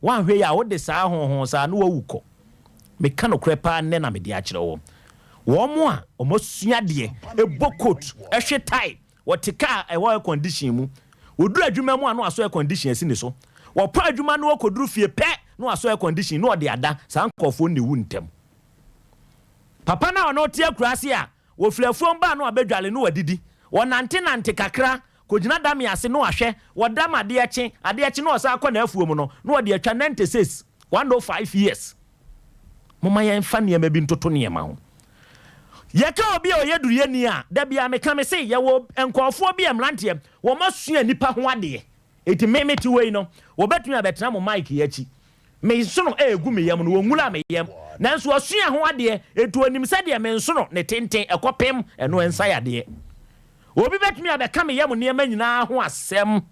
woanhwɛ yie a, wode saa honhon saa na woawu kɔ. Meka nokorɛ paa nnɛ na mede akyerɛ wo. Wɔn a wɔasua adeɛ, bɔ coat, hwe tie, Wɔte kaa a ɛwɔ air condition mu. Wɔduru adwuma mu a na wasɔ air condition asi ne so. Wɔpɔn adwuma na wɔkɔduru fie pɛ na wasɔ air condition na ɔde ada. Saa nkurɔfoɔ no na ɛwu ntɛm. Papa no a ɔne wo te akuraase a wɔfiri afuom ba a na wabɛdwale na wadidi. Wɔnantenante kakra kɔgyina dame ase na wahwɛ. Wɔdam adeɛ kye, adeɛ kye na ɔsan kɔ n'afuom no na ɔde atwa 96, 105 years. Momma yɛmfa nneɛma bi ntoto nneɛma ho. Yɛka obi a ɔyɛ duruyɛni a, da biara meka me se yɛwɔ nkurɔfoɔ bi a mmeranteɛ, wɔasua nnipa ho adeɛ. Enti me mete wei no, wɔbɛtumi abɛtena mo mic yi akyi. Me nsono a ɛgu me yam no, wɔnwura me yam. Nanso wɔasua ho adeɛ, enti wɔnim sɛdeɛ me nsono ne tenten ɛkɔpem, ɛno ɛnsa yadeɛ. Obi bɛtumi abɛka me yam nneɛma nyinaa ho asɛm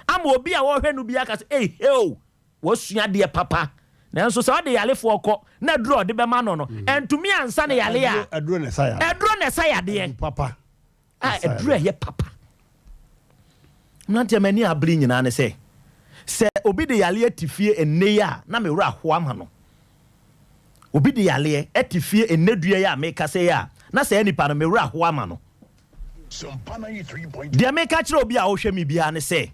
ama obi a ɔrehwɛ no biara aka sɛ, Ei, heo! Wasua adeɛ papa, nanso sɛ ɔde yarefoɔ kɔ na aduro a ɔde bɛma no no antumi ansa ne yareɛ a, Aduro na ɛsa yadeɛ. Aduro na ɛsa yadeɛ. Aduro papa. A aduro a ɛyɛ papa. Mmeranteɛ m'ani abere nyinaa ne sɛ, sɛ obi de yareɛ te fie ɛnnɛ yi a, na me werɛ aho ama no. Obi de yareɛ te fie ɛnnɛ dua yi a mekasa yi a, na saa nipa no me werɛ aho ama no. Deɛ meka kyerɛ obi a ɔhwɛ me biara ne sɛ,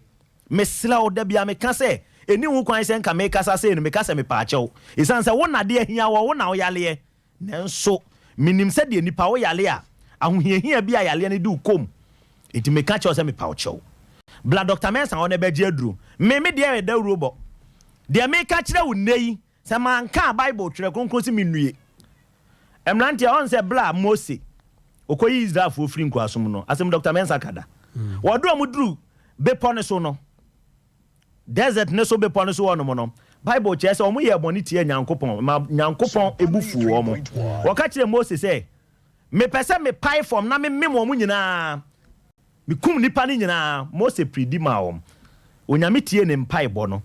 Mesrɛ wo, da biara meka sɛ, ɛnni ho kwan sɛ nka mekasa sei no, meka sɛ mepaakyɛw, ɛsiane sɛ wo na adeɛ ahia woɔ, wo na woyareɛ. Nanso, menim sɛ deɛ nipa woyare a, ahohiahia bi a yareɛ no de wo kɔ mu. Enti meka kyerɛ wo sɛ mepa wo kyɛw. Bra Dɔkta Mensah hɔ na bɛgye aduro. Me, me deɛ yɛ dawuro bɔ. Deɛ meka kyerɛ wo nnɛ yi, Sɛ manka a, Bible, Twerɛ Kronkron se mennue. Mmeranteɛ, ɔn sɛ berɛ a Mose ɔkɔyii Israelfoɔ firii nkoasom mu no, asɛm Dɔkta Mensah ka da. Wɔde wɔn duru bepɔ no so no, desert no so bepɔ no so hɔnom no, Bible kyerɛ sɛ wɔn yɛɛ bɔne tiaa Nyankopɔn, ma Nyankopɔn bo fuu wɔn. Wɔka kyerɛɛ Mose sɛ, Mepɛ sɛ mepae fam na memem wɔn nyinaa. Mekum nnipa no nyinaa. Mose piridi maa wɔn. Onyame tiee ne mpaebɔ no.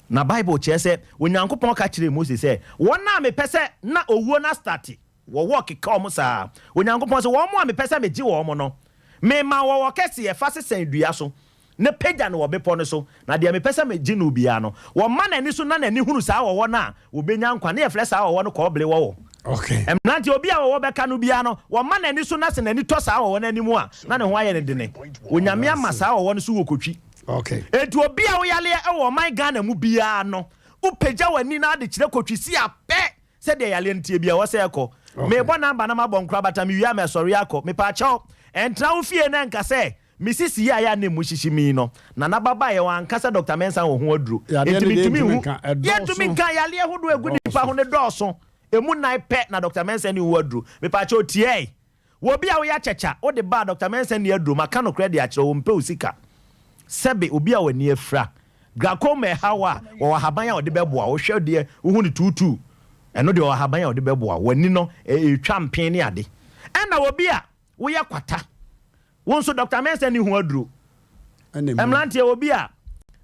Na Bible kyerɛ sɛ Onyankopɔn ka kyerɛɛ Mose sɛ, Wɔn a mepɛ sɛ na owuo no astate, wɔwɔ keka wɔn saa. Onyankopɔn se, Wɔn a mepɛ sɛ megye wɔn no, mema wɔwɔ kɛseɛ fa sesɛn dua so, na pagya no wɔ bepɔ no so, na deɛ mepɛ sɛ megye no biara no, wɔma n'ani so na n'ani hunu saa ɔwɔ no a, ɔbɛnya nkwa. Ne yɛfrɛ saa ɔwɔ no kɔbere wɔwɔ. Mmeranteɛ, obi a ɔwɔ bɛka no biara no, wɔma n'ani so na sɛ n'ani tɔ saa ɔwɔ no anim a, na ne ho ayɛ no dene. Onyame ama saa ɔwɔ no so wɔ kotwi. Enti obi a woyaleɛ wɔ ɔman Ghana mu biara no, wopagya w'ani na ade kyerɛ kotwi si a pɛ, sɛdeɛ yareɛ no teɛ biara, ɛwɔ sɛ ɛkɔ. Mebɔ number na mabɔ nkorabata, mewie a mɛsɔre akɔ. Mepaakyɛw, ɛntena wo fie na ɛnka sɛ Me sisi yi a ɛyɛ a na emu hyehye me yi no, Nana ba baeɛ, wanka sɛ Dɔkta Mensah wɔ ho aduro. Yadeɛ Enti no deɛ mentumi yɛntumi nhu. nka, ɛdɔɔso. Yɛntumi nka, yareɛ hodoɔ a ɛgu nipa ho no dɔɔso. Emu nnan pɛ na Dɔkta Mensah nni ho aduro. Mepaakyɛw tiae. Wɔ obi a woyɛ akyakya, wode ba a, Dɔkta Mensah nni aduro. Maka nokorɛ de akyerɛ wo, ɔmpɛ wo sika. Sɛbe, obi a w'ani afira, glaucoma ɛha wo a, wɔwɔ ahaban a wɔde bɛboa wo. Wohwɛ deɛ, wohu no tuutuu. Ɛno deɛ wɔwɔ ahaban a wɔde bɛboa wo. W'ani no, ɛretwa mpen ne ade. Ɛna obi a woyɛ kwata, Wo nso Doctor Mensah nni ho aduro. Mmeranteɛ obi a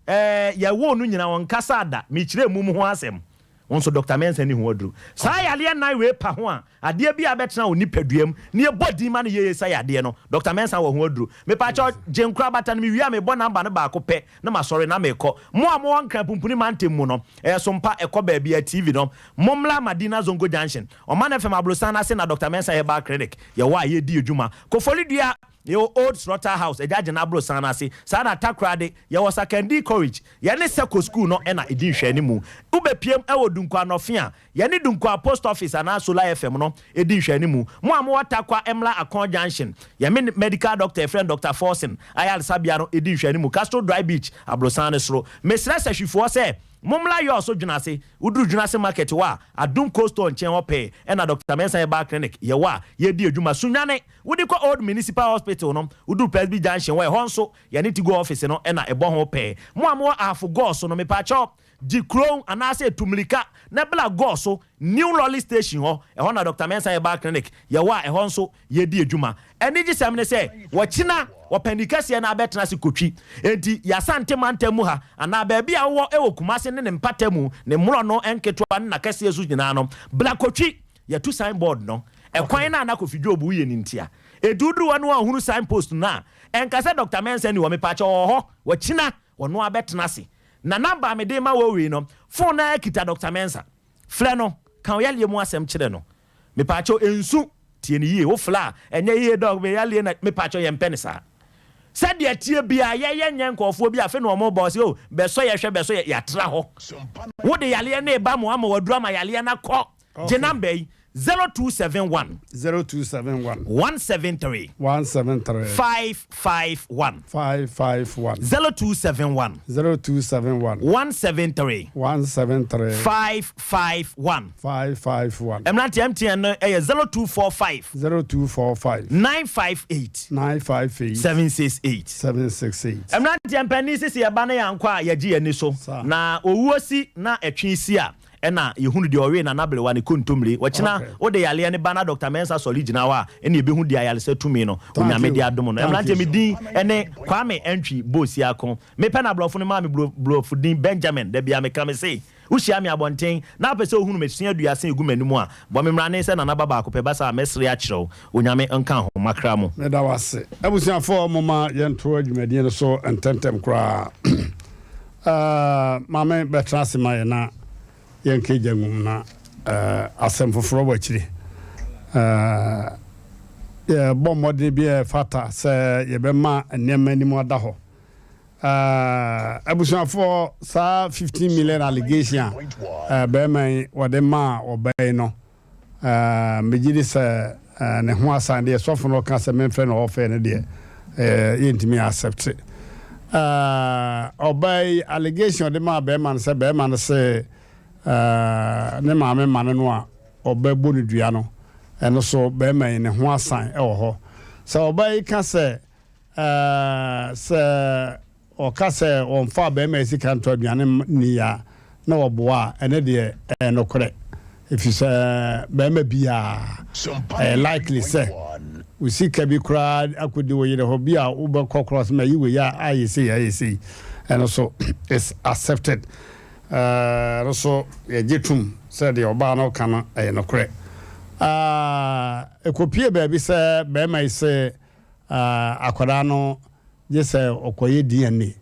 eh, yɛwoo no nyina ɔnkasaa da, mekyerɛ mum ho asɛm. Wo nso Doctor Mensah nni ho aduro. Saa yareɛ nnan wei pa ho a, adeɛ bi a bɛtena wo nipadua mu na yɛbɔ din ma no yie sa yadeɛ no, Doctor Mensah wɔ ho aduro. Mepaakyɛw, gye nkorabata no, mewie a mebɔ number no baako pɛ na masɔre na mekɔ. Mo a mowɔ Nkran Pumpuni mantam mu no, ɛyɛ Sompa, ɛkɔ baabi a TV no, mommra Madina Zongo Junction, Ɔman FM aborosan no ase na Doctor Mensah Herbal Clinic yɛwɔ a yɛredi adwuma. Koforidua, yɛwɔ Old Slaughter House, Agya Agyena aborosan no ase. Saa na Takoradi, yɛwɔ Sakandee College, yɛne Seko School no na ɛdi nhwɛanimu. Wobɛpiam wɔ Dunkwa Anɔfe a, yɛne Dunkwa Post Office anaa Solar FM no di nhwɛanimu. Mo a mowɔ Tarkwa mmra Akon Junction, yɛne medical doctor a yɛfrɛ no Doctor Forson ayaresabea no di nhwɛanimu, Castro Dry Beach aborosan no soro. Mesrɛ sahwifoɔ sɛ. Mommra Yɔɔ so Dwenase. Woduru Dwenase market hɔ a, Adom Cold Store nkyɛn hɔ pɛɛ ɛna Doctor Mensah Herbal Clinic yɛwɔ a yɛredi adwuma. Sunyani, wode kɔ Old Municipal Hospital no, woduru Presby Junction hɔ a, ɛhɔ nso yɛne Tigo office no na ɛbɔ ho pɛɛ. Mo a mowɔ Ahafo Gɔɔ so no, mepaakyɛw, gye kurow anaasɛ tu mmirika na bra Gɔɔ so New Lorry Station hɔ, ɛhɔ na Doctor Mensah Herbal Clinic yɛwɔ a ɛhɔ nso yɛredi adwuma. Anigyesɛm ne sɛ, wɔkyena ɔpanin kɛseɛ no abɛtena ase kotwi. Enti y'Asante mantam mu ha anaa baabi a wowɔ wɔ Kumase ne ne mpatamu, ne mmorɔno nketewa ne n'akɛseɛ so nyinaa no, bra kotwi. Yɛatu sign board no. Ɛkwan no a na Kofi Job yɛ no ntia. Enti woduru hɔ na woanhunu sign post no a, ɛnka sɛ Doctor Mensah nni hɔ. Mepaakyɛw ɔwɔ hɔ. Wɔkyena ɔno abɛtena ase. Na number a mede rema wo wei no, phone no ara kita Doctor Mensah. Frɛ no, ka wo yareɛ mu asɛm kyerɛ no. Mepaakyɛw nsu, tie no yie, wo frɛ a, ɛnyɛ yie dɔg, me yareɛ na, mepaakyɛw yɛmpɛ no saa. Sɛdeɛ ɛteɛ biara, yɛyɛ nyɛ nkurɔfoɔ bi a afei na wɔn reba, wɔse oh, bɛsɔ yɛ hwɛ, bɛsɔ yɛ, yɛatra hɔ. Wode yareɛ no reba ma wɔama wo aduro ama yareɛ no akɔ. Gye number yi, 0271. 0271. 173. 173. 551. 551. 0271. 0271. 173. 173. 551. 551. Mmeranteɛ MTN no yɛ 0245. 0245. 958. 958. 768. 768. Mmeranteɛ mpanin sisi yɛba na yɛankɔ a yɛgye yɛn ani so. Na owuo si na ɛtwe si a Ɛna yɛhunu deɛ ɔwee Nana Aberewa ne kontommire. Ɔkyena wode yareɛ no ba na Doctor Mensah sɔre gyina hɔ a, ɛna yɛbɛhu deɛ ayaresa tumi no Onyame de adom no. Mmeranteɛ me din ne Kwame Antwi Bosiako. Mepɛ na aborɔfo no maa me borɔfo din Benjamin. Da biara meka me se, wohyia me abɔnten na wopɛ sɛ wohunu me se aduasa ɛgu m'anim a, bɔ me mmrane sɛ Nana ba baako pɛ. Ba saa a, mɛsere akyerɛ wo. Onyame nka ho. Makra mo. Meda wo ase. Abusuafoɔ momma yɛntoa dwumadie no so ntɛntɛm koraa. Eh, maame bɛtena ase ma yɛn na yɛnka gya ngum na eh, asɛm foforɔ wɔ akyire. Eh, yɛbɔ mmɔden bi a ɛfata sɛ yɛbɛma nneɛma anim ada hɔ. Eh, abusuafoɔ saa 15 million allegation a eh, bɛrima yi wɔde maa ɔbaa yi no, Eh, megye di sɛ eh, ne ho asan deɛ sɔfo no ka sɛ memfrɛ no ɔfɛ no deɛ eh, yɛntumi accept. Eh, ɔbaa yi allegation ɔde maa bɛrima no sɛ bɛrima no se eh, ne maame ma no no a ɔbɛbɔ no dua no, ɛno so bɛrima yi ne ho asan wɔ hɔ. Sɛ ɔbaa yi ka sɛ eh, sɛ Ɔka sɛ wɔmfaa barima yi sika ntɔ aduane nni a na wɔboa a, ɛno deɛ ɛyɛ nokorɛ. Ɛfiri sɛ barima biara, ɛyɛ likely sɛ wo sika bi koraa akɔdi wo yere hɔ, bi a wobɛkɔ koraa sɛ mayi wei a ayɛ sei ayɛ sei, ɛno so is accepted. Ɛno so yɛgye tom sɛ deɛ ɔbaa no ka no ɛyɛ nokorɛ. Ɛkɔpie baabi sɛ barima yi se akwadaa no gye sɛ ɔkɔyɛ DNA.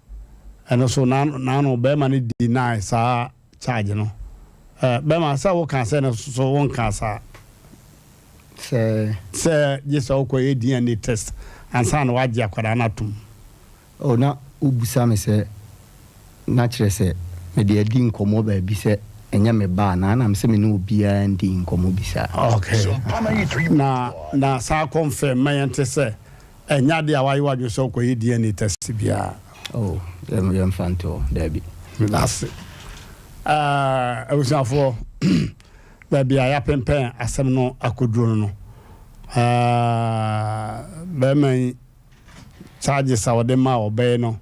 Ɛno so naano bɛrima no deny saa charge no. Eh, bɛrima sɛ woka sɛ no so wonka saa? Sɛ. Sɛ gye sɛ wokɔyɛ DNA test ansa na wagye akwadaa no atom. Oh, na wobisa me sɛ na kyerɛ sɛ mede adi nkɔmmɔ baabi sɛ ɛnyɛ me ba anaa na mesɛ me ne obiara ndi nkɔmmɔ bi saa. Okay. Na na saa confirm ma yɛnte sɛ Ɛnyɛ adeɛ a wayɛ w'adwene sɛ wokɔyɛ DNA test biara. Oh, yɛn yɛmfa nto hɔ, daabi. Meda ase. Eh, abusuafoɔ, baabi a yɛapempɛn asɛm no akɔduro no no, eh, bɛrima yi charges a wɔde maa ɔbɛyi no,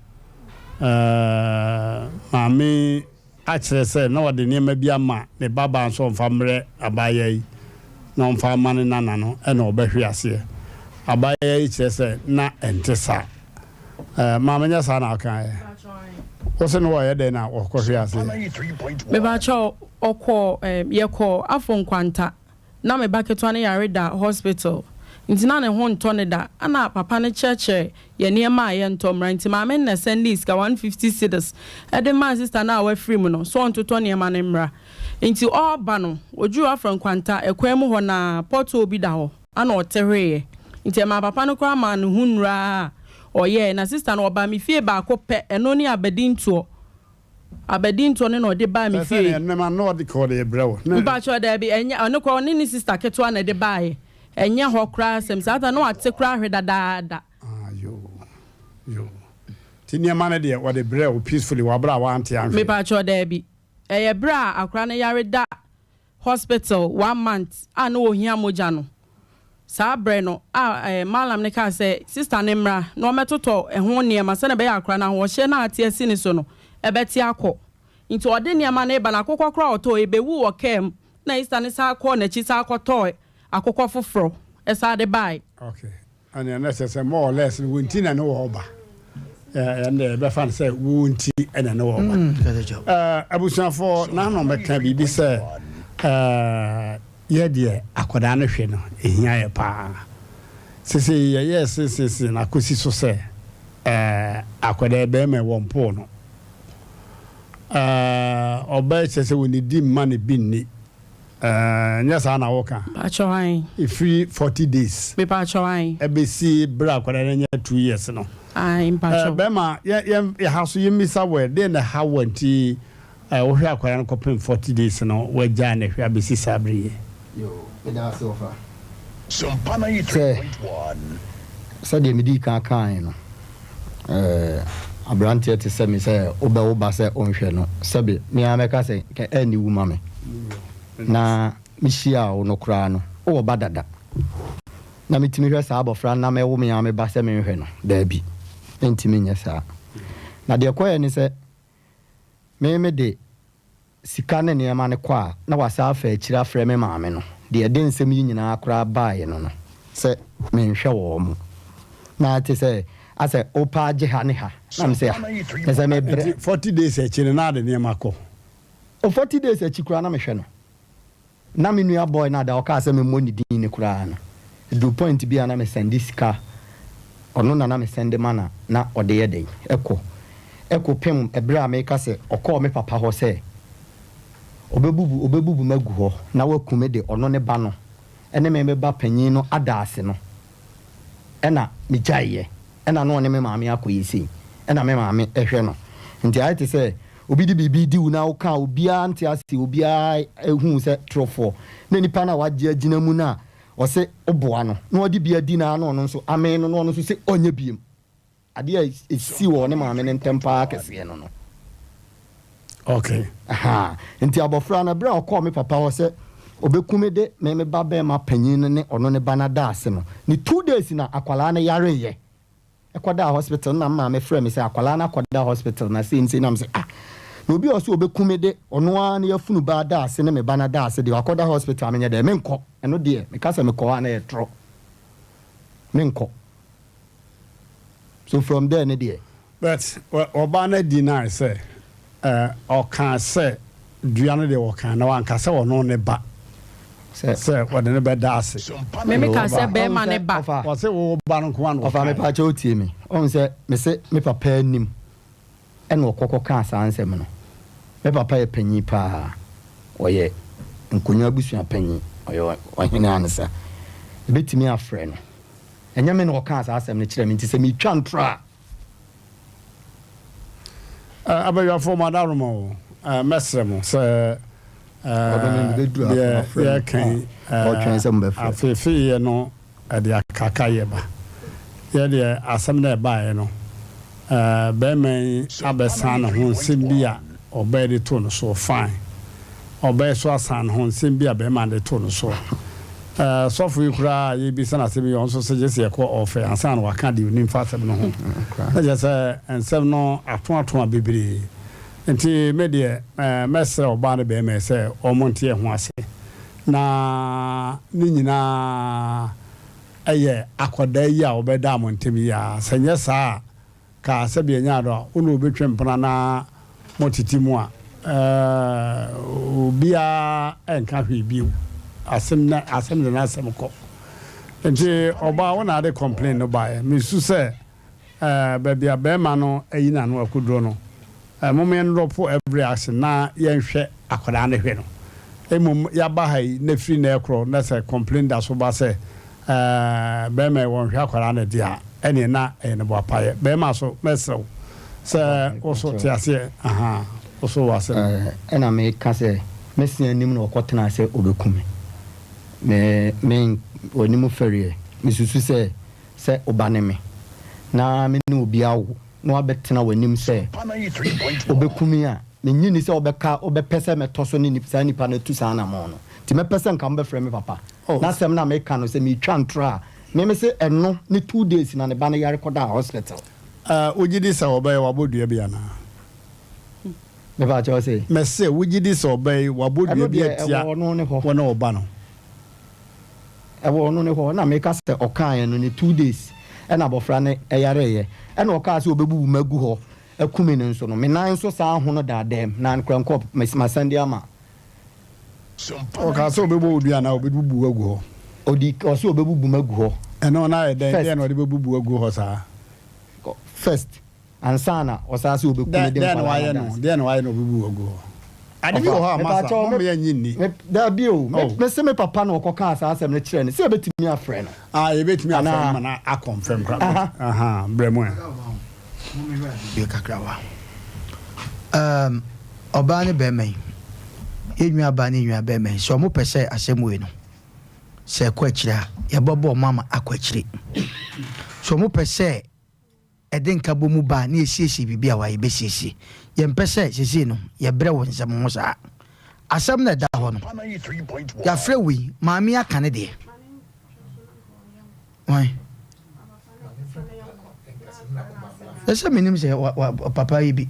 eh, maame yi akyerɛ sɛ na ɔde nneɛma bi ama ne babaa nso ɔmfa mmrɛ abaayewa yi na ɔmfa mma ne nana no na ɔbɛhwe aseɛ. Abaayewa yi kyerɛ sɛ na ɛnte saa. Ɛɛ, maame nyɛ saa na ɔkaeɛ. Wo se no ɔyɛ dɛn na ɔkɔhwe aseɛ? Mepakyɛw, ɔkɔ ɛɛ yɛkɔ Afo Nkwanta Na me ba ketewa no yare da hospital nti na ne ho ntɔ no da ɛna papa no kyerɛkyerɛ yɛn nneɛma a yɛntɔ mmra nti maame no na sɛndee sika 150 cedis de maa sister no a wafiri mu no sɛ ɔntotɔ nneɛma no mmra nti ɔreba no ɔduruu Afra Nkwanta ɛkwan mu hɔ no ara pothole bi da hɔ ɛna ɔte hweeɛ nti ɛmaa papa no koraa maa ne ho nnuru ara a ɔyɛɛ na sister no ɔbaa me fie baako pɛ ɛno ne abadintoɔ Abadintoɔ no na ɔde baa me Sɛ fie. sɛdeɛ nneɛma no na ɔde ka ɔde rebrɛ wo. Ne. Mpakyɛw daabi ɛnyɛ ɔno koraa ɔne ne sister ketewa na ɛde baeɛ ɛnyɛ hɔ koraa asɛm saa ta na wate koraa ahwe dadaada. Ah yoo yoo nti nneɛma no deɛ ɔde brɛɛ wo peacefully wɔ abere a wante anhwee. Mepakyɛw daabi. Ɛyɛ berɛ a akwadaa no yare da hospital one month a na ɔhia mogya no. Saa berɛ no a Mallam no kaa sɛ sister no mmra na ɔmmɛtotɔ ɛho nneɛma sɛdeɛ ɛbɛyɛ a akwadaa no ahoɔhyeɛ no a ate asi ne so no ɛbɛte akɔ. Nti ɔde nneɛma no reba no akokɔ koraa a ɔtɔɔ ɛbɛwuu wɔ kaa mu na sister no san kɔɔ n'akyi san kɔtɔɔ akokɔ foforɔ san de baeɛ. Okay. Ɛnneɛ na kyerɛ sɛ more or less no wo nti na ne wɔ ba. Ɛnna yɛbɛfa no sɛ wo nti na ne wɔ ba. Mm. Abusuafoɔ n'ano mɛka biribi sɛ yɛ deɛ akwadaa no hwɛ no ɛhia yɛ paa. Sese yɛyɛ sesese na akɔsi so sɛ akwadaa bɛrima wɔ mpoo no. Ɔbaa kyerɛ sɛ wɔnidi mma ne bi nni. Ɛɛ nyɛ saa na woka? Mpakyɛw ae. Ɛfiri 40 days. Mepakyɛw ae. Ɛbɛsi berɛ a akwadaa no anya 2 years no. Ae mpakyɛw. Ɛɛ bɛrima yɛ yɛ yɛha so yɛmmisa wo ɛ, deɛn na ɛha wo nti ɛɛ wohwɛ akwadaa no kɔpem 40 days no woagyae no hwɛ abɛsi saa berɛ yi? Yoo, meda ase ɔfa. Sɛ, sɛdeɛ medii kan kaeɛ no, ɛɛ aberanteɛ te sɛ me sɛ wobɛwo ba sɛ wonhwɛ no, sɛbe me ara mɛka sɛ nka aniwu ma me. Na mehyiaa wo no koraa no, wowɔ ba dada. Na metumi hwɛ saa abɔfra no na mɛwo me ara me ba sɛ menhwɛ no? Daabi, mentumi nyɛ saa. Na deɛ ɛkɔeɛ ne sɛ, me mede sika ne nneɛma no kɔ a, na wasan afa akyiri afrɛ me maame no. Deɛ ɛde nsɛm yi nyinaa koraa baeɛ no no, sɛ menhwɛ wɔn. Na te sɛ asɛ wopɛ agye ha ne ha. Na mesɛ ah, na sɛ mebrɛ. Nti 40 days akyi no na ade nneɛma kɔ? O 40 days akyi koraa na mehwɛ no. Na me nua boy no a da ɔkaa sɛ memmɔ ne din no koraa no, ɛduru point bi a na me sɛnde sika, ɔno na na me sɛnde ma no a na ɔde yɛ dɛn? Ɛkɔ. Ɛkɔ pem ɛberɛ a meka sɛ ɔkɔɔ me papa hɔ sɛ ɔbɛbubu ɔbɛbubu me agu hɔ na waku me de ɔno ne ba no ne me me ba panin no ada ase no, ɛna megyaeɛ. Ɛna na ɔne me maame akɔyɛ sei, ɛna me maame hwɛ no. Nti ayɛ te sɛ obi de biribi redi wo na woka a obiara nte ase, obiara hu wo sɛ torofoɔ. Na nipa no a wagye agyina mu no a ɔse woboa no na ɔde bi adi no ara na ɔno nso amee no na ɔno nso se ɔnyɛ biom. Adeɛ a ɛsii wɔ ɔne maame no ntam paa kɛseɛ no no. Okay. Ahaa. Nti abɔfra no, berɛ a ɔkɔɔ me papa hɔ sɛ ɔbɛku me de me me ba barima panin no ne ɔno ne ba no ada ase no, ne two days na akwadaa no yareeɛ kɔdaa hospital na me maame frɛɛ me sɛ akwadaa no akɔda hospital na sei ne sei na me sɛ ah, na obi a ɔsɛ ɔbɛku me de ɔno ara ne yafunu ba ada ase ne me ba no ada ase deɛ wakɔda hospital a menyɛ dɛn menkɔ, ɛno deɛ meka sɛ mekɔ hɔ a na ɛyɛ torɔ, menkɔ. So from there ne deɛ. But ɔbaa no deny sɛ ɔkaa sɛ dua no deɛ wɔkaa na wanka sɛ ɔno ne ba sɛ wɔde no bɛda ase. Me me ka sɛ bɛrima ne ba. Ɔse wo ba no nko ara na ɔkae. Ɔfa mepa kyɛw tie me. Ɔhu sɛ me se me papa anim ɛna ɔkɔ kɔ kaa saa nsɛm no. Me papa yɛ panyin paa. Ɔyɛ nkonwa abusua panyin. Ɔyɛ ɔhene ansa. Ebetumi afrɛ no. Ɛnyɛ me na ɔkaa saa asɛm no kyerɛɛ me nti sɛ metwa ntorɔ a. Abadwafoɔ mo adaworoma o, mɛsrɛ mo sɛ deɛ yɛreka yi afeefeeɛ no ɛde akakayɛ ba. Yɛ deɛ asɛm no a ɛbaeɛ no, barima yi abɛsan ne ho nsɛm bi a ɔbaa de too no soɔ, fine. Ɔbaa yi so asan ne ho nsɛm bi a barima no de too no soɔ. Sɔfo yi koraa a yɛrebisa no asɛm yi, ɔno nso sɛ gye sɛ yɛkɔ ɔfɛ ansa na waka deɛ ɔnim fa asɛm no ho. Na kyerɛ sɛ nsɛm no atoatoa bebree. Nti me deɛ mɛsrɛ ɔbaa ne barima yi sɛ wɔnte yɛn ho ase. Na ne nyinaa yɛ akwadaa yi a ɔbɛdaa mo ntam yi ara. Sɛ nyɛ saa a, Ka sɛdeɛ ɛnyɛ ado a wo ne obi twe mpena na motete mu a, obiara nka hwee bio. Asɛm na asɛm de n'asɛm kɔ. Nti ɔbaa wo na ade complain no baeɛ. Mesu sɛ baabi a barima no ayi n'ano akɔduro no, Mom yɛn drɔpo every action na yɛn hwɛ akwadaa no hwɛ no. Mmom yaba ha yi na firi nnɛ rekorɔ na sɛ complain da so ba sɛ ɛɛ bɛɛma yi wɔn hwɛ akwadaa no deɛ a ɛneɛ na ɛyɛ no boapayɛ. Bɛɛma so mɛsrɛ wo sɛ wo so te aseɛ ahaa wo so wɔ asɛm. Ɛna me ka sɛ me se anim na ɔkɔ tenaa sɛ ɔbɛku me. Me me w'anim fɛreɛ me susu sɛ sɛ wo ba ne me na me ne obi awo na wabɛtena w'anim sɛ ɔbɛku me a. Mennye nni sɛ wobɛka, wobɛpɛ sɛ mɛtɔ so ne saa nipa no atu saa anammɔn no. Nti mɛpɛ sɛ nka mobɛfrɛ me papa. N'asɛm no a meka no, sɛ meretwa ntorɔ a, me mese ɛno ne 2 days na ne ba no yare kɔdaa hospital. Ah, wogye di sɛ ɔbɛyɛ wabɔ dua bi anaa? Mepa kyɛw se? Mese, wogye di sɛ ɔbɛyɛ wabɔ dua Ɛno bi deɛ atia ɛwɔ ɔno ne hɔ. wo ne wo ba no? Ɛwɔ ɔno ne hɔ. Ɛna meka sɛ ɔkaeɛ no ne 2 days ɛna abɔfra no yareeɛ. Ɛna ɔkaa sɛ ɔbɛbubu m'agu hɔ aku me no nso no, me nan nso saa hono daa dɛm, na nokorɛ nkɔ, masan de ama. Ɔkaa sɛ ɔbɛbɔ wo dua anaa ɔbɛbubu wo agu hɔ? Ɔdi, ɔse ɔbɛbubu me agu hɔ. Ɛno na ayɛ dɛn? First. Deɛn na ɔde bɛbubu wo agu hɔ saa? First, ansa na ɔsaa sɛ ɔbɛku me de Dɛn na nkwadaa no wayɛ no? adanse. Deɛn na wayɛ na ɔbɛbu wo agu hɔ? Ade bi wɔ hɔ a masa, Mepaakyɛw, momma yɛnnye nni. me, daabi o, me, Oh. mese me papa na ɔkɔkaa saa asɛm no kyerɛɛ no, sɛ yɛbɛtumi afrɛ no. Ah, yɛbɛtumi afrɛ no Anaa? ma no akɔnfɛm koraa. Aha. Aha, brɛ mu ɛ. Biribi kakra wa. Um, ɔbaa ne bɛrima yi, yɛn nua baa ne nua bɛrima yi, sɛ wɔn pɛ sɛ asɛm wei no, sɛ ɛkɔ akyire a, yɛbɛbɔ wɔn ama akɔ akyire. Sɛ wɔn pɛ sɛ ɛde nkabɔ mu ba a, na yɛsiesie biribi a wa yɛbɛsiesie. Yɛmpɛ sɛ sesei no yɛbrɛ wɔ nsɛm ho saa. Asɛm no a ɛda hɔ no, yɛafrɛ wei, maame yi aka ne deɛ. Wan? Ɛsɛ menim sɛ papa yi bi.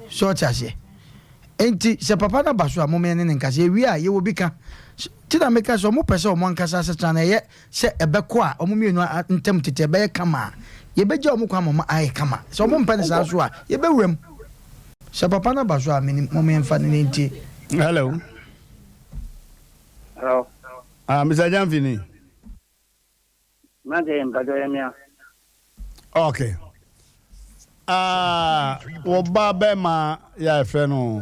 Sɛ ɔte aseɛ. Enti sɛ papa no aba so a, mom yɛne no nkasa. Yɛwie a, yɛwɔ bi ka. Nti na meka sɛ wɔpɛ sɛ wɔn ankasa asetena no ɛyɛ sɛ ɛbɛkɔ a wɔn mmienu ntam tete ɛbɛyɛ kama a, yɛbɛgya wɔn kwan ma wɔn ayɛ kama. Sɛ wɔn mpɛ no saa nso a, yɛbɛwura mu. Sɛ papa no aba so a, menim, mom yɛmfa no ne ntie. Hello. Hello. Ah, Mr. Jamfini. Mmerante yɛ mpakyɛw yɛ mea. Ok. Ah, wo ba bɛma yɛ a yɛfrɛ no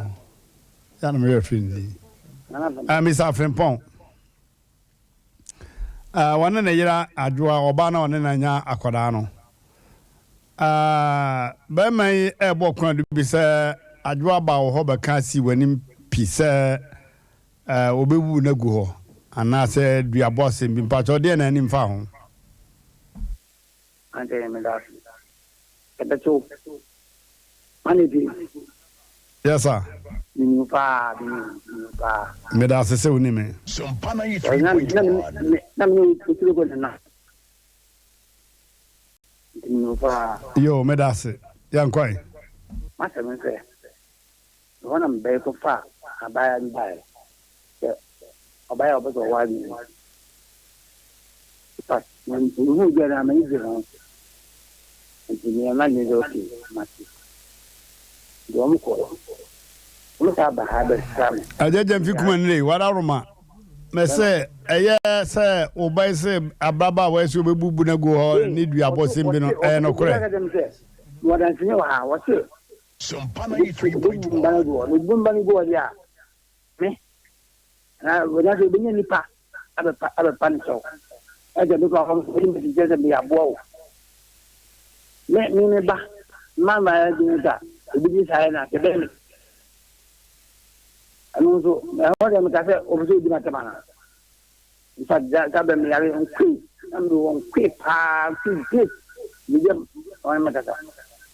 yɛ na meyɛ firi ne din. Ah, Mr. Frimpong. Ah, wɔne ne yera adwoa ɔbaa na ɔne na nya akwadaa no. Ah, bɛrima yi ɛrebɔ kwan do bi sɛ adwoa ba wɔ hɔ bɛka si w'anim pi sɛ Eh wɔbɛbubu no agu hɔ anaasɛ duabɔ asɛm bi mpakyɛw deɛn na anim fa ho. Ante meda ase. Ɛbɛto wo. Mane bi. Yes sir. Menim wo paa, menim wo, menim wo paa. Meda ase sɛ wonim me. Na me na me ne wo tiri kɔ nana. Nti menim wo paa. Yo, meda ase. Yɛnkɔ ɛ. M'asɛm ne sɛ, Ɛhɔ na mebɛyɛ kɔfaa abaayewa bi baeɛ sɛ ɔbaayewa a ɔpɛ sɛ ɔware me no. In fact, mehuu girl no a m'ani gyee ho. Nti meyɛɛ m'adwene sɛ okay, mate. Nti wɔn kɔɔ. Wɔn san ba ha bɛsra me. Agya Gyamfi Kumanire, Wadaworoma, mese ɛyɛ sɛ wo ba yi se abrabɔ a wɔayɛ sɛ wɔbɛbubu no agu hɔ ne duabɔsɛm bi no, ɛyɛ nokorɛ? Mewɔ danseni wɔ ha, wɔse Obebu mma no agu hɔ, na obu mma no gu hɔ deɛ a, me, anaa anaasɛ obenya nipa abɛpa abɛpa ne kyɛw. Ɛsɛ bi kora wɔn ɛdi mi kyerɛ sɛ meyɛ aboa o. Me me me ba, mma mma yɛ di nsa, obi di saa yɛ na sɛ bɛyɛ me. Ɛno nso, ɛhɔ deɛ meka sɛ ɔpɛ sɛ odi m'atɛm anaa. In fact, da da bɛ meyare nkoe, na mewɔ nkoe paa, nkoe great, me yam, na ɔne me kasa.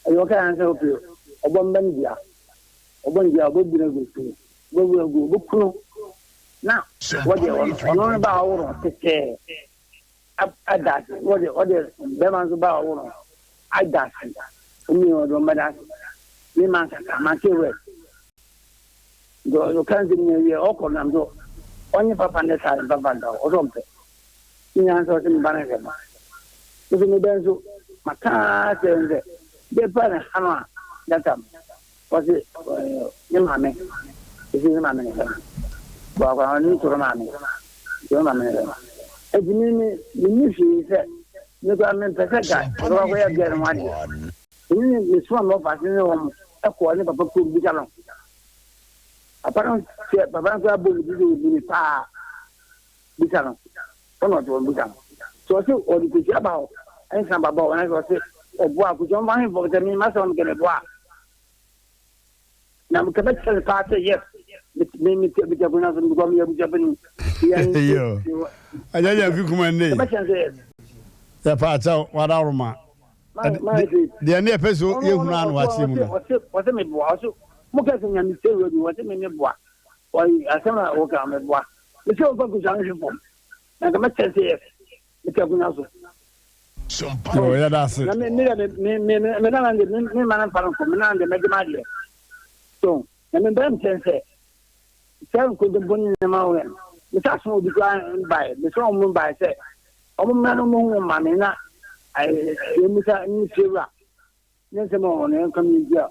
Ɛyɛ ɔka yɛn sɛ okay, ɔbɔ mba no dua, ɔbɔ no dua, ɔbɛbu no agu nsuo mu, ɔbɛbu no agu, ɔbɛku no, na wɔde ɔno, ɔno ne ba a ɔwo no tetɛɛ ada ase, wɔde ɔde bɛrima nso ba a ɔwo no ada ase, wɔn nyinaa wɔde wɔn bɛda ase. Me mankasa, mante word. Nti ɔka nsɛm nyinaa wie ɔkɔ nam so ɔnye papa ne saa ne papa nka ɔsɛ ɔmpɛ ne nyinaa sɛ ɔsɛ me ba no hwɛ no nso me bɛ nso maka kyerɛ no sɛ bɛ pa ne ha no a data no ɔse ne maame ɛsi ne maame ne hwɛ no wakora ɔne toro maame toro maame ne hwɛ no ɛti me me menni hwee sɛ me kora mempɛ sɛ ka ɛkɔkɔyɛ gɛ no ho adeɛ Ɛno ne mesoma me wɔfa ase ne wɔn kɔɔ ne papa kurom bisa no. Papa no sɛ papa no koraa bɔ ne ti sɛ ɔbu me paa. Bisa no. Ɔna ɔte wɔn bisa no. Sɛ ɔse ɔde kosua ba hɔ ɛnsa ba ba hɔ na sɛ ɔse ɔboa kosua ɔmfa he fam sɛ me masɛm no kɛ meboa. Na mekɛ bɛkyerɛ no paa sɛ yes me me te me te akonnwa so because meyɛ abusuapanin. Yo. Agya Gyamfi Kuma nne. Bɛkyerɛ no sɛ yes. Yɛpa akyɛw wadaworoma. Deɛ ne yɛpɛ sɛ yɛhunu a na wakyerɛ mu no. Ɔse meboa ɔse. Mo kɛ sɛ nyame sɛ wura bi wɔ sɛ me me boa. Ɔyi asɛm a wɔka me boa. Me sɛ ɔmfa nkosua no hwe fam. Na nka mɛkyɛ sɛ yes. Me te akonnwa so. Yo, yɛda ase. Na me me me me me me nana de me me ma no mfa no nkɔ me nana de mɛgye m'adeɛ. So na me bɛn kyɛn sɛ sɛ nkontompo ne nneɛma wɔ yɛn. Me sɛ aso obi koraa mbae. Me sɛ wɔn mbae sɛ wɔn mmra no wɔn hu maame na ɛɛ yɛn ne fie wura. Ne nsɛm a ɔwɔ no yɛnka no nti a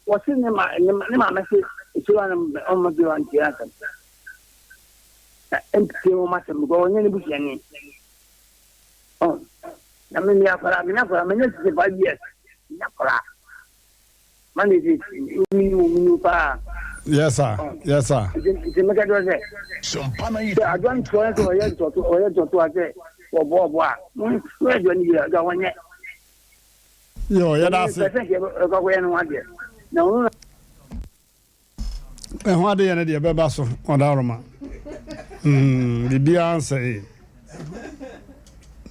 wɔse ne ma ne ne maame se ekyir a no ɔmma bio antie asɛm na ɛntie wɔn asɛm because ɔnyɛ ne busuani ɔn na me me akwadaa me akwadaa me nyɛ 65 years me akwadaa man de ti mi mu mi mu paa. Yes sir yes sir. Nti nti meka kyerɛ sɛ sɛ adwa ntoa sɛ ɔyɛ ntɔto ɔyɛ ntɔto a sɛ wɔboa ɔboa a mo yɛ adwa no yie adwa wɔnyɛ. Yo, yɛda ase. Ɛho adeyɛ no deɛ ɛbɛba so ɔdaroma. Mm, biribiara nsɛe.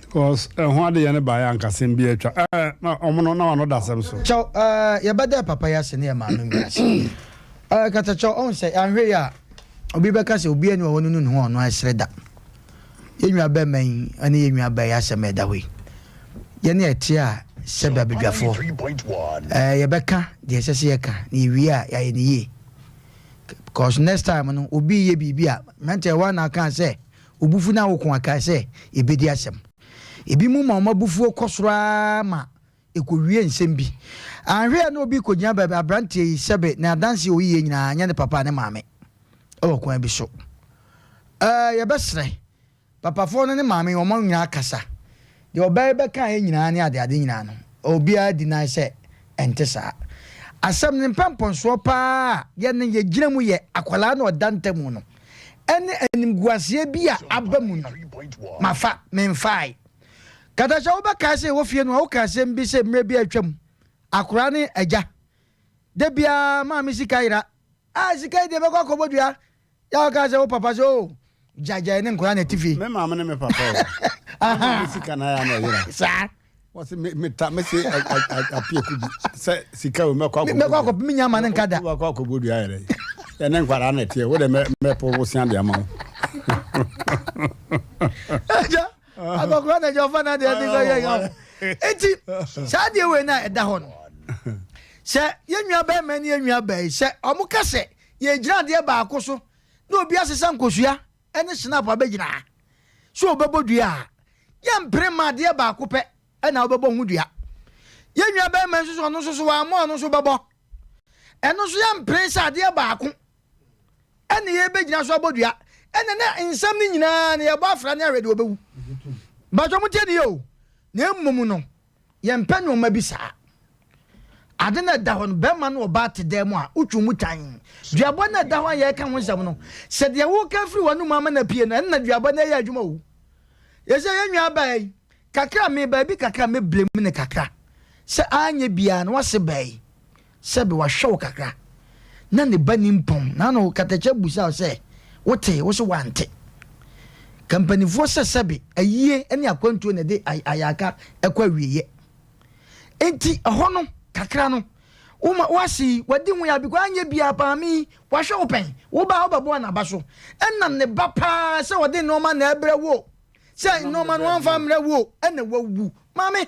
Because ɛho adeyɛ no baeɛ ankasɛm bi atwa. Ɛɛ, na ɔmo no na wano da asɛm so. Kyɛw, ɛɛ, yɛbɛda papa yi ase ne yɛ maame mi ase. Ɛɛ, katakyɛw, ɔhu sɛ anhwɛ yi a, obi bɛka sɛ obi ani wɔ hɔ no nu ne ho a ɔno ɛsere da. Yɛn nua bɛrima yi ne yɛn nua baa yi asɛm a ɛda hɔ yi, yɛne ɛte a sɛbe abadwafoɔ, ɛɛ yɛbɛka deɛ ɛsɛ sɛ yɛka na yɛwie a yɛayɛ no yie. Because next time no obi yɛ biribi a mmeranteɛ wɔn na aka sɛ obufu no awoko aka sɛ yɛbɛdi asɛm. Ebi mu ma wɔn abufuo kɔ soro ara ma ɛkɔwie nsɛm bi. Anhwɛ a na obi kɔgyina baabi aberanteɛ yi sɛbe ne adanseɛ a ɔyiiɛ nyinaa nyɛ ne papa ne maame wɔ kwan bi so. Ɛɛ yɛbɛsrɛ papafoɔ no ne maame yi wɔn nyinaa kasa. Deɛ ɔbaa yi bɛkaeɛ nyinaa ne adeade nyinaa no obiara deny sɛ ɛnte saa. Asɛm no mpɛmpɔnsoɔ paa a yɛne yɛgyina mu yɛ akwadaa no ɔda ntamu no ɛne animguaseɛ bi a aba mu no mafa memfaae. Katakyɛ wobɛkae sɛ yɛwɔ fie no a woka asɛm bi sɛ mmerɛ bi a atwam akoraa ne agya da biara maame sika yera a sika yi deɛ bɛkɔ akɔbɔ dua yɛ a woka sɛ wo papa sɛ o oh, gyagyae ne nkoraa na ɛte fie. Me maame ne me papa o. Maame sika na ayɛ na ɛyera. Saa. Wɔsi me me ta me se apieku bi sɛ sika o mɛkɔ akɔbɔ. Mɛkɔ akɔbɔ mi nya ama ne nka da. Mɛkɔ akɔbɔ dua yɛrɛ. Yɛne nkwadaa na ɛteɛ wo de mɛ mɛpɔ wo sia de ama wo. Agya. Akɔkora na agya ɔfa na deɛ ɛde kɔ yɛ yɛ. Eti saa deɛ wei na ɛda hɔ no. Sɛ yɛn nua bɛrima ne yɛn nua baa yi sɛ wɔn ka sɛ yɛgyina adeɛ baako so na obi asesa nkosua ne snap abɛgyina ha sɛ ɔbɛbɔ dua a yɛmpere ma adeɛ baako pɛ ɛna wobɛbɔ ho dua. Yɛn nua bɛrima nso so ɔno nso so wɔammɔ ɔno nso bɛbɔ. Ɛno nso yɛmpere sɛ adeɛ baako ɛne yɛbɛgyina so abɔ dua ɛne na nsɛm no nyinaa na yɛbɔ afra ne ahwɛ deɛ ɔbɛwu bàtɔ mo tie ne yɛ o na mmom no yɛmpɛ nneɛma bi saa ade na ɛda hɔ no bɛrima no ɔbaa te dan mu a wotwi mu tan duabɔ na ɛda hɔ a yɛreka ho nsɛm no sɛ deɛ woka firi w'anum ama na pie no ɛno na duabɔ no ɛyɛ adwuma o yɛsɛ yɛn nua baa yi kakra me baabi kakra me blame ne kakra sɛ anyɛ biara no wase baa yi Sɛbe wahwɛ wo kakra na ne ba nimpɔn na ano katakyɛ busa wo sɛ wotee wo so wante. Ka mpanifoɔ sɛ sɛbe ayie ne akwantuo na ɛde ayaka ɛkɔ awieɛ. Enti ɛhɔ no kakra no woma wase yi wadi ho ya because anyɛ biaa paa me wahwɛ wo pɛn wo ba wobɛboa n'aba so ɛna ne ba paa sɛ ɔde nnoɔma na ɛbrɛ wo sɛ nnoɔma no wamfa mmerɛ wo ɛna wawu maame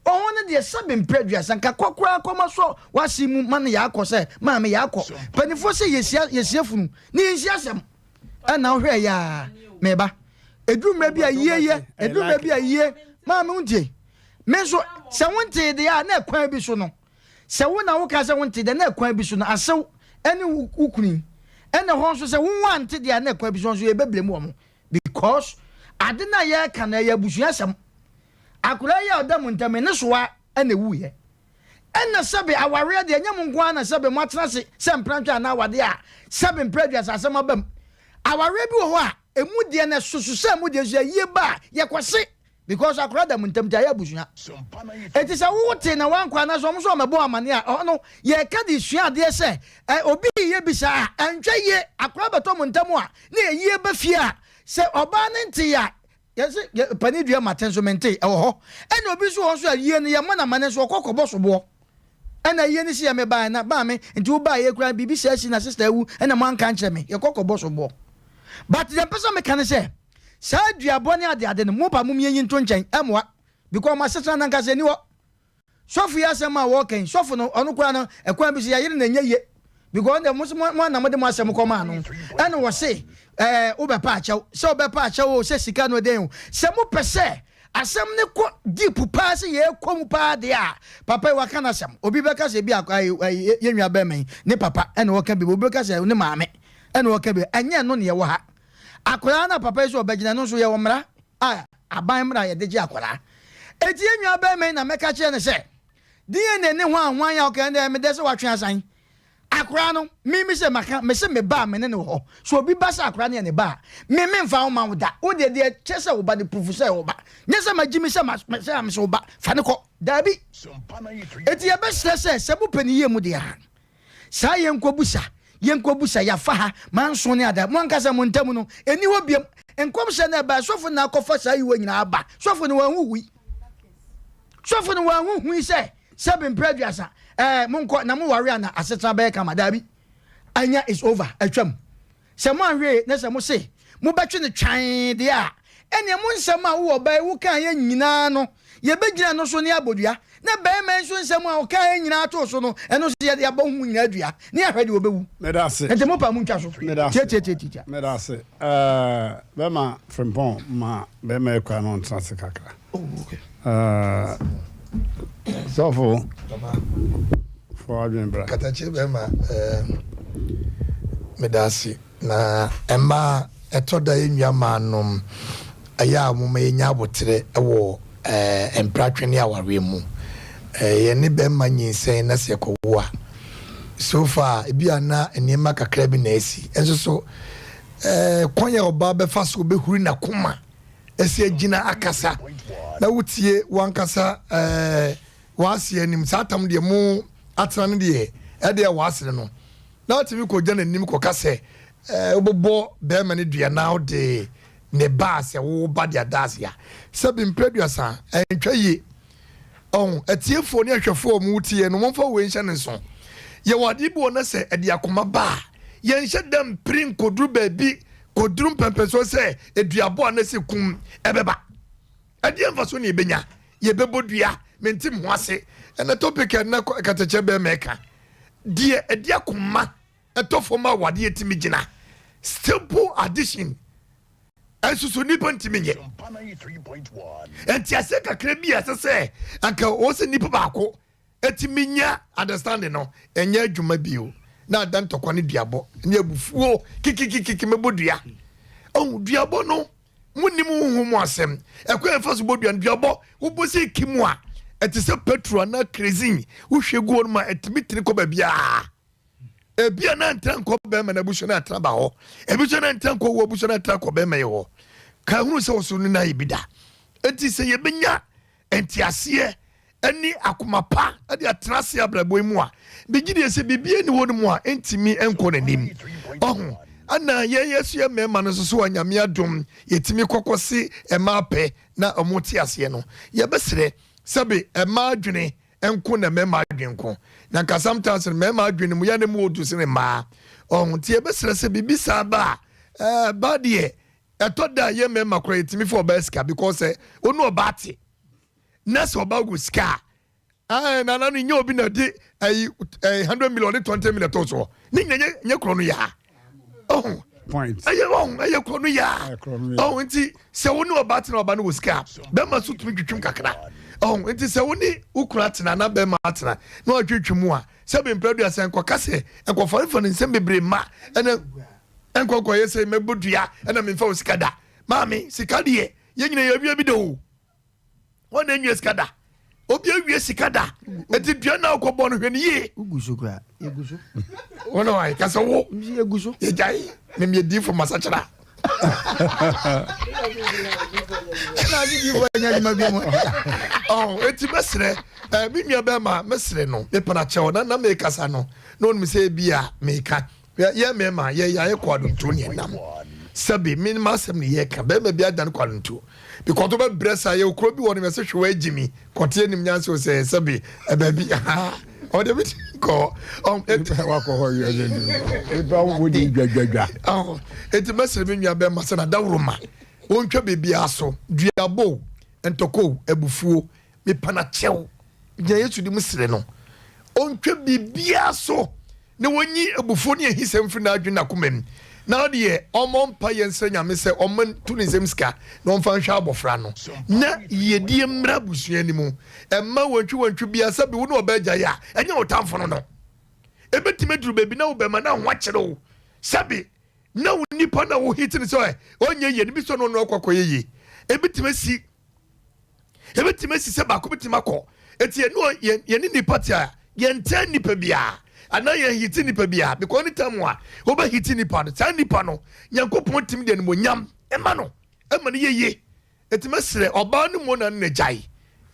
Ɔho no deɛ sɛbe mprɛ aduasa nka kɔ koraa kɔma sɔ w'ase mu ma no yaakɔ sɛ maame yaakɔ panifoɔ sɛ yɛsia yɛsia funu ne yɛnsi asɛm ɛna wohwɛ yaa meba ɛduru mmerɛ bi a yie yɛ ɛduru mmerɛ bi a yie maame wontie me nso sɛ wontee deɛ a na ɛkwan bi so no sɛ wo na woka sɛ wonte deɛ na ɛkwan bi so no asew ɛne wo kunu yi ɛna hɔ nso sɛ wo wante deɛ a na ɛkwan bi so nso yɛbɛblame wɔn because ade no a yɛreka no ɛyɛ abusua asɛm Akwadaa yi a ɔda mo ntam yi, ne soa na ɛwuiɛ. Ɛna sɛbe awareɛ deɛ, ɛnyɛ mo nko ara na sɛbe moatena ase sɛ mprantwe anaa awadeɛ a sɛbe mprɛ aduasa asɛm aba mu. Awareɛ bi wɔ hɔ a, ɛmu deɛ no ɛsoso sɛ ɛmu deɛ nso ayie ba a, yɛkɔse because akwadaa da mo ntam nti ayɛ abusua. Enti sɛ wo te na woankɔ anaasɛ wɔn nso wɔmmɛbɔ amaneɛ a, ɛhɔ no yɛreka de sua adeɛ sɛ ɛ, obi reyɛ bi saa a, ɛntwa yie. Akwadaa bɛtɔ mo ntam a, na ayie ba fie a, sɛ ɔbaa no ntee a, Yɛse yɛ panin dua mate nso mente ɛwɔ hɔ ɛna obi nso wɔ hɔ nso a yie no yɛ mmɔ no amane nso ɔkɔ kɔbɔ soboɔ. Ɛna ayie no si yɛ mebaeɛ na maame nti wo baeɛ koraa biribi saa si na sister awu ɛna mo anka ankyerɛ me yɛkɔ kɔbɔ so boɔ but deɛ mpɛ sɛ meka ne sɛ saa duabɔ ne adeade no mo pa mom yɛnyi nto nkyɛn ɛmoa because mo asetena no ankasa ɛni hɔ sɔfo yi asɛm a wɔka yi sɔfo no ɔno koraa no ɛkwan bi so yɛyere na ɛnyɛ yie because ɔno deɛ mo mo ana mo de mo asɛm kɔ maa no ɛna wɔse ɛɛ wobɛpa akyɛw sɛ wobɛpa akyɛw o sɛ sika no ɛdɛn o sɛ mo pɛ sɛ Asɛm no kɔ deep paa sɛ yɛkɔ mu paa deɛ a, papa yi waka n'asɛm. Obi bɛka sɛ ebi a yɛn nua bɛrima yi ne papa ɛna ɔka bi, obi bɛka sɛ ne maame ɛna ɔka bi. Ɛnyɛ ɛno na yɛwɔ ha. Akwadaa no a papa yi sɛ ɔbɛgyina no nso yɛwɔ mmara a aban mmara a yɛde gye akwadaa. Eti yɛn nua bɛrima yi na mɛka kyerɛ no sɛ DNA ne hwan hwan a ɔka ɛnna ɛmɛ dɛ sɛ watwe asan. Akwadaa no, me me sɛ maka, me se me ba a me ne no wɔ hɔ. So obi ba sɛ akwadaa no yɛ ne ba a, me me nfa wo ma wo da. Wo deɛ deɛ kyerɛ sɛ wo ba no proof sɛ wo ba. Nyɛ sɛ magye mi sɛ ma sɛ me sɛ wo ba, fa no kɔ. Daabi. Eti yɛbɛsrɛ sɛ sɛ mo pɛ ne yie mu deɛ a, saa yɛnkɔ busa, yɛnkɔ busa, yɛafa ha, manso ne ada. Mo ankasa mo ntam no, ɛni hɔ biam. Nkɔmhyɛ no ɛbae, sɔfo no na akɔfa saa yiwa nyinaa aba. Sɔfo no wanhuhui. Sɔfo no wanhuhui sɛ Sɛbe mprɛ aduasa ɛɛ monkɔ na mo ware a na asetena bɛyɛ kama daabi anya is over atwam sɛ mo anhwee na sɛ mo se mo bɛtwe no twann deɛ a ɛneɛ mo nsɛm a wo ɔbaa yi wo kaa yɛ nyinaa no yɛbɛgyina no so ne abɔ dua na bɛɛma yi nso nsɛm a ɔkaa yɛ nyinaa too so no ɛno nso yɛde abɔ ho nyinaa dua ne ahwɛ deɛ ɔbɛwu Meda ase. nti mo paa mo ntwa so Meda ase. tiatiatiatia. Meda ase. Ɛɛ bɛma Frimpong ma bɛma akura no ntena ase kakra. Oh, okay. Uh, sɔfo fo adwene bra. Katakye bɛrima eh, meda ase na ɛma ɛtɔ da yɛ nua maa nom ɛyɛ a wɔma yɛnya aboterɛ wɔ eh, mpratwe ne awareɛ mu eh, yɛne bɛrima nyinsɛn na sɛ yɛkɔwo a so far ebi a na nneɛma kakra bi na asi nso so eh, kwan a ɔbaa bɛfa so bɛhuri n'akoma asi agyina akasa na wotie wankasa ɛɛ w'ase anim saa tam deɛ mo atena no deɛ ɛdeɛ w'asene no na watumi kɔgya n'anim kɔka sɛ ɛɛ wobɛbɔ bɛrima no dua na wode ne ba sɛ wo ba de ada ase a sɛbi mpɛ aduasa ɛntwa yie ɔho atiefoɔ ne ahwɛfoɔ a wɔn tie no wɔmfa wei nhyɛ ne nso yɛwɔ adeɛ bi wɔ na sɛ ɛde akoma ba a yɛnhyɛ da mpiri nkɔduru baabi kɔduru mpɛmpɛnsoɔ sɛ aduabɔ a na sɛ kum ɛbɛba. Ɛdeɛ mfasoɔ na yɛbɛnya? Yɛbɛbɔ dua, mente me ho ase. Ɛnɛ topic ɛnɛ katakyɛ bɛɛ mɛka deɛ ɛde akoma ɛtɔ fam a wadeɛ tumi gyina simple addition ɛnso so nipa ntumi nyɛ nteaseɛ kakra bi a ɛsɛ sɛ anka wɔ sɛ nipa baako Ɛtumi nya understanding no ɛnyɛ adwuma bio na ada ntɔkwa ne duabɔ ne abufuo kikikikiki mɛbɔ dua ɔhu duabɔ no mo nim huhu mu asɛm ɛkwan ɛfa so bɔ dua no duabɔ wobɔ sɛ ki mu a ɛte sɛ petrol anaa kerosene wohwie gu hɔ no ma ɛtumi tene kɔ baabiara ebi a na ntra nkɔ bɛrima no abusua no atra ba hɔ ebi nso na ntra nkɔ wɔ abusua no atra kɔ bɛrima yi hɔ ka hunu sɛ wɔso no na yɛ bi da eti sɛ yɛbɛnya nteaseɛ ne akoma pa de atena ase abrabɔ yi mu a, megye die sɛ biribiara nni hɔ no mu a ɛntumi nkɔ n'anim. Ɔho, ɛna yɛn yɛ so yɛ mmarima no nso so a Nyame adom yɛtumi kɔkɔ se mmaa pɛ na ɔmo te aseɛ no, yɛbɛsrɛ sɛbe mmaa adwene nko na mmarima adwene nko. Na nka sometimes no mmarima adwene no mu yɛ ne mu odu sene mmaa. Ɔho, nti yɛbɛsrɛ sɛ biribi saa ba a, ɛɛ ba deɛ ɛtɔ da a yɛ mmarima koraa yɛtumi fa ɔbaa sika because sɛ ɔnu ɔbaa te na sɛ ɔba wɔ sika a ɛɛ nana no nyɛ obi na de ɛyi ɛyi hundred million ne twenty million to soɔ ne nyɛ nyɛ nyɛ korɔ no yaa ɔho ɛyɛ ɔho ɛyɛ korɔ no yaa ɔho nti sɛ wo ne ɔba tena ɔba no wɔ sika bɛrima so tumi twitwim kakra ɔho nti sɛ wo ne wo kura tena na bɛrima atena na ɔtwitwi mu a sɛ bi mpɛ dua sɛ nkɔka sɛ nkɔfɔrefa ne nsɛm bebree ma ɛna nkɔnkɔyɛ sɛ mɛbɔ dua ɛna memfa wo sika da maame sika deɛ yɛn nyina yɛawia bi da o wɔn na enwie sika da obi awie sika da eti dua na akɔ bɔ no hwɛ ne yie. Ugu so kura egu so. Wɔn na wɔayɛ kasa wo. Egu so. Yɛgyae mɛmi edi fo masakyera. Ɛna adi di fo ɛnyɛ adwuma bi mu. Ɔn eti mɛsrɛ ɛɛ mi nua bɛrima mɛsrɛ no mepana kyɛw na na mekasa no na onim sɛ ebi a meka. Hwɛ, yɛn mmarima, yɛn yɛayɛ kwadonto ne ɛnam. Sɛbe, me m'asɛm ne yɛka, barima bi adane kwadonto. Because wobɛbrɛ saa, yɛwɔ kuro bi wɔ no, yɛsɛ hwɛ w'agyi mi, kɔte anim nyansa o sɛ, sɛbe, ɛbaabi, ha. Ɔde mi ti kɔ. Wakɔ hɔ yɛ ɛdɛ ni. Nipa wo di dwadwadwa. Eti mɛsirɛ mi nua bɛrima sɛ na dawuro ma wɔntwa biribiara so duabo ntɔkɔ abufuo mepa na kyɛw gyina Yesu di mu srɛ no ɔntwa biribiara so na wɔnyi abufuo ne ahisɛm mfiri n'adwene n'akoma mu na ɔdeɛ ɔmmɔ mpa yɛ nsrɛ Nyame sɛ ɔmma nto ne nsam sika na ɔmfa nhwɛ abɔfra no na yiedie mmra abusua no mu ɛmma wantwi wantwi biara sɛbi wo ne ɔbaa gyae a ɛnyɛ wo tamfo no no ɛbɛtumi aduru baabi na wo bɛma na ho akyere wo sɛbi na wo nipa na wo hit no sɛ ɔnyɛ yie no bi sɛ ɔno ɔno akɔ akɔyɛ yie ɛbɛtumi asi Ebetumi asi sɛ baako betumi akɔ. Eti yɛne yɛn yɛne nipa te a, yɛntɛn nipa biara anaa yɛn hiti nipa biara because anytime a wobɛ hiti nipa no, saa nipa no Nyankopɔn tumi de animonyam ɛma no ɛma no yɛ yie. Eti mɛsrɛ ɔbaa no mu na ne gyae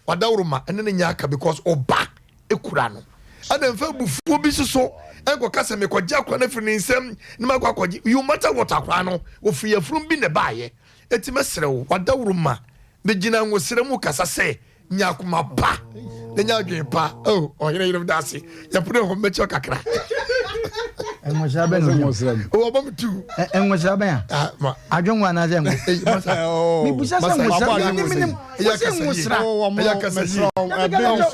wadaworo ma ɛne ne nyɛ aka because ɔba ekura no. Ɛna nfa abufuo bi soso ɛnkɔka sɛ mekɔgye akora no afiri ne nsam na makɔ akɔgye you matter what akora no ofiri afurum bi na ɛbaayɛ. Eti mɛsrɛ wo wadaworo ma Megyina ngosra mu kasa sɛ, Nya akoma pa na nya adwene pa. Oh, ɔhene yerenom da ase. Yɛpono ho mɛkyɛ kakra. Ngosra bɛn na ɔgyina? Oh, ɔbɔ me tu. Ngosra bɛn a? Ah, ma. Adwengo anaasɛ ngo? Mebusa sɛ ngosra bɛn ne menim. Wosɛ ngosra. Ɛyɛ kasa yie.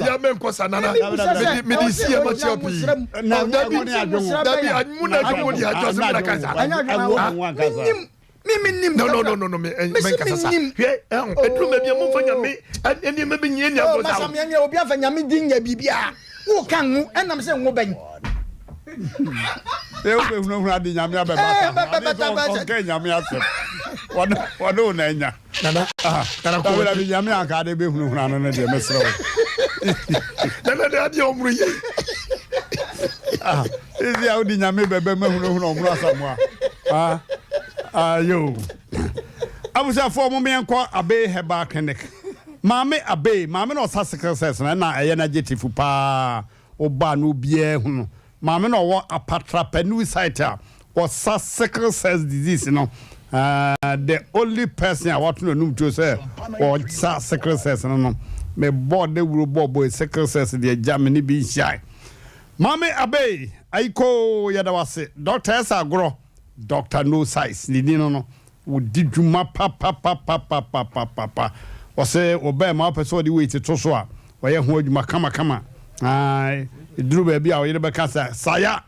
Ya mɛnkɔ sa nana. Mede si yɛ makyɛ pii. Dabi, dabi, mu na adwengo deɛ adwo asɛm na kasa. Menim. Me me nim. No no no no no me eh, me nkasa sa. Hwɛ ɛho eh, eduru baabi a mo nfa nyame nneɛma bi nyɛ nea bɔ sa. Masa mi obi afa nyame di nyɛ biribi a wo ka ngo ɛnam sɛ ngo bɛn. Ee wo bɛ hunahuna de nyame abɛbata ho ade sɛ ɔnkɛ nyame asɛm wɔne wo na anya. Nana nana ko dabi nyame anka ade bɛ hunahuna no no deɛ mɛsrɛ wo. Nana de adeɛ ɔmoro yie. Sisi a wode nyame bɛbɛ ma hunahuna ɔmoro asamoa. Ah ayo. Abusuafoɔ mo meɛnkɔ Abe Herbal Clinic. Maame Abe, maame na ɔsa sickle cells na ɛna ɛyɛ n'adjective paa. Wobaa no obiara hunu. Maame na ɔwɔ Apatrapa new site a ɔsa sickle cells disease no. The only person a wato n'anum tuo sɛ ɔsa sickle cells no no. Mebɔɔ dawuro bɔɔ bɔɔ sickle cells deɛ gya me ne bi nhyiae. Maame Abey, ayikoo yɛda wo ase. Doctor Ɛsɛ Agorɔ, Doctor No Size ne din no no, wodi dwuma papapapapapapa. Ɔse wo bɛɛma wopɛ sɛ ɔde weight to so a, ɔyɛ ho adwuma kamakama. Ae, ɛduru baabi a ɔyere bɛka sɛ, Saya!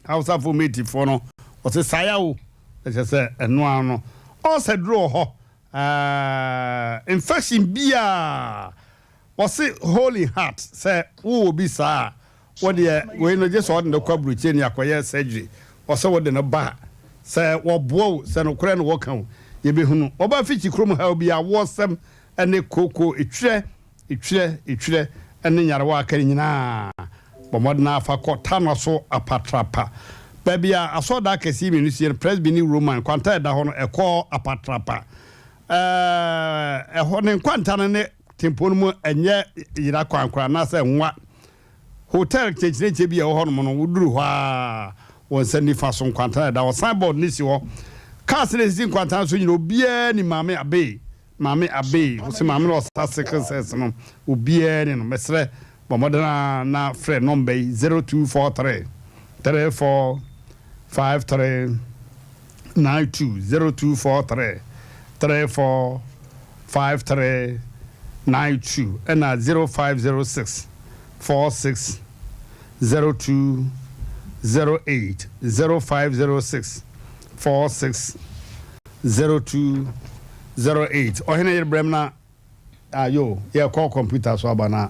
Hausafo matefoɔ no, ɔse saya o, ɛkyɛ sɛ ɛno ara no. Ɔsɛ duro wɔ hɔ, ɛɛ, infection biaa. Wɔse hole in heart sɛ wowɔ bi saa a wodeɛ wei no gyesɛ wɔde no kɔ aburokyire ne akɔyɛ surgery wɔse wode no ba a sɛ wɔboa o sɛ nokorɛ na wɔka o yɛbɛhunu wɔba fikyi kurom haw bi awoɔsɛm ne kooko etwerɛ etwerɛ etwerɛ ne nyarewa a aka no nyinaa bɔ mmɔden ara fa kɔ Tanɔ so apatrapa baabi a asɔredan akɛseɛ mmienu sie no Presby ne Roman kwanta a ɛda hɔ no ɛkɔ apatrapa ɛɛ ɛhɔ ne nkwanta no ne Tempɔn no mu ɛnyɛ yera kwan koraa anaasɛ nwa. Hotel kyenkyerenkyɛ bi a ɛwɔ hɔnom no, woduru hɔ ara wɔ nsa nifa so nkwanta na ɛda hɔ. Signboard no si hɔ. Cars na esisi nkwanta no so nyinaa, obiara nim Maame Abey. Maame Abey, wose maame na ɔsa sickle cells no, obiara ni no. Mesrɛ, bɔ mmɔden ara na frɛ nɔmba yi, 0243 34 53 92 0243 34 53 92 ɛna 0506 46 02 08 0506 46 02 08 Ɔhene yere brɛm na ayo yɛkɔ kɔmputa so aba na.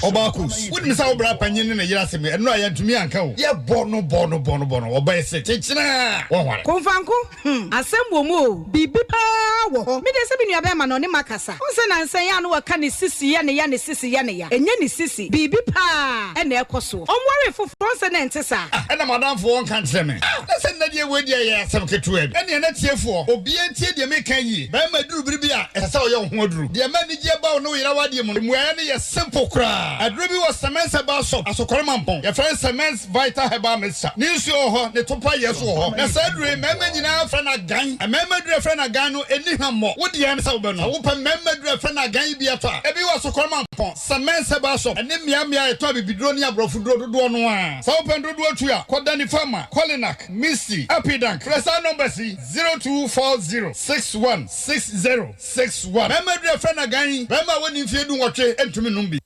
Ɔbaa Kus, wonim sɛ wo bra panyin ne ne yere asɛm yi, ɛno a yɛantumi anka o. Yɛbɔ no bɔ no bɔ no bɔ no, ɔbaa se, Kyekyena! Wɔnware. Komfanko, hmm, asɛm wɔ mu o, biribi paa wɔ hɔ. Me deɛ sɛ me nua bɛɛma no ɔne makasa. Wohu sɛ nansa yi a na wɔka ne sisi yɛ ne ya, ne sisi yɛ ne ya. Ɛnyɛ ne sisi, biribi paa na ɛkɔ soɔ. Ɔnwaree foforɔ, wohu sɛ na ɛnte saa. Ah, ɛna m'adamfo ɔnka nkyerɛ me. Ah, na sɛ nnɛ deɛ wei deɛ ɛyɛ asɛm ketewa bi. Ɛnneɛ na tiefoɔ, obiara ntie deɛ mereka yi yie. Barima duru bere bi a, ɛsɛ sɛ ɔyɛ wo ho aduru. Deɛ ɛma anigyeɛ ba wo ne wo yere awadeɛ mu no, mmuaeɛ no yɛ simple koraa. Aduro bi wɔ Semens Herbal Shop, Asokore Mampong. Yɛfrɛ no Semens Vital Herbal Mixture. Ne nsuo wɔ hɔ, ne topa yɛ nso wɔ hɔ. Na saa aduro yi, mmarima nyinaa frɛ no agan. Mmarima aduro a yɛfrɛ no agan no, ɛnni. hwammɔ. Wo deɛ ne sɛ wobɛnom. Sɛ wopɛ mmarima aduru a ɛfrɛ no agan yi bi atɔ a, ebi wɔ Sokorɔmampɔn, Sɛmɛnsɛ Bus Stop, ne mmeammea a yɛtɔn abibiduro ne aborɔfoduro dodoɔ no ara. Sɛ wopɛ dodoɔ tu a, kɔ Danny Pharma, Kolinak, Misty, Apidank. Frɛ saa numbers yi, 0240 61 60 61. Mmarima aduru a ɛfrɛ no agan yi, barima a wadi mfeɛ dunwɔtwe ntumi nnom bi.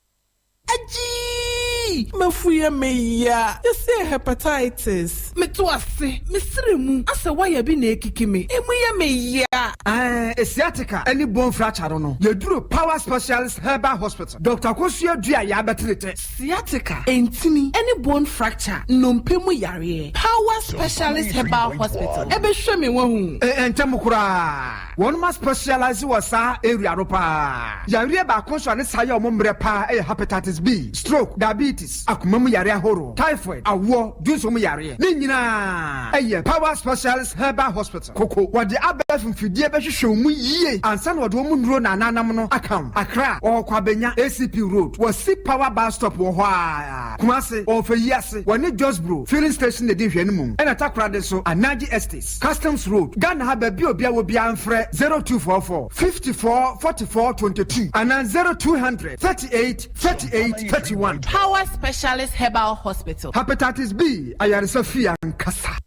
Agyii! M'afu yɛ me ya. Yɛse hepatitis. Meto ase, me srɛ mu asɛ wire bi na ekiki me. Emu yɛ me ya. Ɛɛ sciatica ne bone fracture no no, yɛduru Power Specialist Herbal Hospital, Doctor Akosua Duah yɛabɛtere tɛ. Sciatica, ntini ne bone fracture, nnompe mu yareɛ, Power Specialist Herbal Hospital bɛhwɛ me wahu. Ntɛm koraa. Wɔnom a specialise wɔ saa area no paa. Yareɛ baako nso a ne saa yɛ wɔn mmerɛ paa yɛ Hepatitis B, stroke, diabetes, akoma mu yareɛ ahoroɔ, typhoid, awoɔ, dwonsɔ mu yareɛ. Ne nyinaa yɛ Power Specialist Herbal Hospital, Koko. Wɔde abɛɛfo mfidie bɛhwehwɛ wo mu yie ansa na wɔde wɔn nnuro na ananam no aka wo. Accra, wɔwɔ Kwabenya, ACP Road, wɔ si Power Bus Stop wɔ hɔ ara. Kumasi, wɔwɔ Feyiase, wɔne Josbro Filling Station na ɛdi nhwɛanimu. Ɛna Takoradi nso, Anaji Estates. Customs Road, Ghana ha baabi a obiara wɔ biara mfrɛ 0244 54 44 22 anaa 0200 38 38 31. Power Specialist Herbal Hospital. Hepatitis B ayaresa fie ankasa.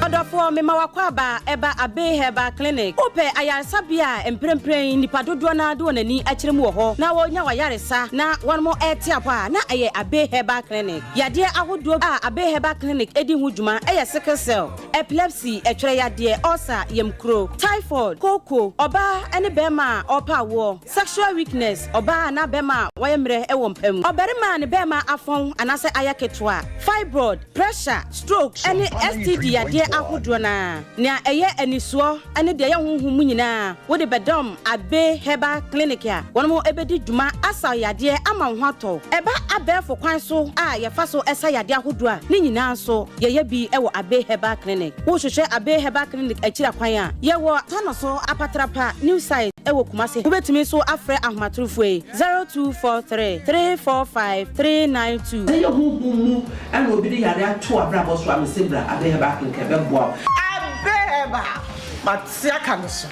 Ɔdɔfoɔ, mema w'akwaaba ɛba Abbey Herbal Clinic. Wopɛ ayaresabea a mprempren nnipa dodoɔ no ara de wɔn ani akyerɛ mu wɔ hɔ na wɔnya w'ayaresa na wɔn rete apɔ a, na ɛyɛ Abbey Herbal Clinic. Yadeɛ ahodoɔ a Abbey Herbal Clinic di ho dwuma yɛ sickle cell, epilepsy, ɛtwerɛ yadeɛ, ulcer, yamkuro, typhoid, kooko, ɔbaa ne barima a ɔrepɛ awoɔ, sexual weakness, ɔbaa anaa barima a wayɛ mmerɛ wɔ mpa mu, ɔbarima a ne barima afɔn anaasɛ ayɛ ketewa, fibroid, pressure, stroke ne STD yadeɛ ahodoɔ no ara. Nea ɛyɛ anisoɔ ne deɛ ɛyɛ honhom mu nyinaa, wode bɛdɔm Abbey Herbal Clinic a wɔn bɛdi dwuma asa wo yadeɛ ama wo ho atɔ wo. Ɛba abɛɛfo kwan so a yɛfa so sa yadeɛ ahodoɔ a, ne nyinaa nso yɛyɛ bi wɔ Abbey Herbal Clinic. Wohwehwɛ Abbey Herbal Clinic akyiri akwan a, yɛwɔ Tanoso Apatrapa New Site wɔ Kumasi. Wobɛtumi nso afrɛ ahomatorofoɔ yi, 0243 345 392. Sɛ ɛyɛ honhom mu na obi de yare ato w'abrabɔ so a, mese bra Abbey Herbal Clinic ɛbɛboa wo. Abbey Herbal, mate aka no so.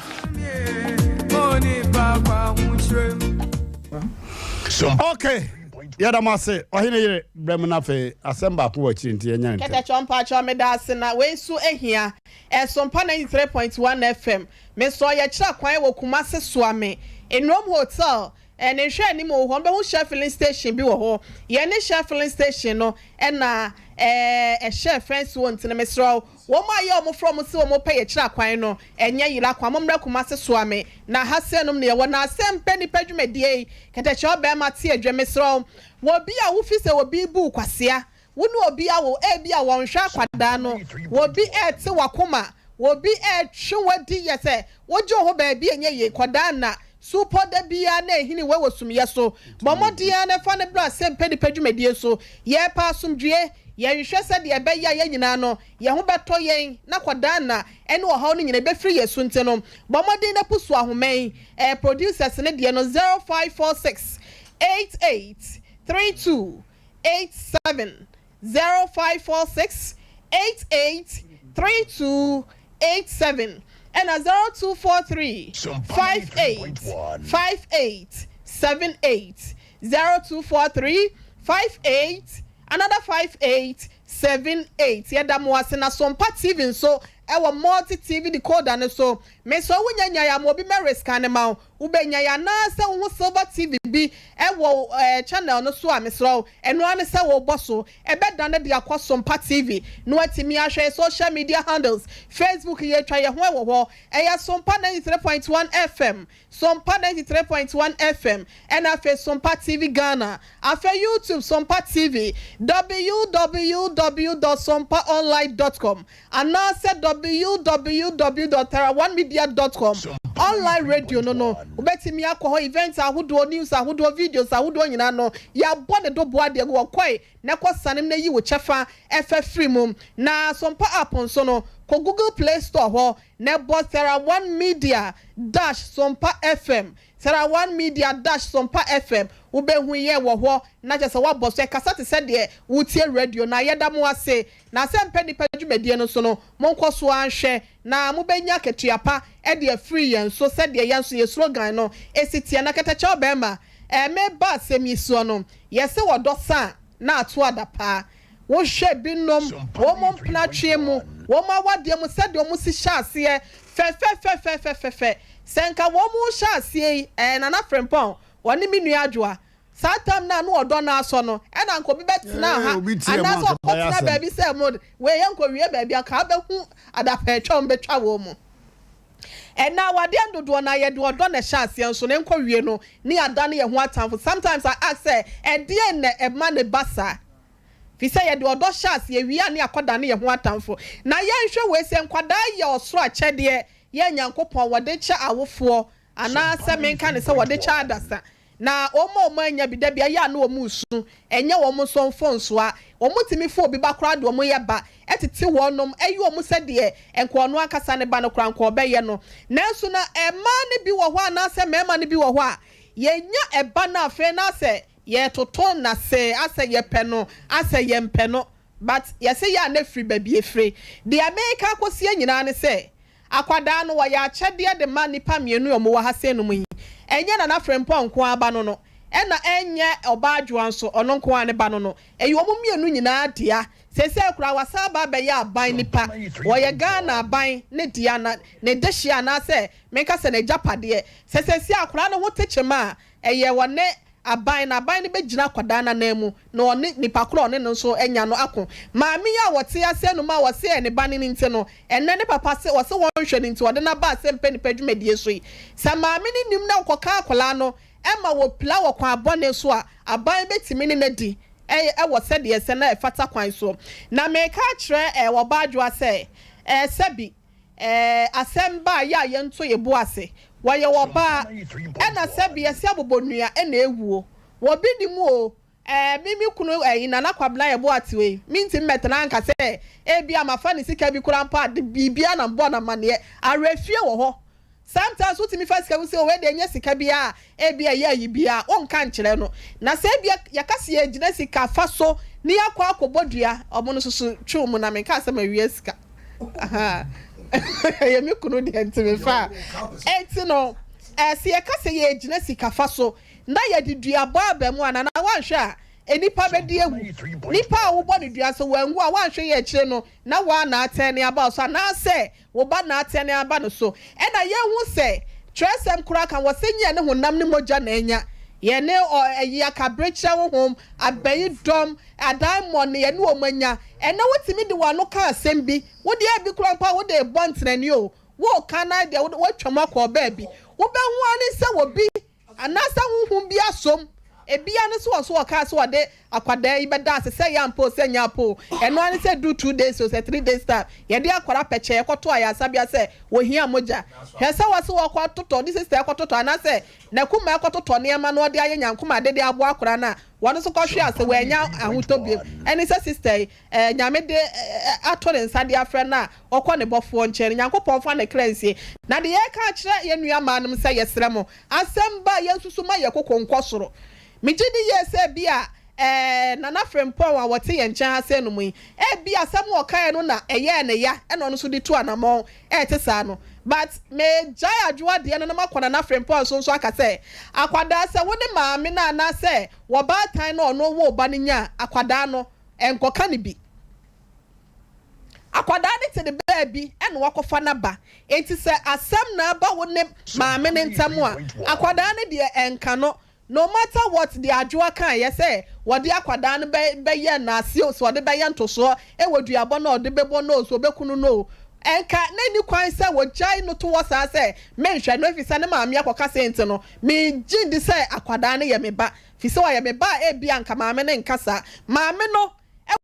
Okay, yɛda mo ase. Ɔhene yere, brɛ mu no afei asɛm baako wɔ akyiri nti yɛnyɛ no ntɛm. Kɛtɛkyɔ mpakyɛw meda ase na wei nso ehia. Ɛsompa 93.1 FM. Me nso ɔyɛkyerɛ kwan wɔ Kumasi Suame, Enuom Hotel ne nhwɛanim wɔ hɔ. Wobɛhu Shell filling station bi wɔ hɔ. Yɛne Shell filling station no na ɛhyɛ fence wɔ nti no mesrɛ wo wɔn a yɛ wɔn frɛ wɔn se wɔn pɛ yɛkyerɛ akwan no ɛnyɛ yera kwan. Mommra Kumasi Suame na ha sɛnom na yɛwɔ. Na asɛm pɛ nipa dwumadie yi kɛtɛkyɛ ɔbɛɛma te adwa mesrɛ wo wɔ bi a wofi sɛ obi bu wo kwasea Wo ne obi awo, ebia wɔnhwɛ akwadaa no, obi rete w'akoma, obi retwe wo adi yɛ sɛ wogye wo ho baabi a ɛnyɛ yie, kɔdaa nna, supɔ da biara na ɛhini wo wɔ sumyɛ so. Bɔ mmɔden ara na fa no bra sɛ mpɛ nipa dwumadie so. Yɛrepɛ asomdwoeɛ, yɛrehwehwɛ sɛdeɛ ɛbɛyɛ a yɛn nyinaa no, yɛn ho bɛtɔ yɛn na kɔdaa nna ne ɔhaw no nyinaa ɛbɛfiri yɛn so nti no, bɔ mmɔden na pusu ahoma yi. Ɛyɛ producers no deɛ no, 0546 88 32 87 0546 88 32 87 ɛna 0243 58 58 78 0243 58 another 58 78 yɛda mo ase na Sompa TV nso ɛwɔ multi TV decoder no so mesɛ wonya nyae ama obi mɛ risk ne ma wo Wobɛnya yi anaasɛ wohu silver TV bi wɔ wo channel no so a, mesrɛ wo, ɛno ara ne sɛ wobɔ so. Ɛbɛdane de akɔ Sompa TV na woatumi ahwɛ yɛn social media handles, Facebook, yɛatwa yɛn ho wɔ hɔ, ɛyɛ Sompa 93.1 FM, Sompa 93.1 FM, ɛna afei Sompa TV Ghana. Afei YouTube, Sompa TV, www dot sompaonline dot com. Anaasɛ www dot taraonemedia dot com Online radio no no, wobɛtumi akɔ hɔ, events ahodoɔ, news ahodoɔ, videos ahodoɔ nyinaa no, yɛabɔ ne doboa de agu hɔ. Kɔe na kɔ sane mu na yi wo kyɛfa fa firi mu. Na Sompa app nso no, Kɔ Google Play Store hɔ na bɔ Thera One Media dash Sompa FM, Thera One Media dash Sompa FM, wobɛhu yɛn wɔ hɔ na kyerɛ sɛ woabɔ so. Ɛkasa te sɛ deɛ woretie radio no a. Yɛda mo ase. Na sɛ mpɛ nnipa dwumadie no so no, monkɔ so ara nhwɛ na mobɛnya akatua pa de afiri yɛn so sɛdeɛ yɛn nso yɛn slogan no si teɛ. Na kɛtɛkyɛw bɛrima, mereba asɛm yi soɔ no, yɛse ɔdɔ sa a na ato adapaa. Wohwɛ binom, wɔn mpenatweɛ mu, wɔn awadeɛ mu, sɛdeɛ wɔn si hyɛ aseɛ fɛfɛfɛfɛfɛfɛ. Sɛ nka wɔn rehyɛ aseɛ yi, ɛɛ Nana Frimpong, ɔne me nua Adwoa, saa tam no a na ɔdɔ no asɔ no, ɛna nka obi bɛtena ha, anaasɛ ɔkɔtena baabi sɛ mo, wei yɛnkɔwie baabi a, nka wobɛhu adapɛtwa a wɔbɛtwa wɔn mu. Ɛnnɛ awadeɛ ndodoɔ no ara yɛde ɔdɔ na ɛhyɛ aseɛ nso na ɛnkɔwie no ne yɛadane yɛn ho atamfo. Sometimes I ask sɛ ɛdeɛn na ɛma no ba saa? Firi sɛ yɛde ɔdɔ hyɛ aseɛ wie a ne yɛakɔdane yɛn ho atamfo. Na yɛnhwɛ wei sɛ nkwadaa yɛ ɔsoro akyɛdeɛ yɛ Nyankopɔn wɔde kyɛ awofoɔ anaa sɛ menka no sɛ wɔde kyɛ adasa. Na wɔn a wɔannya bi da bi ɛyɛ a na wɔresu, ɛnyɛ wɔn nso mfomsoɔ a wɔtumi fa obi ba koraa de wɔn yɛ ba tete wɔnom, ɛyɛ wɔn sɛ deɛ nka ɔno ankasa ne ba no koraa nka ɔbɛyɛ no. Nanso na mmaa no bi wɔ hɔ anaasɛ mmarima no bi wɔ hɔ a, yɛnya ɛba no afei na asɛ yɛretoto no ase, asɛ yɛpɛ no, asɛ yɛmpɛ no, but yɛse yɛ a na ɛfiri baabi ɛfire. Deɛ mereka akɔsie nyinaa ne sɛ, Akwadaa no, wɔyɛ akyɛdeɛ de ma nnipa mmienu a wɔwɔ ha sei nom yi. Ɛnyɛ Nana Frimpong nko ara ba no no, ɛna ɛnyɛ Ɔbaa Adwoa nso, ɔno nko ara ne ba no no. Ɛyɛ wɔn mmienu nyinaa dea. Seesei koraa wasan aba abɛyɛ aban nipa. Ɔyɛ Ghana aban ne dea, na ne dehyeɛ anaasɛ menka sɛ n'agyapadeɛ. Sɛ seesei akwadaa no ho te kyema a, ɛyɛ ɔne aban no, aban no bɛgyina akwadaa no ananmu na ɔne nipa korɔ a ɔne no nso anya no ako. Maame yi a ɔte ase anum a ɔse ɛyɛ ne ba no nti no, ɛnnɛ ne papa se ɔse wɔnhwɛ no nti ɔde no aba asɛmpɛ nipa dwumadie so yi. Sɛ maame no nim na ɔkɔka akwadaa no ma wɔpira wɔ kwan bɔne so a, aban bɛtumi ne no adi wɔ sɛdeɛ ɛsɛ na ɛfata kwan soɔ. Na meka akyerɛ ɔbaa Adwoa sɛ, sɛbi, Ɛɛ asɛm ba a yɛ a yɛnto yɛ bo ase. Wɔyɛ ɔbaa ɛna sɛbi yɛse abobɔnua ɛna ɛwuo. Wɔ bi nim o, ɛɛ me me kunu ɛyi Nana Kwabena yɛ bo ate wei. Mentimi mɛtena nka sɛ ebia mafa ne sika bi koraa mpo a de biribiara na mebɔ no amaneɛ. Awerɛfie wɔ hɔ. Sometimes wotumi fa sika bi sɛ wei deɛ ɛnyɛ sika biara a ebia ɛyɛ ayi biara wonka nkyerɛ no. Na sɛ ebia yɛka sɛ yɛgyina sika fa so na yɛakɔ akɔbɔ dua, ɔmo no soso twe mu na menkaa sɛ mawia sika. Ɛyɛ me kunu deɛ nti mefa. Enti no, sɛ yɛka sɛ yɛgyina sika fa so na yɛde duabɔ aba mu a, Nana woanhwɛ a nnipa bɛdi awu. Nipa a wobɔ no dua sɛ wanwu a woanhwɛ yɛ akyire no na woa na atɛne aba wo so anaasɛ Wo ba na ateɛ ne aba no so. Ɛna yɛhu sɛ twerɛsɛm koraa ka wɔ sɛ nyɛ ne honam ne mogya na anya yɛn ne ɔ ɛyi akaberekyerɛ honhom, abɛyi dɔm, adaemone yɛne wɔn anya. Ɛnɛ wotumi de w'ano ka asɛm bi, wo deɛ ebi koraa mpo a wode rebɔ ntenani o, woreka na deɛ woatwam akɔ baabi. Wobɛhu ara ne sɛ obi Anaasɛ honhom bi asom ebia no so wɔ so ɔkaa sɛ ɔde akwadaa yi bɛda ase sɛ ɛyɛ ampa o sɛ ɛnyɛ ampa o ɛno ara ne sɛ ɛduru two days o sɛ 3 days time yɛde akwadaa pɛkyɛɛ kɔto ayaresabea sɛ wɔhia mogya hwɛ sɛ wɔse wɔkɔ atotɔ ne sister ɛkɔtotɔ anaasɛ n'akumaa ɛkɔtotɔ nneɛma na ɔde ayɛ nyankoma ade de aboa akwadaa no a wɔno nso kɔhwe ase wɔanya ahotɔ biom ɛne sɛ sister yi Eh, Nyame de eh, ato ne nsa de afrɛ no a ɔkɔ ne bɔfoɔ nkyɛn no, Nyankopɔn mfa ne kra nsie. Na deɛ yɛreka akyerɛ yɛn nua mmaa nom sɛ, yɛsrɛ mo, asɛm ba a yɛnsusu ma yɛn koko nkɔ soro. Megye di yie sɛ ebia eh, Nana Frimpong a ɔte yɛn nkyɛn ha sei nom yi, ebia asɛm a ɔkaeɛ no na ɛyɛɛ no ya ɛna ɔno nso de tu anamɔn ɛte saa no. But megyae Adwoa deɛ no na makɔ Nana Frimpong so nso aka sɛ, akwadaa sɛ wo ne maame no anaasɛ wɔbaatan no a ɔno woo ba no nya a, akwadaa no, Nkɔka no bi. Akwadaa no te ne baabi na wakɔfa n'aba. Enti sɛ asɛm na aba wo ne maame no ntam a, akwadaa no deɛ ɛnka no. No matter what deɛ Adwoa kaeɛ sɛ wɔde akwadaa no bɛ bɛyɛ nnaase o, sɛ ɔde bɛyɛ ntosoɔ wɔ duabɔ no a ɔde bɛbɔ no o, sɛ ɔbɛku no no o, ɛnka na ɛnni kwan sɛ wɔgyae no to hɔ saa sɛ menhwɛ no ɛfiri sɛ ne maame akɔka sei nti no, mengye ndi sɛ akwadaa no yɛ me ba. Firi sɛ ɔyɛ me ba a ebia anka maame no nka saa. Maame no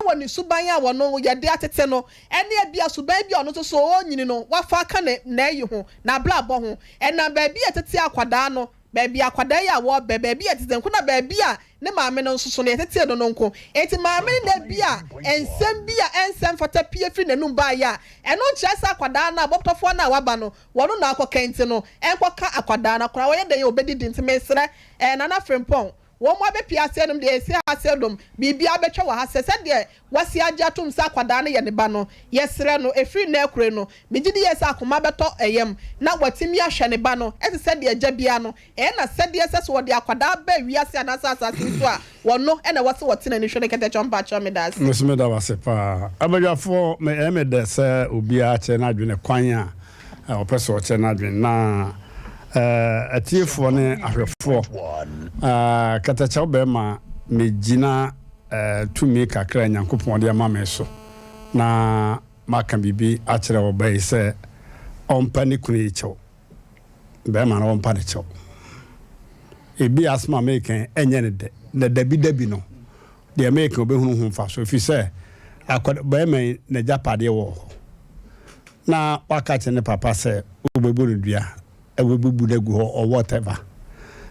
wɔ ne suban a ɔno yɛde atete no ɛne ebia suban bi a ɔno nso so ɔrenyini no wafa aka ne n'ayi ho, n'abrabɔ ho. Ɛnam baabi a yɛtete akwadaa no. Baabi a akwadaa yi a wɔrebɛ, baabi a ɛtete nko na baabi a ne maame no nso so no yɛtetee no no nko. Enti maame no na ebia nsɛm bi a ɛnsɛ mfata pue firi n'anum baeɛ a, ɛno nkyerɛ sɛ akwadaa no a bɔtɔfoɔ no a waba no, wɔno na akɔka nti no, ɛnkɔka akwadaa no. Akwadaa ɔyɛ dɛn a ɔbɛdidi nti mesrɛ eh, Nana Frimpong, wɔn abɛpue aseɛ nom deɛ ɛsi ha aseɛ dom, biribiara bɛtwa wɔ ha sɛ sɛdeɛ Wasi agye atom sɛ akwadaa no yɛ ne ba no, yɛsrɛ no, ɛfiri nnɛ rekore no, megye di yie sɛ akoma bɛtɔ ɛyam na watumi ahwɛ ne ba no te sɛ deɛ agya biara no ɛyɛ n'asɛdeɛ sɛ sɛ wɔde akwadaa ba wiase anaasɛ asase yi so a, wɔno na ɛwɔ sɛ wɔte n'ani hwɛ no kɛtɛkyɛ mpakyɛw meda ase. Me nso meda wo ase paa. Abadwafoɔ, me ɛyɛ me dɛ sɛ obiara kyerɛ n'adwene kwan a ɔpɛ sɛ ɔkyerɛ n'adwene na atiefoɔ ne ahwɛfoɔ kɛtɛkyɛw bɛrima megyina tumi kakra a Nyankopɔn de ama me so na maka biribi akyerɛ ɔbaa yi sɛ ɔmpa ne kunu yi kyɛw. Bɛrima no ɔmpa ne kyɛw. Ebi asɛm a meka yi ɛnyɛ ne dɛ, na dabi dabi no, deɛ meka ɔbɛhunu ho mfaso ɛfiri sɛ akɔda bɛrima yi n'agyapadeɛ wɔ hɔ na waka kyerɛ ne papa sɛ wobɛbɔ no dua Wobebu no agu hɔ or whatever.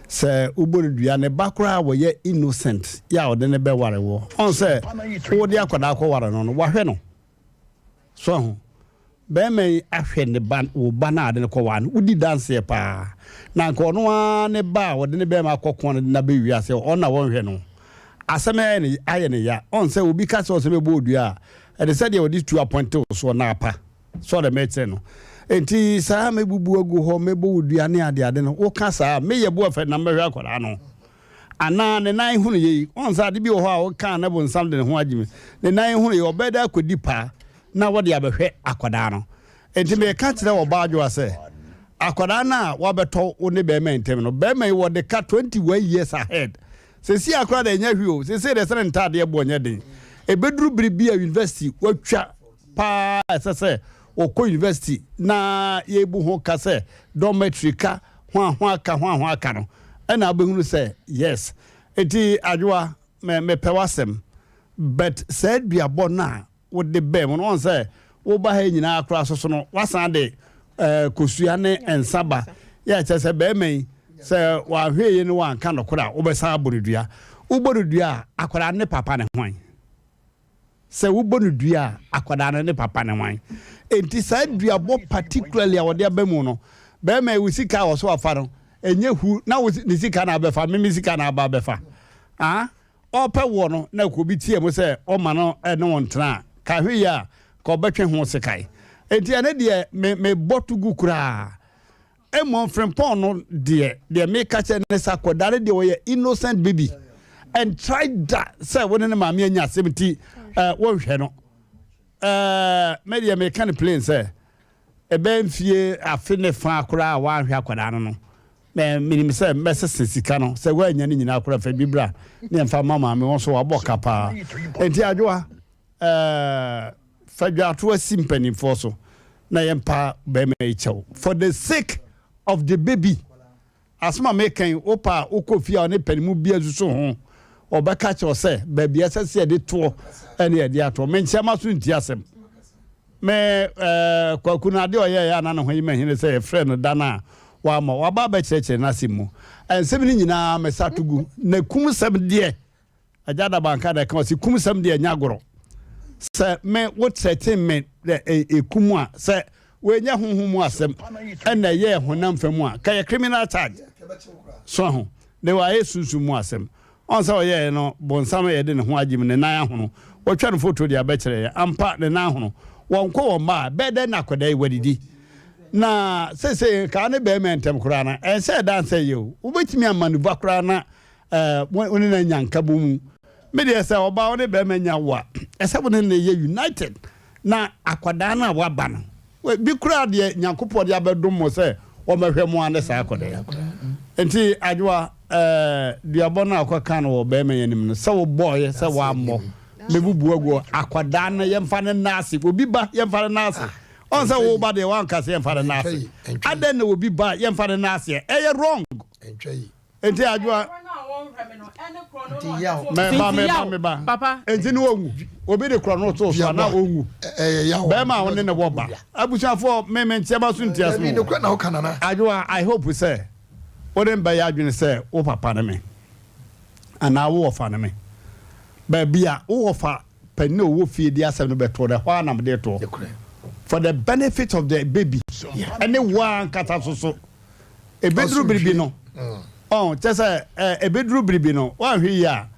Sɛ wobɔ no dua, ne ba koraa a wɔyɛ innocent yɛ a ɔde no bɛware woɔ. Ɔn sɛ wode akwadaa kɔware no no, wahwɛ no. So ahu? Bɛrima yi ahwɛ ne ba, wo ba no a ɔde no kɔware no, wodi danseɛ paa. Na anka ɔno ara ne ba a ɔde ne bɛrima akɔko no de no aba wiase, ɔno na wɔnhwɛ no. Asɛm yi ayɛ ne, ayɛ ne ya. Ɔn sɛ obi ka sɛ ɔsɛ mɛbɔ wo dua a, ɛte sɛ deɛ ɔde tuo apɔnte wo soɔ na apa. So ɔde mekyerɛ no? Enti saa mɛbubu agu hɔ, mɛbɔ wo dua ne adeade no, woka saa a, meyɛ bo afɛ na mɛhwɛ akwadaa no? Anaa ne nan hono yei? Wɔn sɛ ade bi wɔ hɔ a woka a na bonsam de ne ho agye mu. Ne nan hono yei, ɔbɛyɛ dɛ akɔdi paa na wɔde abɛhwɛ akwadaa no. Enti meka kyerɛ ɔbaa adwoa sɛ, akwadaa no a wabɛtɔ wo ne bɛrima yi ntam no, bɛrima yi wɔde ka 21 years ahead. Seesei akora deɛ ɛnyɛ hwee o, seesei deɛ sɛ ne ntaadeɛ boɔ nyɛ den. Ɛbɛduru bere bi a university watwa paa a ɛsɛ sɛ wɔkɔ university na yɛbu ho ka sɛ dormitory ka hwanhwa ka hwanhwa ka no ɛna wobɛhunu sɛ yes. Enti Adwoa me mepɛ w'asɛm but saa duabɔ no a wode bɛn mu no wɔn sɛ woba ha nyinaa koraa soso no wasan de eh, kosua ne nsa ba yɛ kyɛ sɛ bɛrima yi sɛ wahwɛ yie no wanka nokorɛ a wobɛsan abɔ no dua. Wobɔ no dua a akwadaa ne papa ne hwan? Sɛ wobɔ no dua a, akwadaa no ne papa ne hwan? Enti saa duabɔ particularly a wɔde aba mu no, bɛrima yi wo sika a wɔso afa no, ɛnyɛ hu na wo ne sika na abɛfa, me me sika na aba abɛfa. Ah, ɔpɛ woɔ no na kɔ obi tia mu sɛ ɔma no ne wo ntena a, ka hwɛ yi a, ka ɔbɛtwe ho sekae. Enti ɛno deɛ me mebɔ to gu koraa. Mmom Frimpong no deɛ, deɛ meka kyerɛ ne sɛ akwadaa no deɛ ɔyɛ innocent baby and try da sɛ wo ne ne maame anya asɛm nti eh, wonhwɛ no. Eh, me deɛ meka no plain sɛ ɛbɛyɛ mfie afe ne fa koraa a woanhwɛ akwadaa no no, menim sɛ mɛsese sika no sɛ woannya no nyinaa koraa fa bi bra ne ɛmfa ma maame wɔn so wabɔ ka paa. Enti Adwoa, eh, Fa dwatoa si mpanimfoɔ so na yɛmpa barima yi kyɛw for the sake of the baby. Asɛm a meka yi, wopɛ a wokɔ fie a ɔne panimu bi asusu ho, ɔbɛka kyerɛ wo sɛ baabi a ɛsɛ sɛ yɛde toɔ ɛne yɛde atoɔ. Menkyɛ m'aso ntie asɛm. Me eh, Kwaku no adeɛ ɔyɛeɛ a na ne ho yi mahini sɛ yɛfrɛ no da no a wamma. Waba abɛkyerɛkyerɛ n'asɛm mu. Nsɛm no nyinaa mesa to gu. Na kumsɛm deɛ Agya Dabanka na ɛka ɔsi kumsɛm deɛ ɛnyɛ agorɔ. Sɛ me wo threaten me dɛ ekum a sɛ wɔnyɛ honhom mu asɛm ɛna ɛyɛ honam fam a ka yɛ criminal charge. So ho na wɔayɛ sunsum mu asɛm. Ɔn sɛ ɔyɛɛ no bonsam yɛ de ne ho agye mu ne nan ahono. Wɔtwa no foto de abɛkyerɛ yɛ ampa ne nan ahono. Wɔnkɔ wɔn mma a bɛyɛ dɛn na akwadaa yi wadidi. Na sesei kaa ne bɛrima ntɛm koraa no ɛnsɛ ɛda nsɛ yɛ o. Wobɛtumi amanuva koraa na Eh, wo ne no anya nkabom mu. Me deɛ sɛ ɔbaa wo ne bɛrima nya wo a, ɛsɛ wo ne no yɛ united na akwadaa no a waba no, bi koraa deɛ Nyankopɔn de abɛdom mo sɛ wɔmmɛhwɛ mo ara ne saa akwadaa yi. Nti Adwoa, eh, duabɔ no a wokɔka no wɔ bɛrima yi anim no, sɛ wobɔeɛ sɛ woammɔ, mɛbubu agu akwadaa no yɛmfa no nna ase. Obi ba yɛmfa no nna ase. Ɔn sɛ wo ba deɛ woanka sɛ yɛmfa no nna ase. Adɛn na obi ba yɛmfa no nna aseɛ? Ɛyɛ wrong. Enti adwoa. Meba meba meba. Papa. Enti ne onwu. Obi de korɔ no to so a na onwu. Bɛrima a ɔne ne wɔ ba. Abusuafoɔ me me nteɛma so nti asɛm o. Adwoa I hope sɛ. Wode me bɛyɛ adwene sɛ wo papa ne me anaa wo wɔfa ne me. Baabi a wo wɔfa panin a ɔwɔ fie de asɛm no bɛtoɔ no, ɛhɔ ara na mede retoɔ. For the benefit of the baby ɛne wo ara ankasa so so. Ɛbɛduru bere bi no, ɔn, kyɛ sɛ ɛbɛduru bere bi no, woanhwɛ yie a,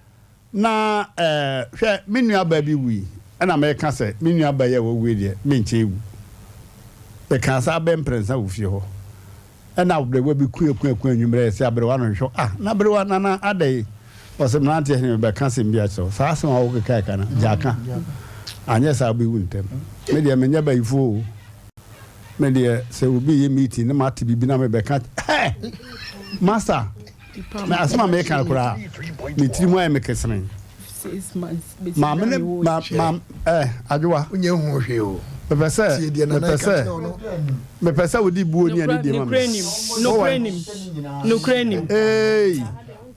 Na hwɛ, me nuabaa bi wui, ɛnna mereka sɛ, 'Me nuabaa yi a wawu yi deɛ, merenkyɛ nwu. Mekaa saa bɛyɛ mprɛnsa wɔ fie hɔ. Ɛnna aberewa bi kuakuakua anwummerɛ sɛ, Aberewa no hwehwɛ wo. Ah, na aberewa, Nana, adɛn? Ɔse, Mmeranteɛ hene, mebɛka asɛm bi akyerɛ wo. Saa asɛm a wokekae no, gyaa ka. Anyɛ saa a, wobɛwu ntɛm. Me deɛ, menyɛ bayifoɔ o. Me deɛ sɛ obi yɛ meeting na mate biribi na mebɛka hɛ master na asɛm a meka no koraa me tiri mu ayɛ me kesene maame ne ma ma ɛ adwowa wonyɛ hu hwee o mepɛ sɛ mepɛ sɛ mepɛ sɛ wode buo ne ani die ma me nokorɛ nim nokorɛ nim ee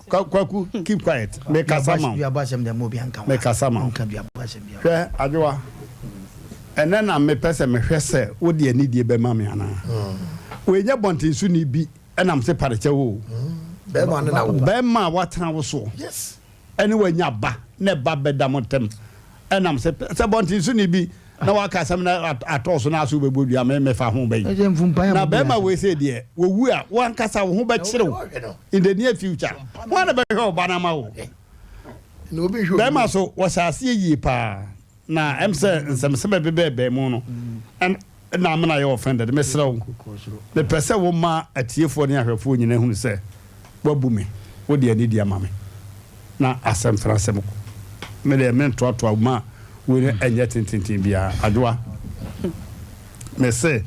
Kwaku keep quiet mekasa ma wo mekasa ma wo hwɛ adwowa ɛnɛ na mepɛ sɛ mehwɛ sɛ wode anidie bɛma me anaa wei nyɛ bɔntensoni bi ɛnam se parekyɛ wo bɛrima a watena wo soɔ ɛne wanya ba na ɛba bɛda mo ntɛm Ɛnam sɛ sɛ bɔntensoni bi na waka asɛm na atɔ so na aso bɛbɔ dua me mefa ho bɛyi. Na bɛrima wei sɛ deɛ wɔwu a wankasa wo ho bɛkyerɛ in the near future. Ho ana bɛhwɛ ɔba no ama wo. Bɛrima so wɔhyɛ aseɛ yie paa na ɛm sɛ nsɛmsɛm ɛbebɛɛbɛɛ mu no na amena yɛ offended. Mesrɛ wo, mepɛ sɛ woma atiefoɔ ne ahwɛfoɔ nyinaa hunu sɛ woabu me, wode anidie ama me, na asɛm fra asɛm kɔ. Me deɛ mentoatoa wo ma wei no ɛnyɛ tententen biara. Adwoa, mese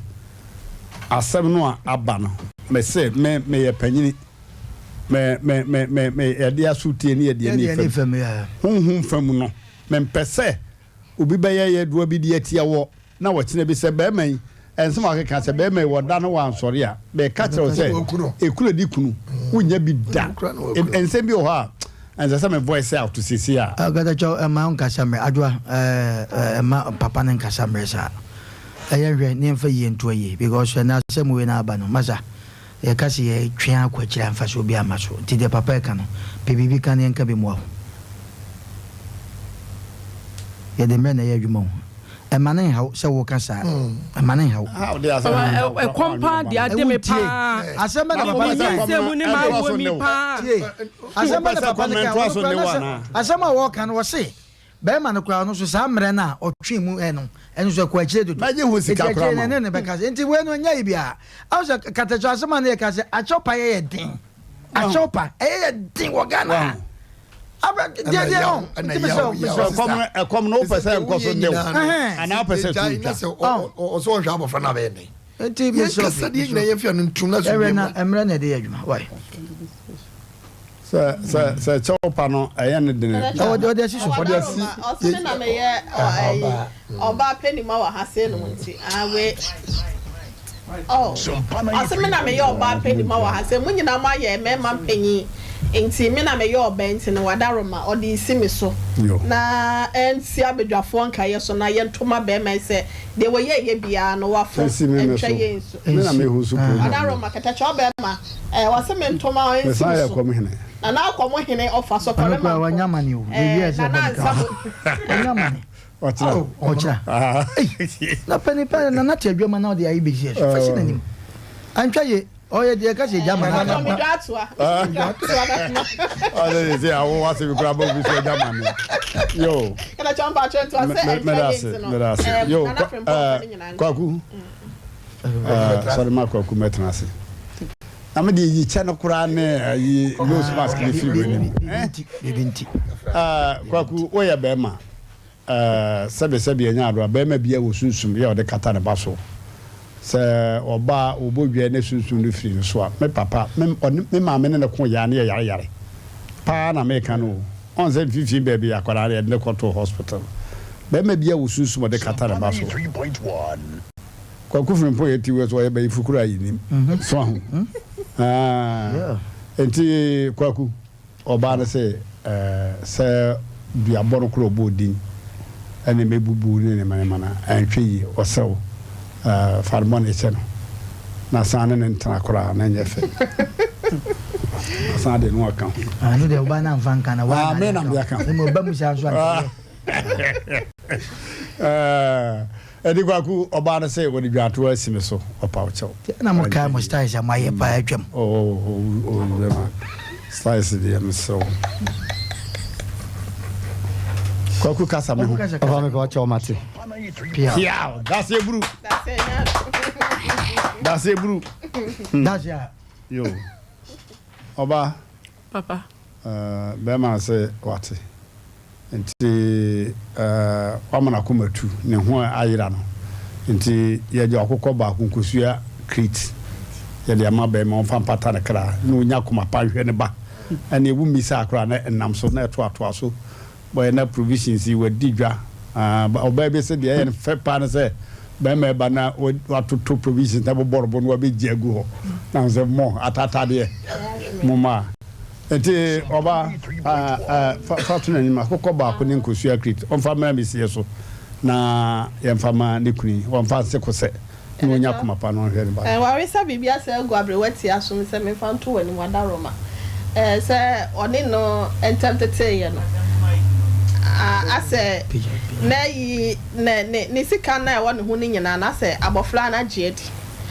asɛm no a aba no, mese me meyɛ panyini, me me me me me yɛde asotie ne yɛde ani fam. Honhom fam no, mempɛ sɛ obi bɛyɛ yɛdoa bi de atia wɔ na ɔkyena bi sɛ barima yi nsɛm a wakeka sɛ barima yi wɔda no wansɔre a meka kyerɛ wo sɛ ekunu di kunu wonya bi da nsɛm bi wɔ hɔ a ɛnsɛ sɛ me voice out sisi a. Katakyɛw ɛma nkasa mmerɛ adwoa ɛma papa no nkasa mmerɛ saa ɛyɛ nhwɛ ne yɛmfa yie nto ayie because ɛnɛ asɛm wei na aba no masa Yɛka sɛ yɛtwe ara kɔ akyiri a mfasoɔ biara mma so. Nti deɛ papa reka no, pɛ biribi ka na yɛnka bi mmoa wo. Yɛde mmerɛ na ɛyɛ adwuma o. Ɛmma no nha wo sɛ woreka saa. Ɛmma no nha wo. Ɛkɔm paa deɛ ade me paa. Asɛm bɛ na papa no kae. Menyinsɛn mu ne m'awoɔ mi paa. Tie, asɛm bɛ na papa no kae. Ɔno koraa na sɛ asɛm a wɔreka no ɔse Barima no koraa ɔno nso saa mmerɛ no a ɔtwee mu ɛ no, ɛno nso ɛkɔ akyire dodo. Mɛgye ho sika Enti koraa akyire ma no wo. ɛne no bɛkasa. Enti wei no ɛnyɛ ayi biara. Ahu sɛ katakyɛ asɛm a na yɛka sɛ akyɛw pa yɛ yɛ den. Akyɛw pa ɛyɛ yɛ den wɔ Ghana ha. Wahu. Abra Ɛna deɛ deɛ ɛyaw, ɔn. ɛna Nti mesrɛ ɛyaw, wo yaw, mesrɛ wo. sister. Ɛkɔm no ɛkɔm no wopɛ sɛ nkɔ so nne wo Ɛhɛn. anaa wopɛ sɛ Gyae to na twa. sɛ ɔ- ɔ- ɔ- ɔsɛ ɔnhwɛ abɔfra no abɛyɛ dɛn? Enti mesrɛ wo Yɛnkasa deɛ nyinaa mesrɛ yɛmfi ano ntum na wo. Ɛwɛ asomdwoeɛ na mmra. mmerɛ na ɛde yɛ adwuma. Why? Sɛ sɛ sɛ kyɛw pa no ɛyɛ ne dene. Ɔde ɔde asi so. Ɔde asi. Ɔse me na meyɛ ɛyi ɔbaa panima wɔ ha sei nom nti awe oh ɔse me na meyɛ ɔbaa panima wɔ ha sei mo nyinaa mo ayɛ mmarima mpanyin nti me na meyɛ ɔbaa nti no wadaroma ɔde si me so na ɛnsi abadwafoɔ nkaeɛ so na yɛnto ma barima yi sɛ deɛ wɔyɛ yɛ biara no wafo ntwa yɛn nsu. Me na mehu so program. Wadaroma kɛtɛkyɛ ɔbɛrima. Ɛɛ wɔse me ntoma ɔnsi me so. Mesan yɛ kɔm hene. Nana akɔm hene ɔfa so kɔre ma nkɔ. Wanya mane o. Ɛɛ nana ansa mo. Wanya mane. Ɔkyena. Ɔkyena. Na pɛni pɛ nana te adwuma na ɔde ayi besi ɛso. Fɛsi n'anim. Antwa ye ɔyɛ deɛ ɛka sɛ gya ma na. Ɛɛ mi dwa atoa. Mi dwa atoa na ma. Ɔsɛ sɛ sɛ awo wase bi kura bɔ bi so gya ma mi. Yo. Kɛlɛ kyɛn pa kyɛn to ase ɛntwa ye nti no. Mɛda ase. Yo. Kwaku. Sɔre ma kwaku mɛtena ase. Na me deɛ yi kyɛ no koraa ne ayi nose mask ne firi w'anim. Biribi nti. Kwaku woyɛ bɛrima sɛbe sɛbe ɛnyɛ adoa bɛrima bia wɔ sunsum yɛ ɔde kata ne ba so sɛ ɔba ɔbɔ dwa ne sunsum no firi no so a me papa me ɔne me maame ne ne ko yaa ne yɛ yare yare paa na meka no o ɔn sɛ mfimfini baabi akwadaa no yɛde ne kɔtoo hospital bɛrima bia wɔ sunsum ɔde kata ne ba so. Kwaku Frimpong yɛ ti wɔ so ɔyɛ bayifo kura yi nim so ahu nti Kwaku ɔbaa no sɛ sɛ duabɔ no kora ɔbɔ din ɛne mɛbubu ne ne manema no ɛnhwɛ yie ɔsrɛ wo fa no bɔne kyɛ no na san ne ne ntena koraa na ɛnyɛ fɛ. Asan de no aka ho. Ah, no de ɔba na nfa nka na wa. Ah, me na me aka ho. Mo ba mu sa nso anka. Eh, ɛdi kwaku ɔbaa no sɛ wɔde dwantoa asi me so ɔpa wo kyɛw. Na mo kae mo styles a moayɛ paa atwam. Oh, oh, oh, bɛma styles deɛ mesrɛ wo. Kwaku kasa me ho. Ɔfa me kɔ ɔkyɛw mate. Piaw, dase eburu. Dase eburu. Dase a. Yo. Ɔba. Papa. Eh, bɛrima no sɛ wate. Nti eh, wama n'akoma tu, ne ho ayera no. Nti yɛgye ɔkokɔ baako nkosua crate yɛde ama bɛrima ɔmfa mpata ne kra na ɔnya akoma pa nhwɛ ne ba. Ɛne wo mmisaa koraa na ɛnam so na ɛtoatoa so. Bɔyɛ na provisions yi wadi dwa. Ah, ɔbaa bi sɛ deɛ ɛyɛ no fɛ paa ne sɛ bɛrima ɛba na watoto provisions na bɔbɔ no na wabɛgye agu hɔ. Na sɛ mɔ atatadeɛ mo ma. Nti ɔba ah, ah, fa, fa to n'anim akokɔ baako ne nkosua crate ɔmfa mmra me sie so na yɛmfa ma ne kunu yi ɔmfa nse kosɛ. na ɔnya akoma pa na ɔnhwɛ ne ba no. Waresa biribi asɛ agu aberewa ti asom sɛ memfa nto w'anim adaworoma sɛ ɔne no ntɛm teteeɛ no asɛ n'ayi ne ne ne sika no a ɛwɔ ne ho no nyinaa no asɛ abɔfra no agye adi.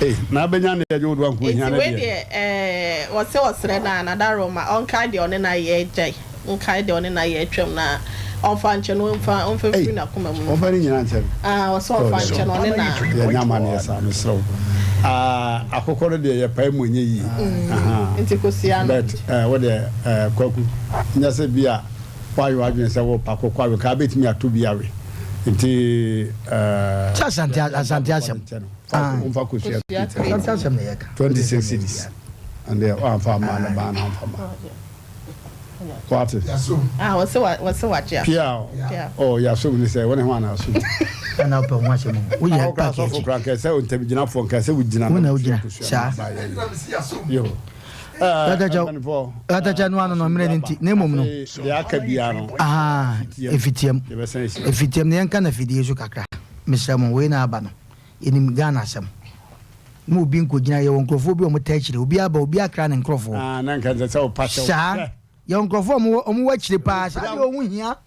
Ei, na abɛnya ne agye wodoa nko ohia Nti ne wei deɛ. deɛ ɛɛ wɔse ɔsrɛ no a n'adaworoma ɔnkae deɛ ɔne no ayɛ agyae. Nkae deɛ ɔne no ayɛ atwam na ɔmfa nkyɛ no, ɔmfa ɔmfa mfiri n'akoma mu. Ɔmfa ne nyinaa nkyɛ no. Ah, ɔsɛ ɔmfa nkyɛ no, ɔne na. Yɛnyɛ amanneɛ saa, mesrɛ wo. Ah, akokɔ no deɛ yɛpae mu ɛnyɛ yie. Ahaa. Nti kosua no. But eh, wo deɛ eh, Kwaku, nyɛ sɛ bi a woayɛ w'adwene sɛ worepɛ akokɔ awe, nka wobɛtumi atɔ bi awe. Nti eh. Sɛ Asante Asante asɛm. Nkyɛ no. Fa ɔmfa kosua Asante asɛm na yɛka. 26 cedis. Ɛndeɛ woamfa amma ne ba na amfa ma. Wate? Ah, wɔse wa wɔse wagye aso. Pia o. Oh, yasom ne sɛ wɔne ho ana asom. Ana wopɛ ho asɛm o. Woyɛ ah, paaki akyi. Kora nkɛ sɛ ntamgyinafoɔ nkɛ sɛ wogyina. Wo na wogyina saa. Yo. Katakyɛ no ano no mmerɛ no nti na mmom no. Deɛ aka biara no. Aha, efitiam. Efitiam na yɛnka na fidie so kakra. Mesrɛ mo wei na aba no. Yɛnim Ghana asɛm. Ma obi nkɔgyina, yɛwɔ nkurɔfoɔ bi a wɔtaa akyire, obi aba, obi akra ne nkurɔfoɔ. Ah, na nka ɛsɛ sɛ wopa kyɛw. Saa, yɛwɔ nkurɔfoɔ a wɔwɔ wɔwɔ akyire paa, saa deɛ ɔho hia.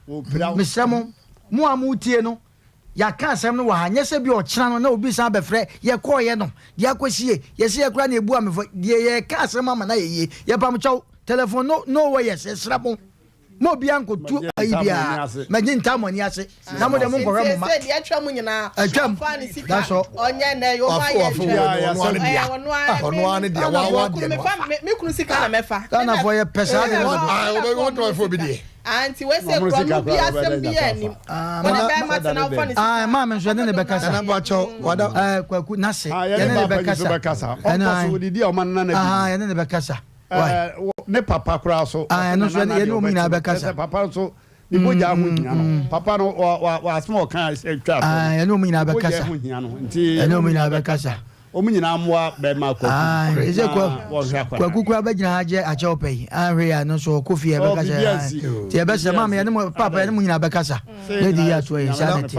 Mesrɛ mo, mo a moretie no, yɛaka asɛm no wɔ ha, nyɛ sɛ bi ɔkyena no na obi san bɛfrɛ, yɛkɔɔyɛ no, deɛ akɔsie, yɛse yɛ koraa na yɛbu amefo, deɛ yɛreka asɛm ama no ayɛ yie, yɛpa mo kyɛw, telephone no, no wires, yɛsrɛ mo. Mo obiara nkotu ayi biara. Mɛgye ntam mo ani ase. Na mo deɛ mo nkɔhwɛ mo mma. Nti deɛ atwa mu nyinaa. Atwam. Ɔfa ne sika. That's all. Ɔnyɛ nɛ yɛ ɔma yɛ atwam. Ɔno ara ne deɛ. Ɔno ara ne deɛ. Me kunu sika na mɛfa. Ghanafoɔ yɛ pɛ saa deɛ. Ɔbɛ wɔn bi deɛ. Anti wei sɛ kura no bi asɛm bi yɛ anim. Wɔde bɛrima tena ɔfa ne sika. Maa mi nso ɛne ne bɛkasa. Nana Bɔkyɛw wada. Kwaku n'ase. Yɛne ne bɛkasa. Ɔkɔ so odidi a ɔma nana bi. Yɛne ne bɛkasa. ne papa koraa so. Ah, ɛno nso yɛne wɔn nyinaa bɛkasa. Sɛ papa nso ne mogya ho hia no. Mm, mm. Papa no asɛm a ɔka atwa so. Ah, yɛne wɔn nyinaa bɛkasa. Mogya ho hia no. Nti yɛne wɔn nyinaa bɛkasa. Wɔn nyinaa mmoa bɛrima kwaku. Ah, ɛsɛ kwaku koraa bɛgyina ha akyɛ akyɛ ɔpɛ yi. Ahwɛ yɛ ano nso ɔkɔ fie ɛbɛkasa. Oh, Nti yɛbɛsɛ maame yɛne mo papa yɛne mo nyinaa bɛkasa. Ne de yi ato yɛ saa ne te.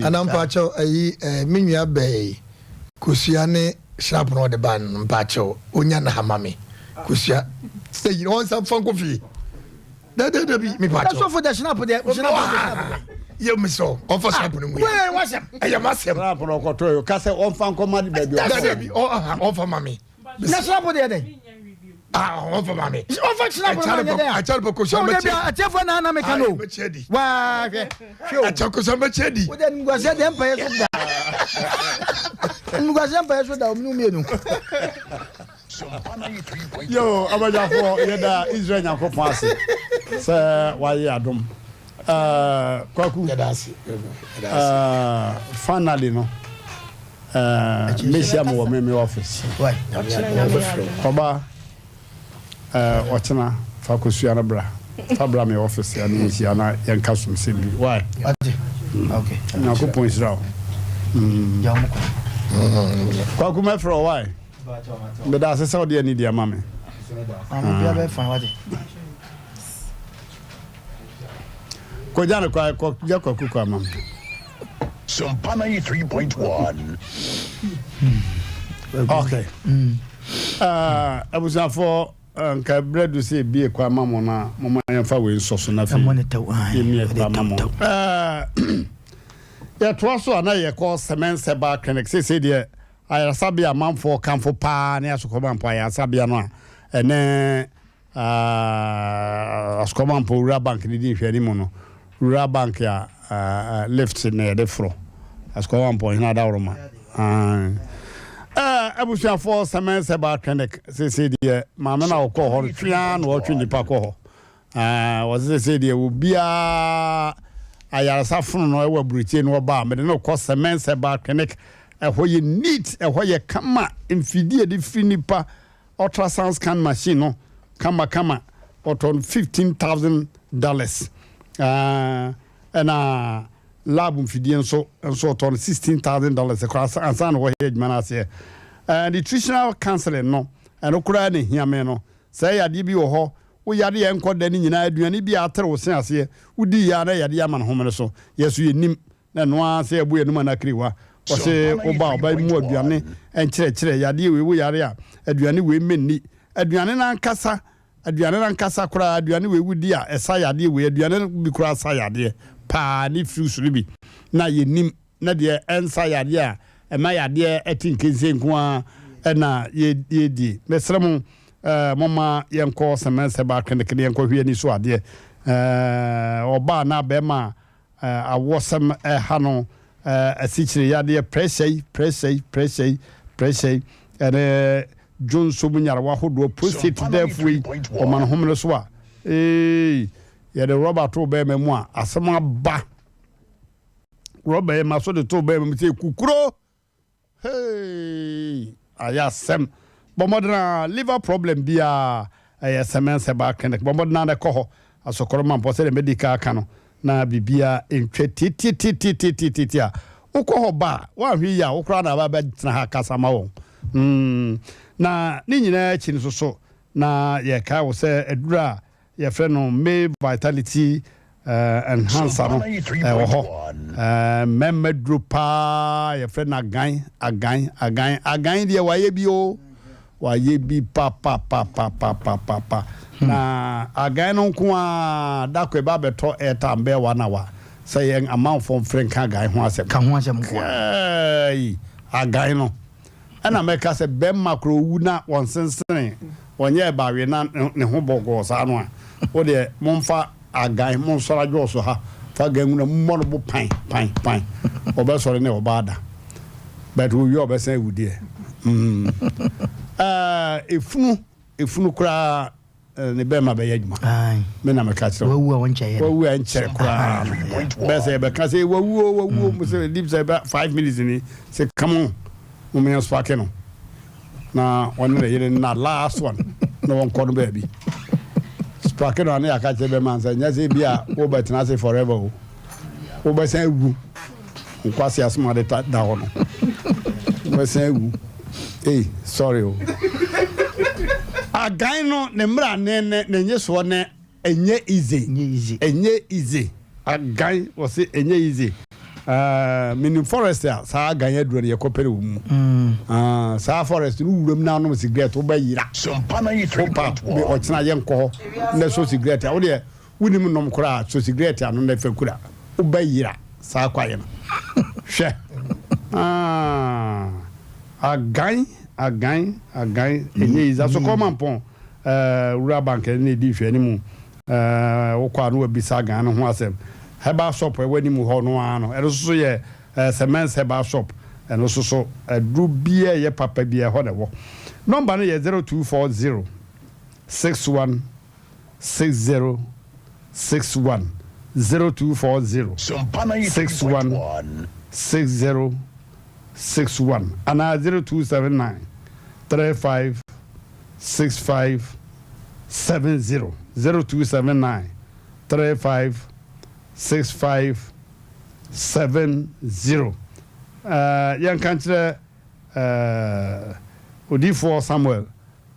Anampa akyɛw ayi me nua bɛɛ kosua ne Sharp na ɔde ba no mpakyɛw onya na ama me kosua sɛ yi ɔnsa nfa nkɔ fie dɛdɛdɛ bi mi pakyɛw. Ɛsɔfo dɛ sharp deɛ sharp deɛ. Yɛ mi sɔ ɔnfa sharp no mu yɛ. Wee wasɛm. Ɛyɛ ma sɛm. Sharp na ɔkɔtɔ yɛ ɔka sɛ ɔnfa nkɔ ma baabi ɔkɔ. Dɛdɛ bi ɔnfa ma mi. Na sharp deɛ dɛ. Ah, ɔnfa ma mi. Ɔnfa sharp no ma nyɛ dɛ. Akyɛrɛ pɛ kosua mɛkyɛ. Atiɛfo na anam ka no. Waa hwɛ. Hwɛ o. Akyɛ kosua mɛkyɛ di. Wode animguaseɛ deɛ mpaeɛ so da. Animguaseɛ mpaeɛ so da ɔmene mmienu. Yo, abadwafoɔ yɛda Israel Nyankopɔn ase sɛ wayɛ adom. Uh, Kwaku, uh, finally no, uh, mehyia mo wɔ me me office. Ɔba. Eh, ɔkyena fa kosua no bra. Fa bra me office ya ne yɛnhyia na yɛnka somsɛm bi. Why? Mm. Okay. Nyankopɔn nhyira wo. Mm. Kwaku mɛfrɛ wo why? Meda ase sɛ wode ani di ama me. Kɔgya no kwa, kɔgya kwaku kwa ma me. Sumpa 93.1. Okay. Mm. Uh, abusuafoɔ. Nka berɛ du sɛ yɛbie kwan ma mo no a, momma yɛmfa wei nsɔ so na afei yɛmmie kwan ma mo. Yɛtoa so a na yɛkɔ Cement Herbal Clinic. Seesei deɛ ayaresabea a amanfoɔ kamfo paa ne Asokɔmampɔ ayaresabea no a ɛne Asukɔma mpo Rural Bank no di nhwɛanim no, Rural Bank a lift na yɛde forɔ. Asukɔma mpo ɔhene adaworoma. Abusuafoɔ Sɛmɛn Sɛba Clinic seesei deɛ maame no a ɔkɔɔ hɔ no twe ara na ɔtwe nnipa kɔ hɔ. Wɔse seesei deɛ obiara ayaresa fono no ɛwɔ aburokyire no ɔba a mede no kɔ Sɛmɛn Sɛba Clinic. Ɛhɔ yɛ neat, ɛhɔ yɛ kama, mfidie de firi nipa Ultrasound scan machine no kama kama wɔtɔ no $15,000 ɛna lab mfidie nso nso wɔtɔ no $16,000 koraa ansa na wɔyɛ adwuma no aseɛ. Nutritional counseling no ɛno koraa na ehia me no. Sɛ yadeɛ bi wɔ hɔ wo yadeɛ nkɔ da no nyinaa aduane bi a atere wo se aseɛ wodi yɛ a na yadeɛ ama no homene so yɛ so yɛnim Na ɛno ara sɛ yɛbɔ yɛn anum anaa kiriwa. Ɔse woba a ɔba mu aduane nkyerɛkyerɛ yadeɛ wei wo yare a aduane wei mɛnni aduane no ankasa aduane no ankasa koraa aduane wei wodi a ɛsa yadeɛ wei aduane no bi koraa sa yadeɛ paa ne fruits no bi na yɛnim na deɛ ɛnsa yadeɛ a ɛma yadeɛ ɛte nkense nko ara ɛna yɛdie mesrɛ mo ɛɛ momma yɛnkɔ sɛmɛnsɛ ba clinic ne yɛnkɔ hwɛ ani so adeɛ ɛɛ ɔbaa na bɛrima a Awɔsɛm ɛha no, asikyire yadeɛ, pressure yi, pressure yi, pressure yi, pressure yi, ɛne dwonso mu nyarewa ahodoɔ, prostate dɛɛfoɔ yi, ɔma no homene so a, ee, yɛde rɔba to bɛrima mu a, asɛm aba. Rɔba yi ma so de to bɛrima mu sɛ kukuro. Hey! Ayɛ asɛm. Bɔ mmɔden ara, liver problem biara ɛyɛ Semens Herbal Clinic. Bɔ mmɔden ara na kɔ hɔ. Asɔkɔrɔ mampɔ sɛdeɛ madi kan aka no, na biribiara ntwa tiatiatiatiatiatia. Wokɔ hɔ ba a, woanhwɛ yie a, wo koraa na aba abɛtena ha akasa ama wɔn. Mm. Na ne nyinaa akyi no nso so, na yɛkae wo sɛ aduru a Yɛfrɛ no Male Vitality Enhancer no ɛwɔ hɔ. Mmarima duro paa yɛfrɛ no agan, agan, agan, agan deɛ wayɛ bi o. Wayɛ bi papapapapapapa. Na agan no nko ara da koro ɛba abɛtɔ airtime bɛyɛ one hour sɛ yɛn amanfoɔ mfrɛ nka agan ho asɛm. Ka ho asɛm nko ara. Kai, agan no. Ɛna mɛka sɛ bɛmma korɔ owu na wɔnsensene wɔnyɛɛ bawe na ne ho bɔgɔɔ saa no a, wo deɛ momfa agan monsɔre adwɔɔso ha fa agan ngu na mommɔ no bo pan pan pan ɔbɛsɔre ne ɔbaa da but owie a ɔbɛsan awu deɛ mm ɛɛ efunu efunu koraa ne bɛrima bɛyɛ adwuma me na meka kyerɛ wawu a wɔnkyɛ yɛ wawu a nkyɛrɛ koraa bɛɛ sɛ yɛbɛka sɛ wawu o wawu o mo sɛ deep sɛ bɛ 5 minutes ni sɛ come on mo meyɛ sparke no na ɔne ne yere na last one na wɔnkɔ no baabi sparke no a ne yɛaka kyerɛ bɛma sɛ nyɛ sɛ bi a wobɛtena ase forever o wobɛsan awu Nkwasi asɛm ade ta da hɔ no. Wobɛsan awu. Ei, sorry o. Agan no ne mmara ne ne ne nyesoɔ ne ɛnyɛ easy. Ɛnyɛ easy. Agan wɔse ɛnyɛ easy. Uh, menim forest a saa agan aduro no yɛkɔ pɛrɛ wɔ mu. Uh, saa forest no wuram na anom cigarette wobɛyera. Wopa ɔkyena yɛnkɔ hɔ na so cigarette a wodeɛ Wonim nom koraa a, sɔ sigaret ano na fa kura. Wobɛyera saa kwaeɛ no. Hwɛ. Ah, agan, agan, agan, ɛnyɛ easy. Asokɔ Mampɔn, eh, Rural Bank ɛne ɛdi nhwɛanimu. Eh, wokɔ a na wabisa agan no ho asɛm. Herbal shop ɛwɔ anim hɔ no ara no, ɛno nso so yɛ eh, Semens Herbal Shop. Ɛno nso so, aduro biara ɛyɛ papa biara ɛhɔ na ɛwɔ. Nɔmba no yɛ 0240 61 60 61 0240 61 60 61 anaa 0279 35 65 70 0279 35 65 70. Uh, yɛnka nkyerɛ uh, odiyifoɔ Samuel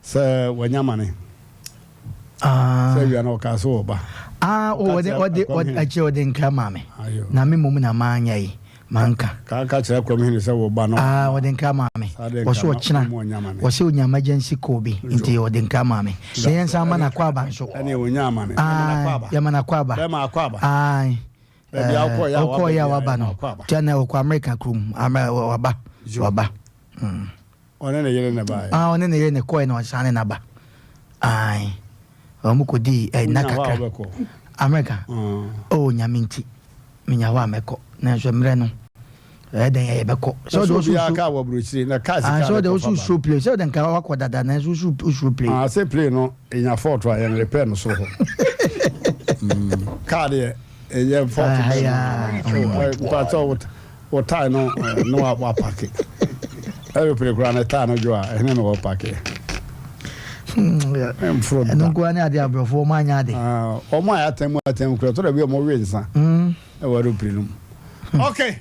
Sɛ wanya amane. Ah. Sɛ awia no ɔkaa sɛ ɔba. Ah, oh, ɔde ɔde ɔde akyire ɔde nkra maa me. Na me mmom na maanya yi. Manka. Ka ka kyerɛ Kwam hene sɛ wo ba no. Ah, ɔde nkra maa me. Ɔsɛ ɔkyena, ɔsɛ onya emergency call bi, nti ɔde nkra maa me. Na yɛn nsa ama no akwaaba nso. Ɛne onya ama ne. Ah, yɛma no akwaaba. Bɛma akwaaba. Ah. Baabi a wokɔ yɛ a wokɔ yɛ a waba no. Tia na ɔkɔ America kurom. Waba. Waba. Mm. Ɔne ne yere na baeɛ. Ah, ɔne ne yere na kɔɛ na ɔsan ne naba. Ae. Wɔn kɔdii eh, nna kakra. America. Mm. Oh, nyame nti. Menya hɔ a mɛkɔ. Nanso mmerɛ no, ɛyɛ dɛn a yɛbɛkɔ. Sɛ ɔde wosu su. Kaa wɔ aburokyire na kaa sika. Ah, sɛ ɔde wosu suro plane. Sɛ ɔde nka wakɔ dada nanso wosu suro plane. Ah, sɛ plane no enya fault a yɛn repair no soro hɔ. Mm. Kaa deɛ ɛyɛ fault. Ah, ya. Mpatsɔ wo tie no no wa wa pake. Aeroplane koraa ne tie no dwo a ɛhene na wɔ pake. Mforo da. Ɛno nkoa ne ade aborɔfo wɔn anyɛ ade. Wɔn a yɛatɛn mu atɛn mu kura tɔrɔ bi wɔn we nsa. Ɛwɔ aeroplane no mu. Okay.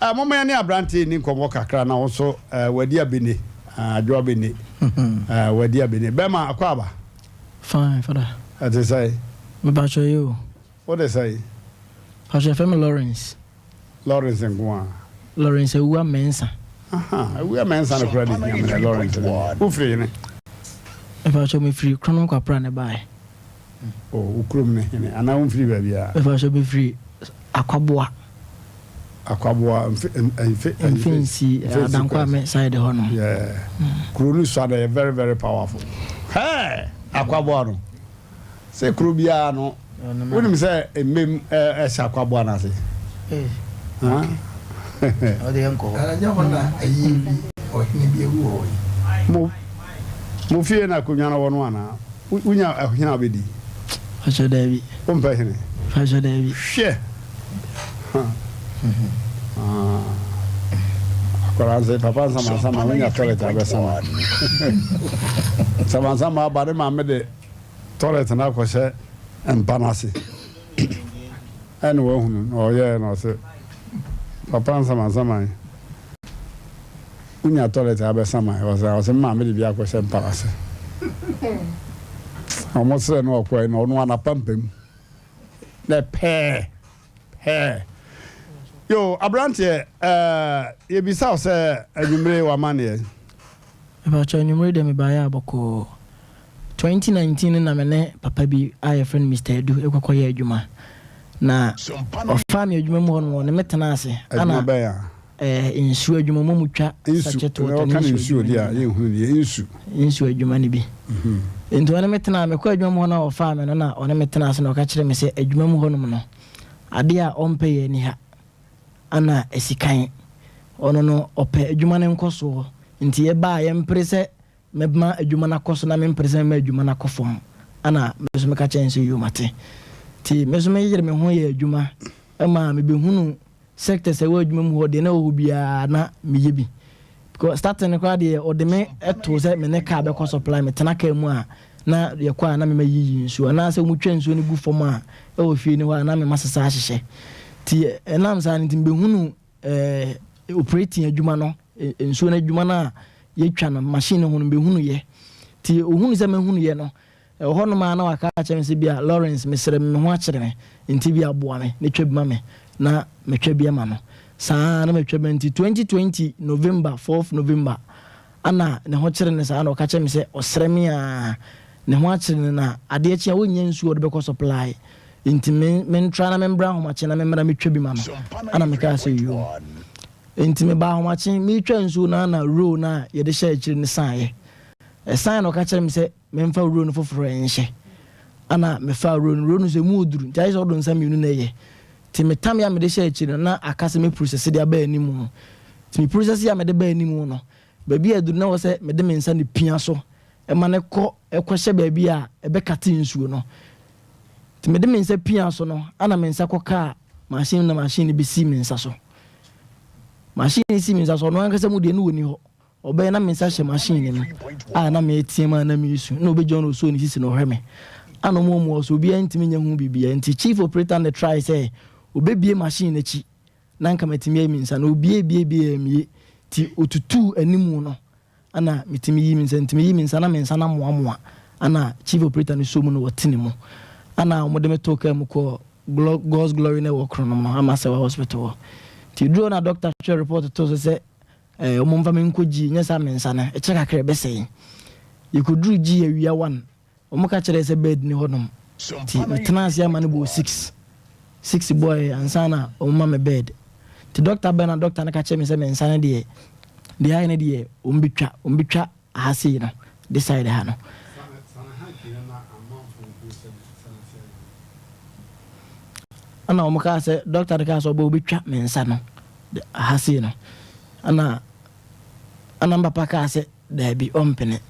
Uh, mama yɛne aberante ni nkɔmmɔ kakra na wo nso uh, wadi abene uh, adwo abene uh, wadi abene bɛma akɔ aba. Fine, fada. Ɛte sɛ. Mebakyɛ yi o. Wode sɛ. Pakyɛ fɛ me Lawrence. Lawrence nko ara. Lawrence Awuah Mensah. Aha, Awuah Mensah no koraa de hia me na Lawrence no deɛ. Wofiri hene? Mepakyɛw mefiri Kronom Kwapra na ɛbaeɛ. Oh, wo kurom ne hene anaa womfiri baabiara? Mepakyɛw mefiri Akwaboa. Akwaboa, mfe, mfe, Mfensi, Adankwame side hɔ nom. Yeah. Kuro no sua na ɛyɛ very very powerful. Hey! Akwaboa no. Sɛ kuro biara no, wonim sɛ mmem hyɛ akwaboa no ase. Mo mo fie na akonnwa no wɔ no anaa? Wonya hene a wobɛdi? Fakyɛ daabi. Wompɛ hene? Fakyɛ daabi. Hwɛ! Akwadaa nse papa nsamansama wonya toilet abɛsama. Nsamansama aba ne maame de Toilet no akɔhyɛ mpa no ase ɛna wahunu na ɔyɛɛ na ɔse papa nsamansaman wonya toilet abɛsaman ɔsɛ ɔsɛ maame de bi akɔhyɛ mpa no ase ɔmo srɛ no ɔkɔɛ na ɔno anapampam na pɛɛ pɛɛ yo aberanteɛ ɛɛ yɛbisa wo sɛ anwummere w'amanneɛ. Mepakyɛw anwummere deɛ mebaeɛ a bɔkɔɔ. 2019 no na me ne papa bi a yɛfrɛ no Mister Adu kɔkɔ yɛ adwuma. Na ɔfaa me adwuma mu hɔ nom, ɔne me tenaa ase. Adwuma bɛn a? Ɛɛ nsuo adwuma, wɔn mu twa sachet water ne nsuo adwuma no bi. Nsu. Nsuo adwuma no bi. Nti ɔne me tenaa, mekɔ adwuma mu hɔ no a ɔfaa me no na ɔne me tenaa ase na ɔka kyerɛɛ me sɛ adwuma mu hɔ nom no, adeɛ a ɔmpɛ yɛ ni ha. Ana asikan. Ɔno no ɔpɛ adwuma no nkɔsoɔ nti ɛba a yɛmpere sɛ mɛma adwuma no akɔ so na mempere sɛ mɛma adwuma no akɔ fam. Ana me nso meka kyerɛɛ no sɛ yoo mate. Nti me nso meyere me ho yɛɛ adwuma ma mebɛhunu sectors a ɛwɔ adwuma mu hɔ deɛ na ɛwɔ hɔ biara na meyɛ bi. Because starting no koraa deɛ ɔde me too sɛ me ne car bɛkɔ supply metena car mu a na yɛkɔ a na mema yiyi nsuo anaasɛ wɔtwa nsuo no gu fam a ɛwɔ fie no hɔ a na mema sesa ahyehyɛ nti ɛnam saa no nti mebɛhunu eh, operating adwuma no nsuo no adwuma no a yɛtwa no machine no ho no mebɛhunu yɛ nti ɔhunu sɛ mahunu yɛ no Ɛwɔ hɔnom ara na waka akyerɛ me sɛ bi a, Lawrence, mesrɛ me ho akyere me, nti bi a boa me na twa bi ma me, na matwa bi ama no. Saa ara na matwa bi, nti 2020 November, fourth November, ana ne ho kyere no saa na ɔka kyerɛ me sɛ ɔsrɛ me a, ne ho akyere no na adeɛ kye a ɔnnya nsuo a ɔde bɛkɔ supply, nti me mentra na membra ahomakye na memmra metwa bi ma no, ana mekaa sɛ yoo. Nti mebaa ahomakye, meretwa nsuo no ara na roll no a yɛde hyɛ akyire no saeɛ. Ɛsaeɛ na ɔka kyerɛ me sɛ Memfa wuro no foforɔ nhyɛ. Ɛna mefaa wuro no, wuro no nso ɛmu ɔduru nti ayɛ sɛ ɔdo nsa mmienu na ɛyɛ. Nti me tam a mede hyɛ akyire no na aka sɛ me process de aba anim. Nti me process a mede ba anim no, baabi a aduru no na ɛwɔ sɛ mede me nsa no pia so ma no kɔ kɔhyɛ baabi a ɛbɛkate nsuo no. Nti mede me nsa pia so no, ɛna me nsa kɔkaa machine no na machine no bɛsii me nsa so. Machine no sii me nsa so, ɔno ankasa mu deɛ na ɔnni hɔ. Ɔbɛyɛ na me nsa hyɛ machine no mu a na mereteam a na meresu na obegyina hɔ na osoo ne sisi na ɔhwɛ me a na ɔmo ɔmo so obiara ntumi nyɛ ho biribiara nti chief operator no try sɛ obebie machine no akyi na nka matumi ayi me nsa na obie bie bie ammie nti otutuu animu no ana metumi yi me nsa nti meyi me nsa na me nsa no amoamoa ana chief operator no sɔ mu na ɔte ne mu ana wɔde me too kaa mu kɔɔ God's Glory na ɛwɔ Kronom no, Amasewa Hospital hɔ. Nti ɛduru hɔ na doctor twerɛ report too so sɛ eh, wɔn mfa me nkɔ G, nyɛ saa me nsa no, ɛkyɛ kakra ɛbɛsɛe. Yɛkɔduru G awia one, wɔn ka kyerɛɛ sɛ bed ni hɔnom. Nti metenaa ase ama no bɔɔ six, six bɔɔɛ ansa na wɔn ma me bed. Nti doctor bɛn na doctor no ka kyerɛɛ me sɛ me nsa no deɛ, deɛ ayɛ no deɛ wɔn bɛtwa, wɔn bɛtwa ha sei no, this side ha no. Ɛna wɔn kaa sɛ doctor no kaa sɛ ɔbɛ ɔbɛtwa me nsa no ha sei no. Ɛna ɛna mpapa kaa sɛ daabi ɔmpene.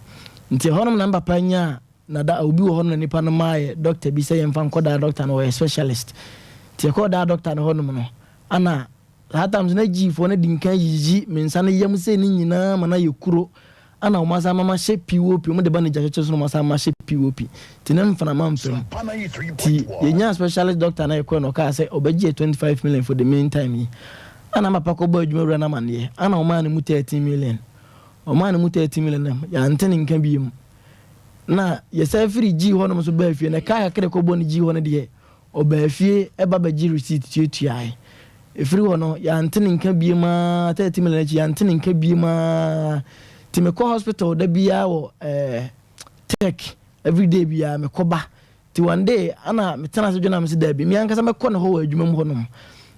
Nti ɛhɔnom na mpapa nyaa na da obi wɔ hɔ no na nipa no maa yɛ doctor bi sɛ yɛmfa nkɔ daa doctor no ɔyɛ specialist. Nti yɛkɔɔ daa doctor no hɔnom no ɛna Saa times na G foɔ no di nkan yiyi me nsa no yam sei no nyinaa ma no ayɛ kuro ɛna wɔn asan ma mahyɛ POP wɔn de ba no gya kyekyere so na wɔn asan mahyɛ POP nti ne mframa mfa mu nti yɛnyaa specialist doctor na yɛkɔɛ na ɔkaa sɛ ɔbɛgye yɛ 25 million for the main time yi ɛna papa kɔbɔ adwuma wura no amaneɛ ɛna ɔmaa no mu 13 million ɔmaa no mu 13 million na yɛante ne nka biem na yɛsan firi G hɔ nom so baa fie na kaa kakra ɛkɔbɔ no G hɔ no deɛ Ɔbaa fie ba bɛgye receipt tuatuae. Ɛfiri hɔ no, yɛante ne nka biom ara, 30 million akyi, yɛante ne nka biom ara. Nti mekɔ hospital da biara wɔ eh, tech, everyday biara mekɔ ba. Nti one day, ana metena ase dwene a mese daabi, me ankasa mɛkɔ ne hɔ wɔ adwuma mu hɔnom.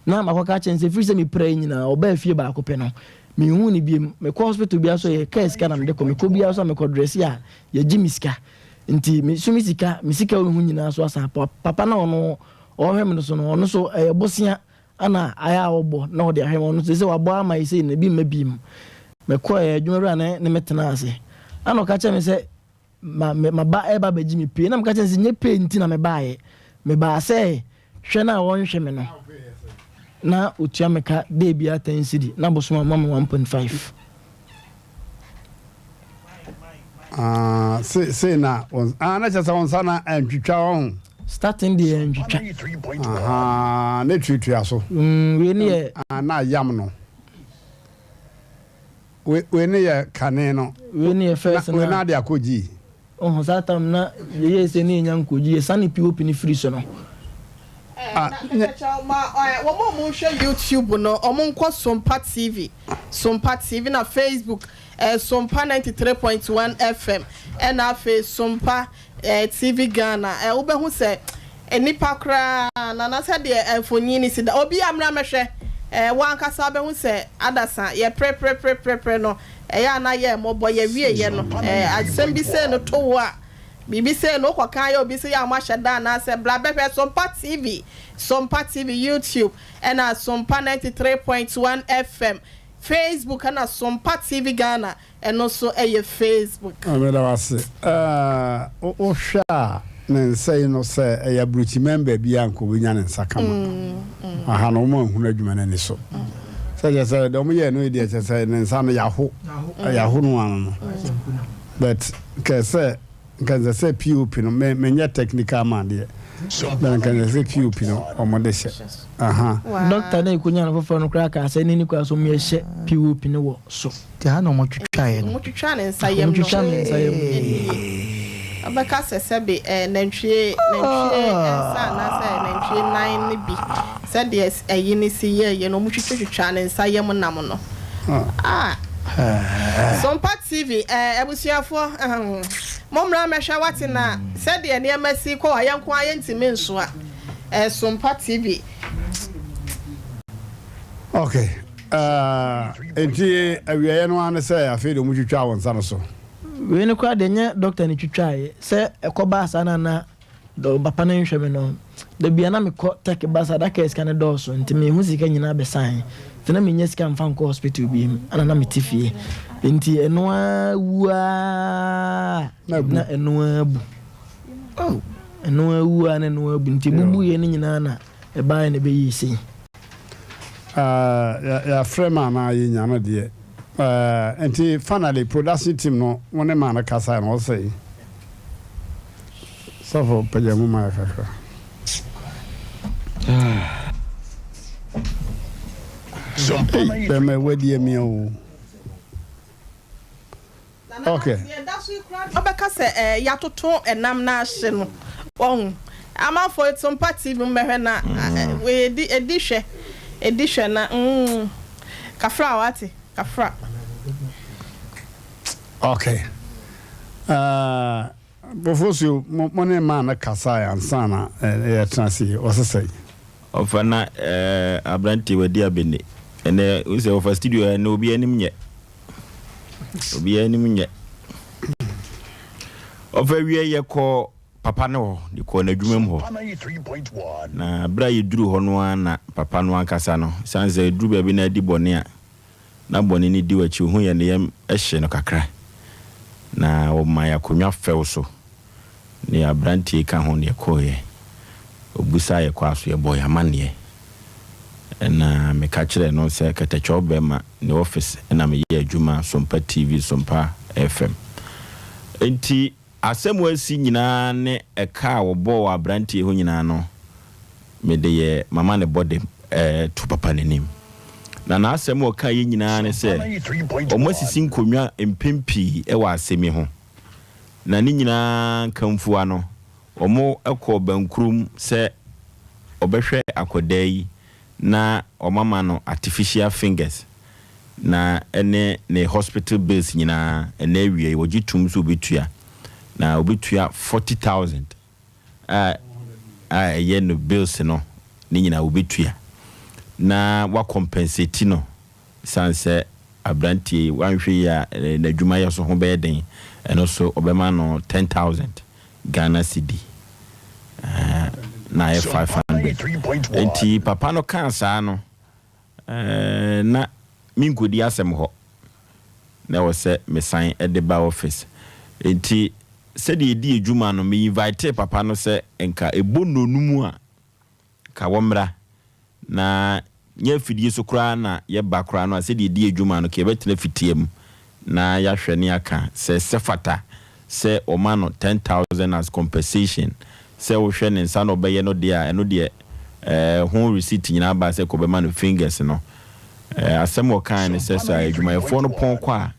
Na makɔka akyerɛ no sɛ ɛfiri sɛ mepirae nyinaa, ɔbaa fie baako pɛ no, menhuu no biom. Mekɔ hospital biara so, ɛyɛ kaa sika na mede kɔ. Mekɔ biara so a mekɔ dresse a, yɛgye me sika. Nti me so me sika, me sika wɔ me ho nyinaa so asa. Papa no a ɔno ɔhwɛ me no so no, ɔno so ɛyɛ bosea ana ayɛ a ɔbɔ na ɔde ahwɛ me. Ɔno sɛ wabɔ ama yi sei no, ebi mma biem. Mekɔɛ adwuma wura ne ne me tenaa ase. Ana ɔka kyerɛ me sɛ ma me maba ɛreba abɛgye me pay. Na meka kyerɛ no sɛ nyɛ pay nti na mebaeɛ. Mebaa sɛ hwɛ no a wɔnhwɛ me no na otua me ka day biara ten cedi na bosom a ɔma me 1.5. Ah, se se na wɔn ah na kyerɛ sɛ wɔn nsa na antwitwa wɔn ho. Starting deɛ antwitwa. Aha, ne tuatua so. Mm, wei ne yɛ. Ah, na yam no. Wei wei ne yɛ kane no. Wei ne yɛ first na. Wei na ade akɔ gyi. Oho saa tam na yɛyɛɛ sɛ ne yɛnya nkɔgyi yɛsane POP no firi so no. Na mepakyɛw ma wɔn a wɔhwɛ YouTube no wɔn nkɔ Sompa TV, Sompa TV na Facebook Sompa 93.1 FM ɛna afei Sompa TV Ghana wobɛhu sɛ nnipa koraa nana sɛdeɛ mfonyin no si da obi a mmra mɛhwɛ wo ankasa wobɛhu sɛ adasa yɛpreprepreprepre no Ɛyɛ a na yɛ mmɔbɔ, yɛwieɛ no, asɛm bi sei no to wo a, biribi sei no wokɔka yɛ obi sɛ yɛ a moahyɛ da anaasɛ bra bɛhwɛ Sompa TV, Sompa TV YouTube, ɛna Sompa 93.1 FM, Facebook, ɛna Sompa TV Ghana, ɛno nso yɛ Facebook. Meda wo ase. Wohwɛ a ne nsa yi no sɛ ɛyɛ aburokyi mɛmba bi a nka obenya ne nsa kama. Aha no wɔn anhunu adwuma no ani so. Sɛ kyerɛ sɛ deɛ wɔn yɛɛ no yi deɛ kyerɛ sɛ ne nsa no yaho yaho no ano no. But nka sɛ nka nsɛ sɛ POP no me menyɛ technical man deɛ. But nka nsɛ sɛ POP no wɔn de hyɛ. Aha. Doctor na ekonya no foforɔ no koraa kaa sɛ ne ni kwan so wɔn yɛ hyɛ POP no wɔ so. Nti ha na ɔmo twitwaeɛ no. Ɔmo twitwaa ne nsa yam no. Ɔmo twitwa ne nsa yam no. Nie. Ɔbɛka sɛ sɛbe ɛɛ nantwie nantwie nsa anaasɛ nantwie nan no bi sɛdeɛ ɛyi no si yɛɛyɛ no ɔmo twitwa twitwaa ne nsa yam nam no. Ah. Sompa TV ɛɛ abusuafoɔ ɛhɛn mo mmra mmɛhwɛ wate na sɛdeɛ nneɛma si kɔ a yɛn nko ara yɛntumi nsoa ɛɛ Sompa TV. Okay. Eh, enti awieeɛ no ara ne sɛ afei deɛ wɔtwitwaa wɔn nsa no so. Wei no koraa deɛ nyɛ dɔkta na ɛtwitwaeɛ. Sɛ ɛkɔbaa saa na na papa no nhwɛ me no, da biara na mekɔ Turkey ba saa da kaa sika no dɔɔso nti me ho sika nyinaa bɛsae. Nti na mennya sika mfa nkɔ hospital biom ɛna na mete fie. Nti ɛno ara wu ara na ɛno ara bu. Oh, ɛno ara wu ara na ɛno ara bu. Nti ɛbubuiɛ no nyinaa na ɛbaeɛ na ɛbɛyɛɛ sei. Yɛafrɛ me anaa yɛnya no deɛ. Nti finally production team no wo ne maa no kasae no ɔsɛe. Sɔfo pagya mu ma yɛ kakra. Ei bɛma wadi amia o. Okay. Ɔbɛka sɛ ɛɛ yɛatoto ɛnam no ahye no wahu. Amanfoɔ Sompa TV mu bɛhwɛ na edi edi hwɛ. Edi hwɛ na mm kafra wate kafra. Okay. Uh, Bofosuo, mo, mo ne maa no kasae ansa na eh, yɛtena ase yi, ɔse sɛn? Ɔfa na eh, aberanteɛ wadi abene. Ɛnɛ, wo sɛ ɔfa studio ɛnɛ obi anim nyɛ. Obi anim nyɛ. Ɔfa wie yɛkɔ papa no hɔ, yɛkɔɔ n'adwuma mu hɔ. Na berɛ a yɛduru hɔ no ara na papa no ankasa no, ɛsiane sɛ ɛduru baabi na adi bɔne a, na bɔne no di w'akyi, ɔhu yɛn ne yam hye no kakra. Na wɔmaa yɛn akonnwa fɛw so, ne aberanteɛ yi ka ho na yɛkɔeɛ. Ɔbisaa yɛn kɔ a so yɛbɔɔ yɛn amanneɛ. Ɛna meka kyerɛɛ no sɛ Kɛtɛkyɛw bɛrima ne office na meyɛ adwuma, Sompa TV, Sompa FM. Enti Asɛm a asi nyinaa ne ɛka a wɔbɔɔ wɔ aberanteɛ yi ho nyinaa no, mede yɛ m'amanebɔ de to papa no anim. Na n'asɛm a ɔkaeɛ nyinaa ne sɛ, wɔasisi nkonnwa mpɛn pii wɔ asɛm yi ho, na ne nyinaa nkamfua no, wɔkɔɔ bɛnkurom sɛ wɔbɛhwɛ akwadaa yi na wɔama no artificial fingers na ɛne ne hospital bills nyinaa ɛnɛ awia yi wɔgye tom sɛ obetua na obetua 40,000 a a ɛyɛ no bills no ne nyinaa obetua na wa compensate no san sɛ abranteɛ yi wanhwɛ yi a n'adwumayɛ so ho bɛyɛ den ɛno so ɔbɛma no 10,000 Ghana cedi na ayɛ 500. Enti papa no kaa saa no, na menkɔdi asɛm hɔ. Na ɛwɔ sɛ mesan de ba office. Enti sɛdeɛ yɛdi adwuma no, me invitee papa no sɛ nka ɛbɔ nnɔnum a, Ka wɔmmra, na nyɛ afidie so koraa na yɛba koraa no a, sɛdeɛ ɛdi adwuma no, ka yɛbɛtena fitia mu na yɛahwɛ ne aka sɛ sɛfata sɛ wɔma no 10,000 as compensation, sɛ wohwɛ ne nsa na ɔbɛyɛ no deɛ a, ɛno deɛ eh, ho receipt nyinaa ba sɛ kɔbɛma no fingers no. Eh, asɛm a ɔkaeɛ ne sɛ, sɛ adwumayɛfoɔ no pɔn kɔ a,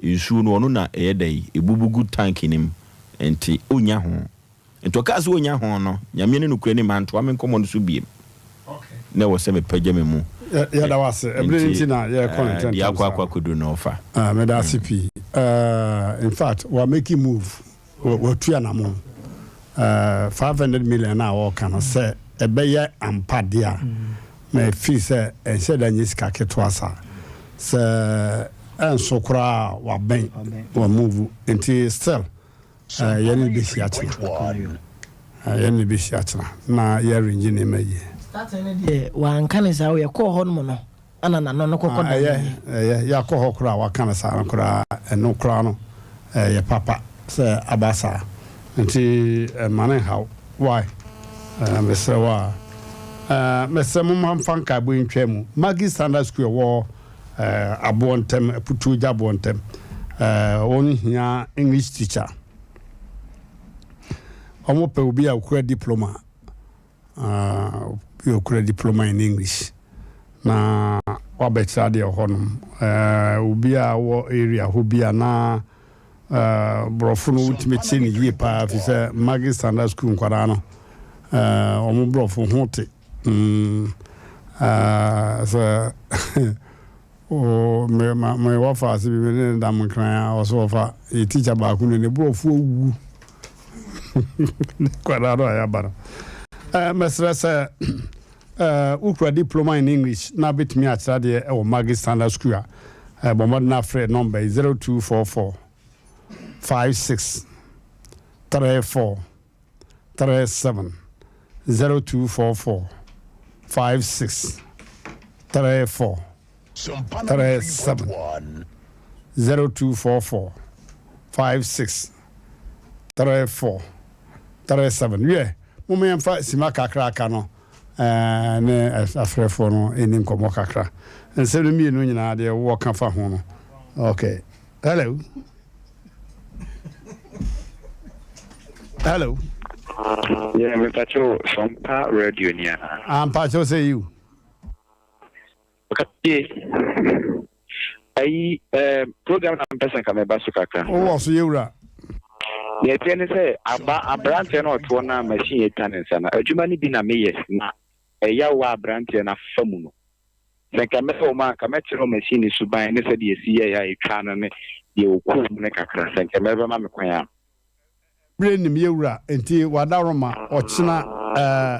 nsuo no ɔno na ɛyɛ dɛn, ɛbubu gu tank no mu, nti ɔnnya ho. Nti ɔkaa sɛ ɔnya ho no, Nyame ne nokorɛ nim, mantoa me nkɔmmɔ no so biem. Na ɛwɔ sɛ mepagya me mu. Yɛda wo ase. Ɛberɛ no nti na yɛrekɔ no ntɛmntɛm saa. Deɛ akɔ akɔ akɔduru no ɔfa. Ah, meda ase pii. Uh, in fact, wa make move, watu anamon. Uh, 500 million a wɔka no sɛ ɛbɛyɛ ampa deɛ a, ma feel sɛ ɛnhyɛ da nyɛ sika ketewa saa. Sɛ ɛnso koraa wabɛn, wa move. Nti still, Yɛne no bɛhyia kyena. Yɛne no bɛhyia kyena na yɛ arrange nneɛma yie. Starting no deɛ wanka no saa o, yɛkɔɔ hɔ nom no ɛna n'ano no kɔkɔ daneeɛ. Ɛyɛ, ɛyɛ, yɛakɔ hɔ koraa a waka no saa no koraa, ɛno koraa no ɛyɛ papa sɛ aba saa. Nti mma no nhaw, why? Mesrɛ wo a. Mesrɛ mo momma mfa nkaebɔ yi ntwa mu. Maggie Standard School ɛwɔ Aboɔ ntɛm, Aputuo gya aboɔ ntɛm. Wɔn hia English teacher. Wɔn pɛ obi a okura diploma. Obi a okura diploma in English. Na wabɛkyerɛ adeɛ wɔ hɔnom. Obi a wɔ area hɔ bi a na borɔfo no wotumi tie ne yie paa fi sɛ Maggie Standard School nkwadaa no wɔn borɔfo ho te. Mm, ah, sɛ oh, me ma me wɔfa ase bi me ne ne dam nkran a ɔso wɔfa yɛ teacher baako no ne borɔfo awu ne kwadaa no a yɛaba no. Eh, mɛsrɛ sɛ eh, wokura diploma in English na bɛtumi akyerɛ adeɛ wɔ Maggie Standard School a, eh, bɔ mmɔden afrɛ nɔmba yi 0244 56 34 37 0244 56 34 37 0244 56 34 37 Wiɛ, momma yɛmfa simma kakraka no ne afrɛfoɔ no nni nkɔmmɔ kakra. Nsɛm no mmienu nyinaa deɛ wowɔ ka fa ho no. Okay. Hello. Hello. Yeah, me pacho Sompa radio ni ana. Ah, mpacho sɛ yiw. Okay. Ayi, eh, program na mpɛ sɛ nka meba so kakra. Wowɔ so yɛwura. Deɛ ɛteɛ ne sɛ aba aberanteɛ no ɔtoɔ no a machine atwa ne nsa no adwuma no bi na meyɛ na ɛyaw a aberanteɛ no afa mu no. Sɛ nka mɛyɛ wɔn a, nka mɛkyerɛ wɔn machine suban ne sɛdeɛ ɛsi yɛeɛ a ɛtwaa no ne deɛ ɔkuu mu no kakra. Sɛ nka mmerɛ bɛma me kwan a. Berɛ nnim yɛ wura nti wadaworoma ɔkyena eh,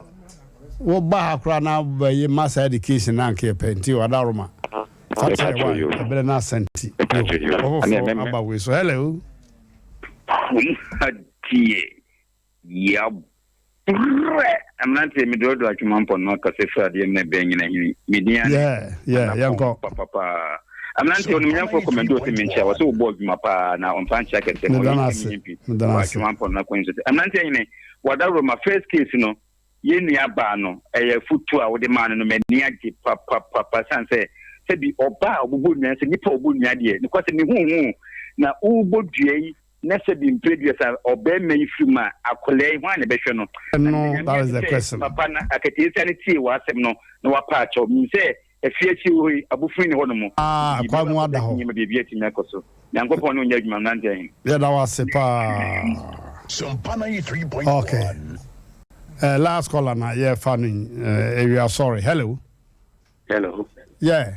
wo ba ha koraa na bɛye ma saa education no anka yɛpɛ nti wadaworoma fa kyerɛ wa ɛberɛ no asa nti yo ɔfoforɔ aba wei so hello. Kum ha deɛ Yɛabrɛ! Mmeranteɛ, medɔɔdɔɔ Atwoma Mpɔn akasa firi adeɛ mmerɛ bɛn nyina hene. Me din ane Yeah, yeah, Anapɔn yɛnkɔ. papapaa. Mmeranteɛ, onimnyamfoɔ kɔmɛndo ɔsɛ menkyia wɔ sɛ wobɔ adwuma paa na ɔmfa nkyea kɛseɛ ma Meda ɔyɛ no sɛ ase, menyɛ mpi meda no wɔ ase. Atwoma Mpɔn akwan so. Mmeranteɛ hene, wadaworo ma first case no, yɛn nua baa no, ɛyɛ afutuo a wode maa no no, m'ani agye papapapa sane sɛ sɛbi ɔbaa a ɔbobɔ nnua sɛ nipa a ɔbɔ nnua deɛ, nokwasɛm mehuhu na wobɔ dua yi Na sɛ bi mprɛ duasa ɔbarima yi firi mu a, akwadaa yi, hwan na ɛbɛhwɛ no? Na No, meda Nyame that ase is the sɛ question. papa no akataasia no tiee w'asɛm no na wapa akyɛw. Menim sɛ afie akyi hɔ yi, abofunu nni hɔnom, Ah, nti kwan biribi mu bɛkɔ ada so hɔ. akyinnye ma biribi atumi akɔ so. Nyankopɔn ne wo nyɛ adwuma, mmeranteɛ he. Yɛda wo ase paa. Sompa 93.1. Okay. Uh, last caller na yɛfa no uh, ewia sorry. Hello. Hello. Yeah.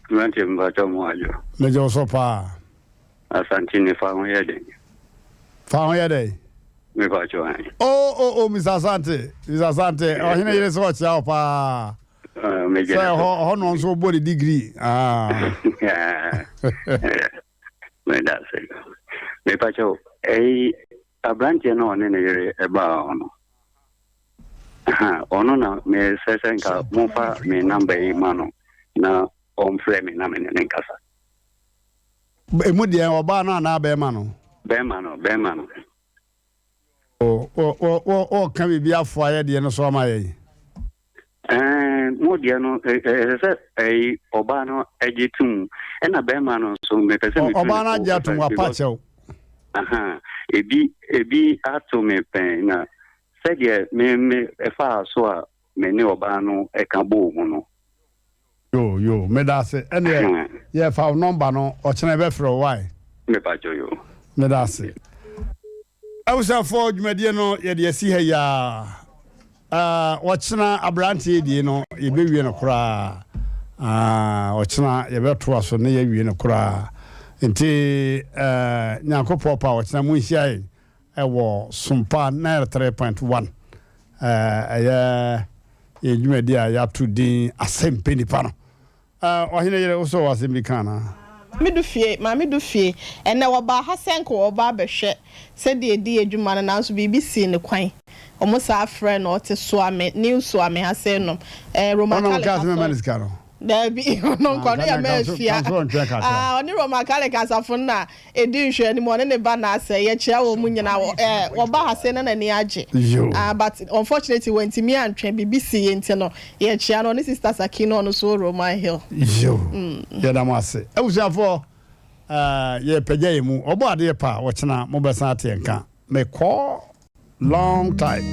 Mmeranteɛ mpakyɛw mo adwo. Megye wo so paa. Asante ne fa ho yɛ dɛn? Fa ho yɛ dɛn? Me pakyɛw an. Oh oh oh Mr. Asante, Mr. Asante, ɔhene yere sɛ ɔkyea wo paa. Uh, megye Sɛ ne so. ɛhɔ ɛhɔ no nso wobɔ ne degree. Ah. Meda ase. Me pakyɛw, ɛyi aberanteɛ no a ɔne ne yere ɛbaa hɔ no. Aha, ɔno na mesrɛ sɛ nka momfa me namba yi ma no na ɔmfrɛ me na me ne no nkasa. Emu deɛ ɔbaa no anaa bɛrima no? Bɛrima no, bɛrima no. Ɔka biribi afoa yɛ deɛ no so ama yɛn. Ɛɛ, mo deɛ no, ɛsɛ sɛ ɛyi ɔbaa no gye tom, ɛna bɛrima no nso mepɛ sɛ metu Ɔbaa no agye atom, wapa kyɛw. Aha, ebi ebi ato me pɛn na sɛdeɛ me me ɛfaa so a me ne ɔbaa no ɛka bɔɔ mu no. Yo yo, meda ase. Ɛneɛ yɛfa wo nɔmba no, ɔkyena yɛbɛfrɛ wo, wai? Mepakyɛw yo. Meda ase. Abusuafoɔ dwumadie no yɛde asi ha yi ara. Ah, ɔkyena aberanteɛ die no yɛbɛwie no koraa. Ah, ɔkyena yɛbɛtoa so na yɛawie no koraa. Nti eh, Nyankopɔn pa ɔkyena monhyia yɛn ɛwɔ Sompa 93.1 eh, ɛyɛ yɛn dwumadie a yɛato din Asɛmpɛ Nipa no. Ah ɔhene yere wo so wɔ asɛm bi ka anaa? Maame du fie, Maame du fie. Ɛnnɛ wɔbaa ha sɛ anka wɔreba abɛhwɛ sɛdeɛ yɛdi yɛn adwuma no nanso biribi sii no kwan. Wɔsan frɛɛ no, ɔte Suame, New Suame ha sei nom. Ɛɛ Roman Ɔno Catholic ɔkaa sɛ mɛma no asɔre. sika no? Daabi, ɔno nka, ɔno yɛ Mafia. Ka nso ɔntwɛn kakra. Ah, ɔne Roman Catholic asafo no na Ɛdi nhwɛanim, ɔne ne ba na asɛ, yɛkyea wɔn nyinaa, wɔ eh, wɔba ha sei na n'ani agye. Yoo. Ah, but unfortunately wantumi antwɛn, biribi siiɛ nti no, yɛkyea no, ɔne Sister Sakina, ɔno nso wɔ Roman Hill. Yoo. Yɛda mo ase. Abusuafoɔ, eh, yɛrepagya yɛn mu. Ɔbɔ adeɛ pa a, ɔkyena mobɛsan ate yɛn nka. Mekɔ long time.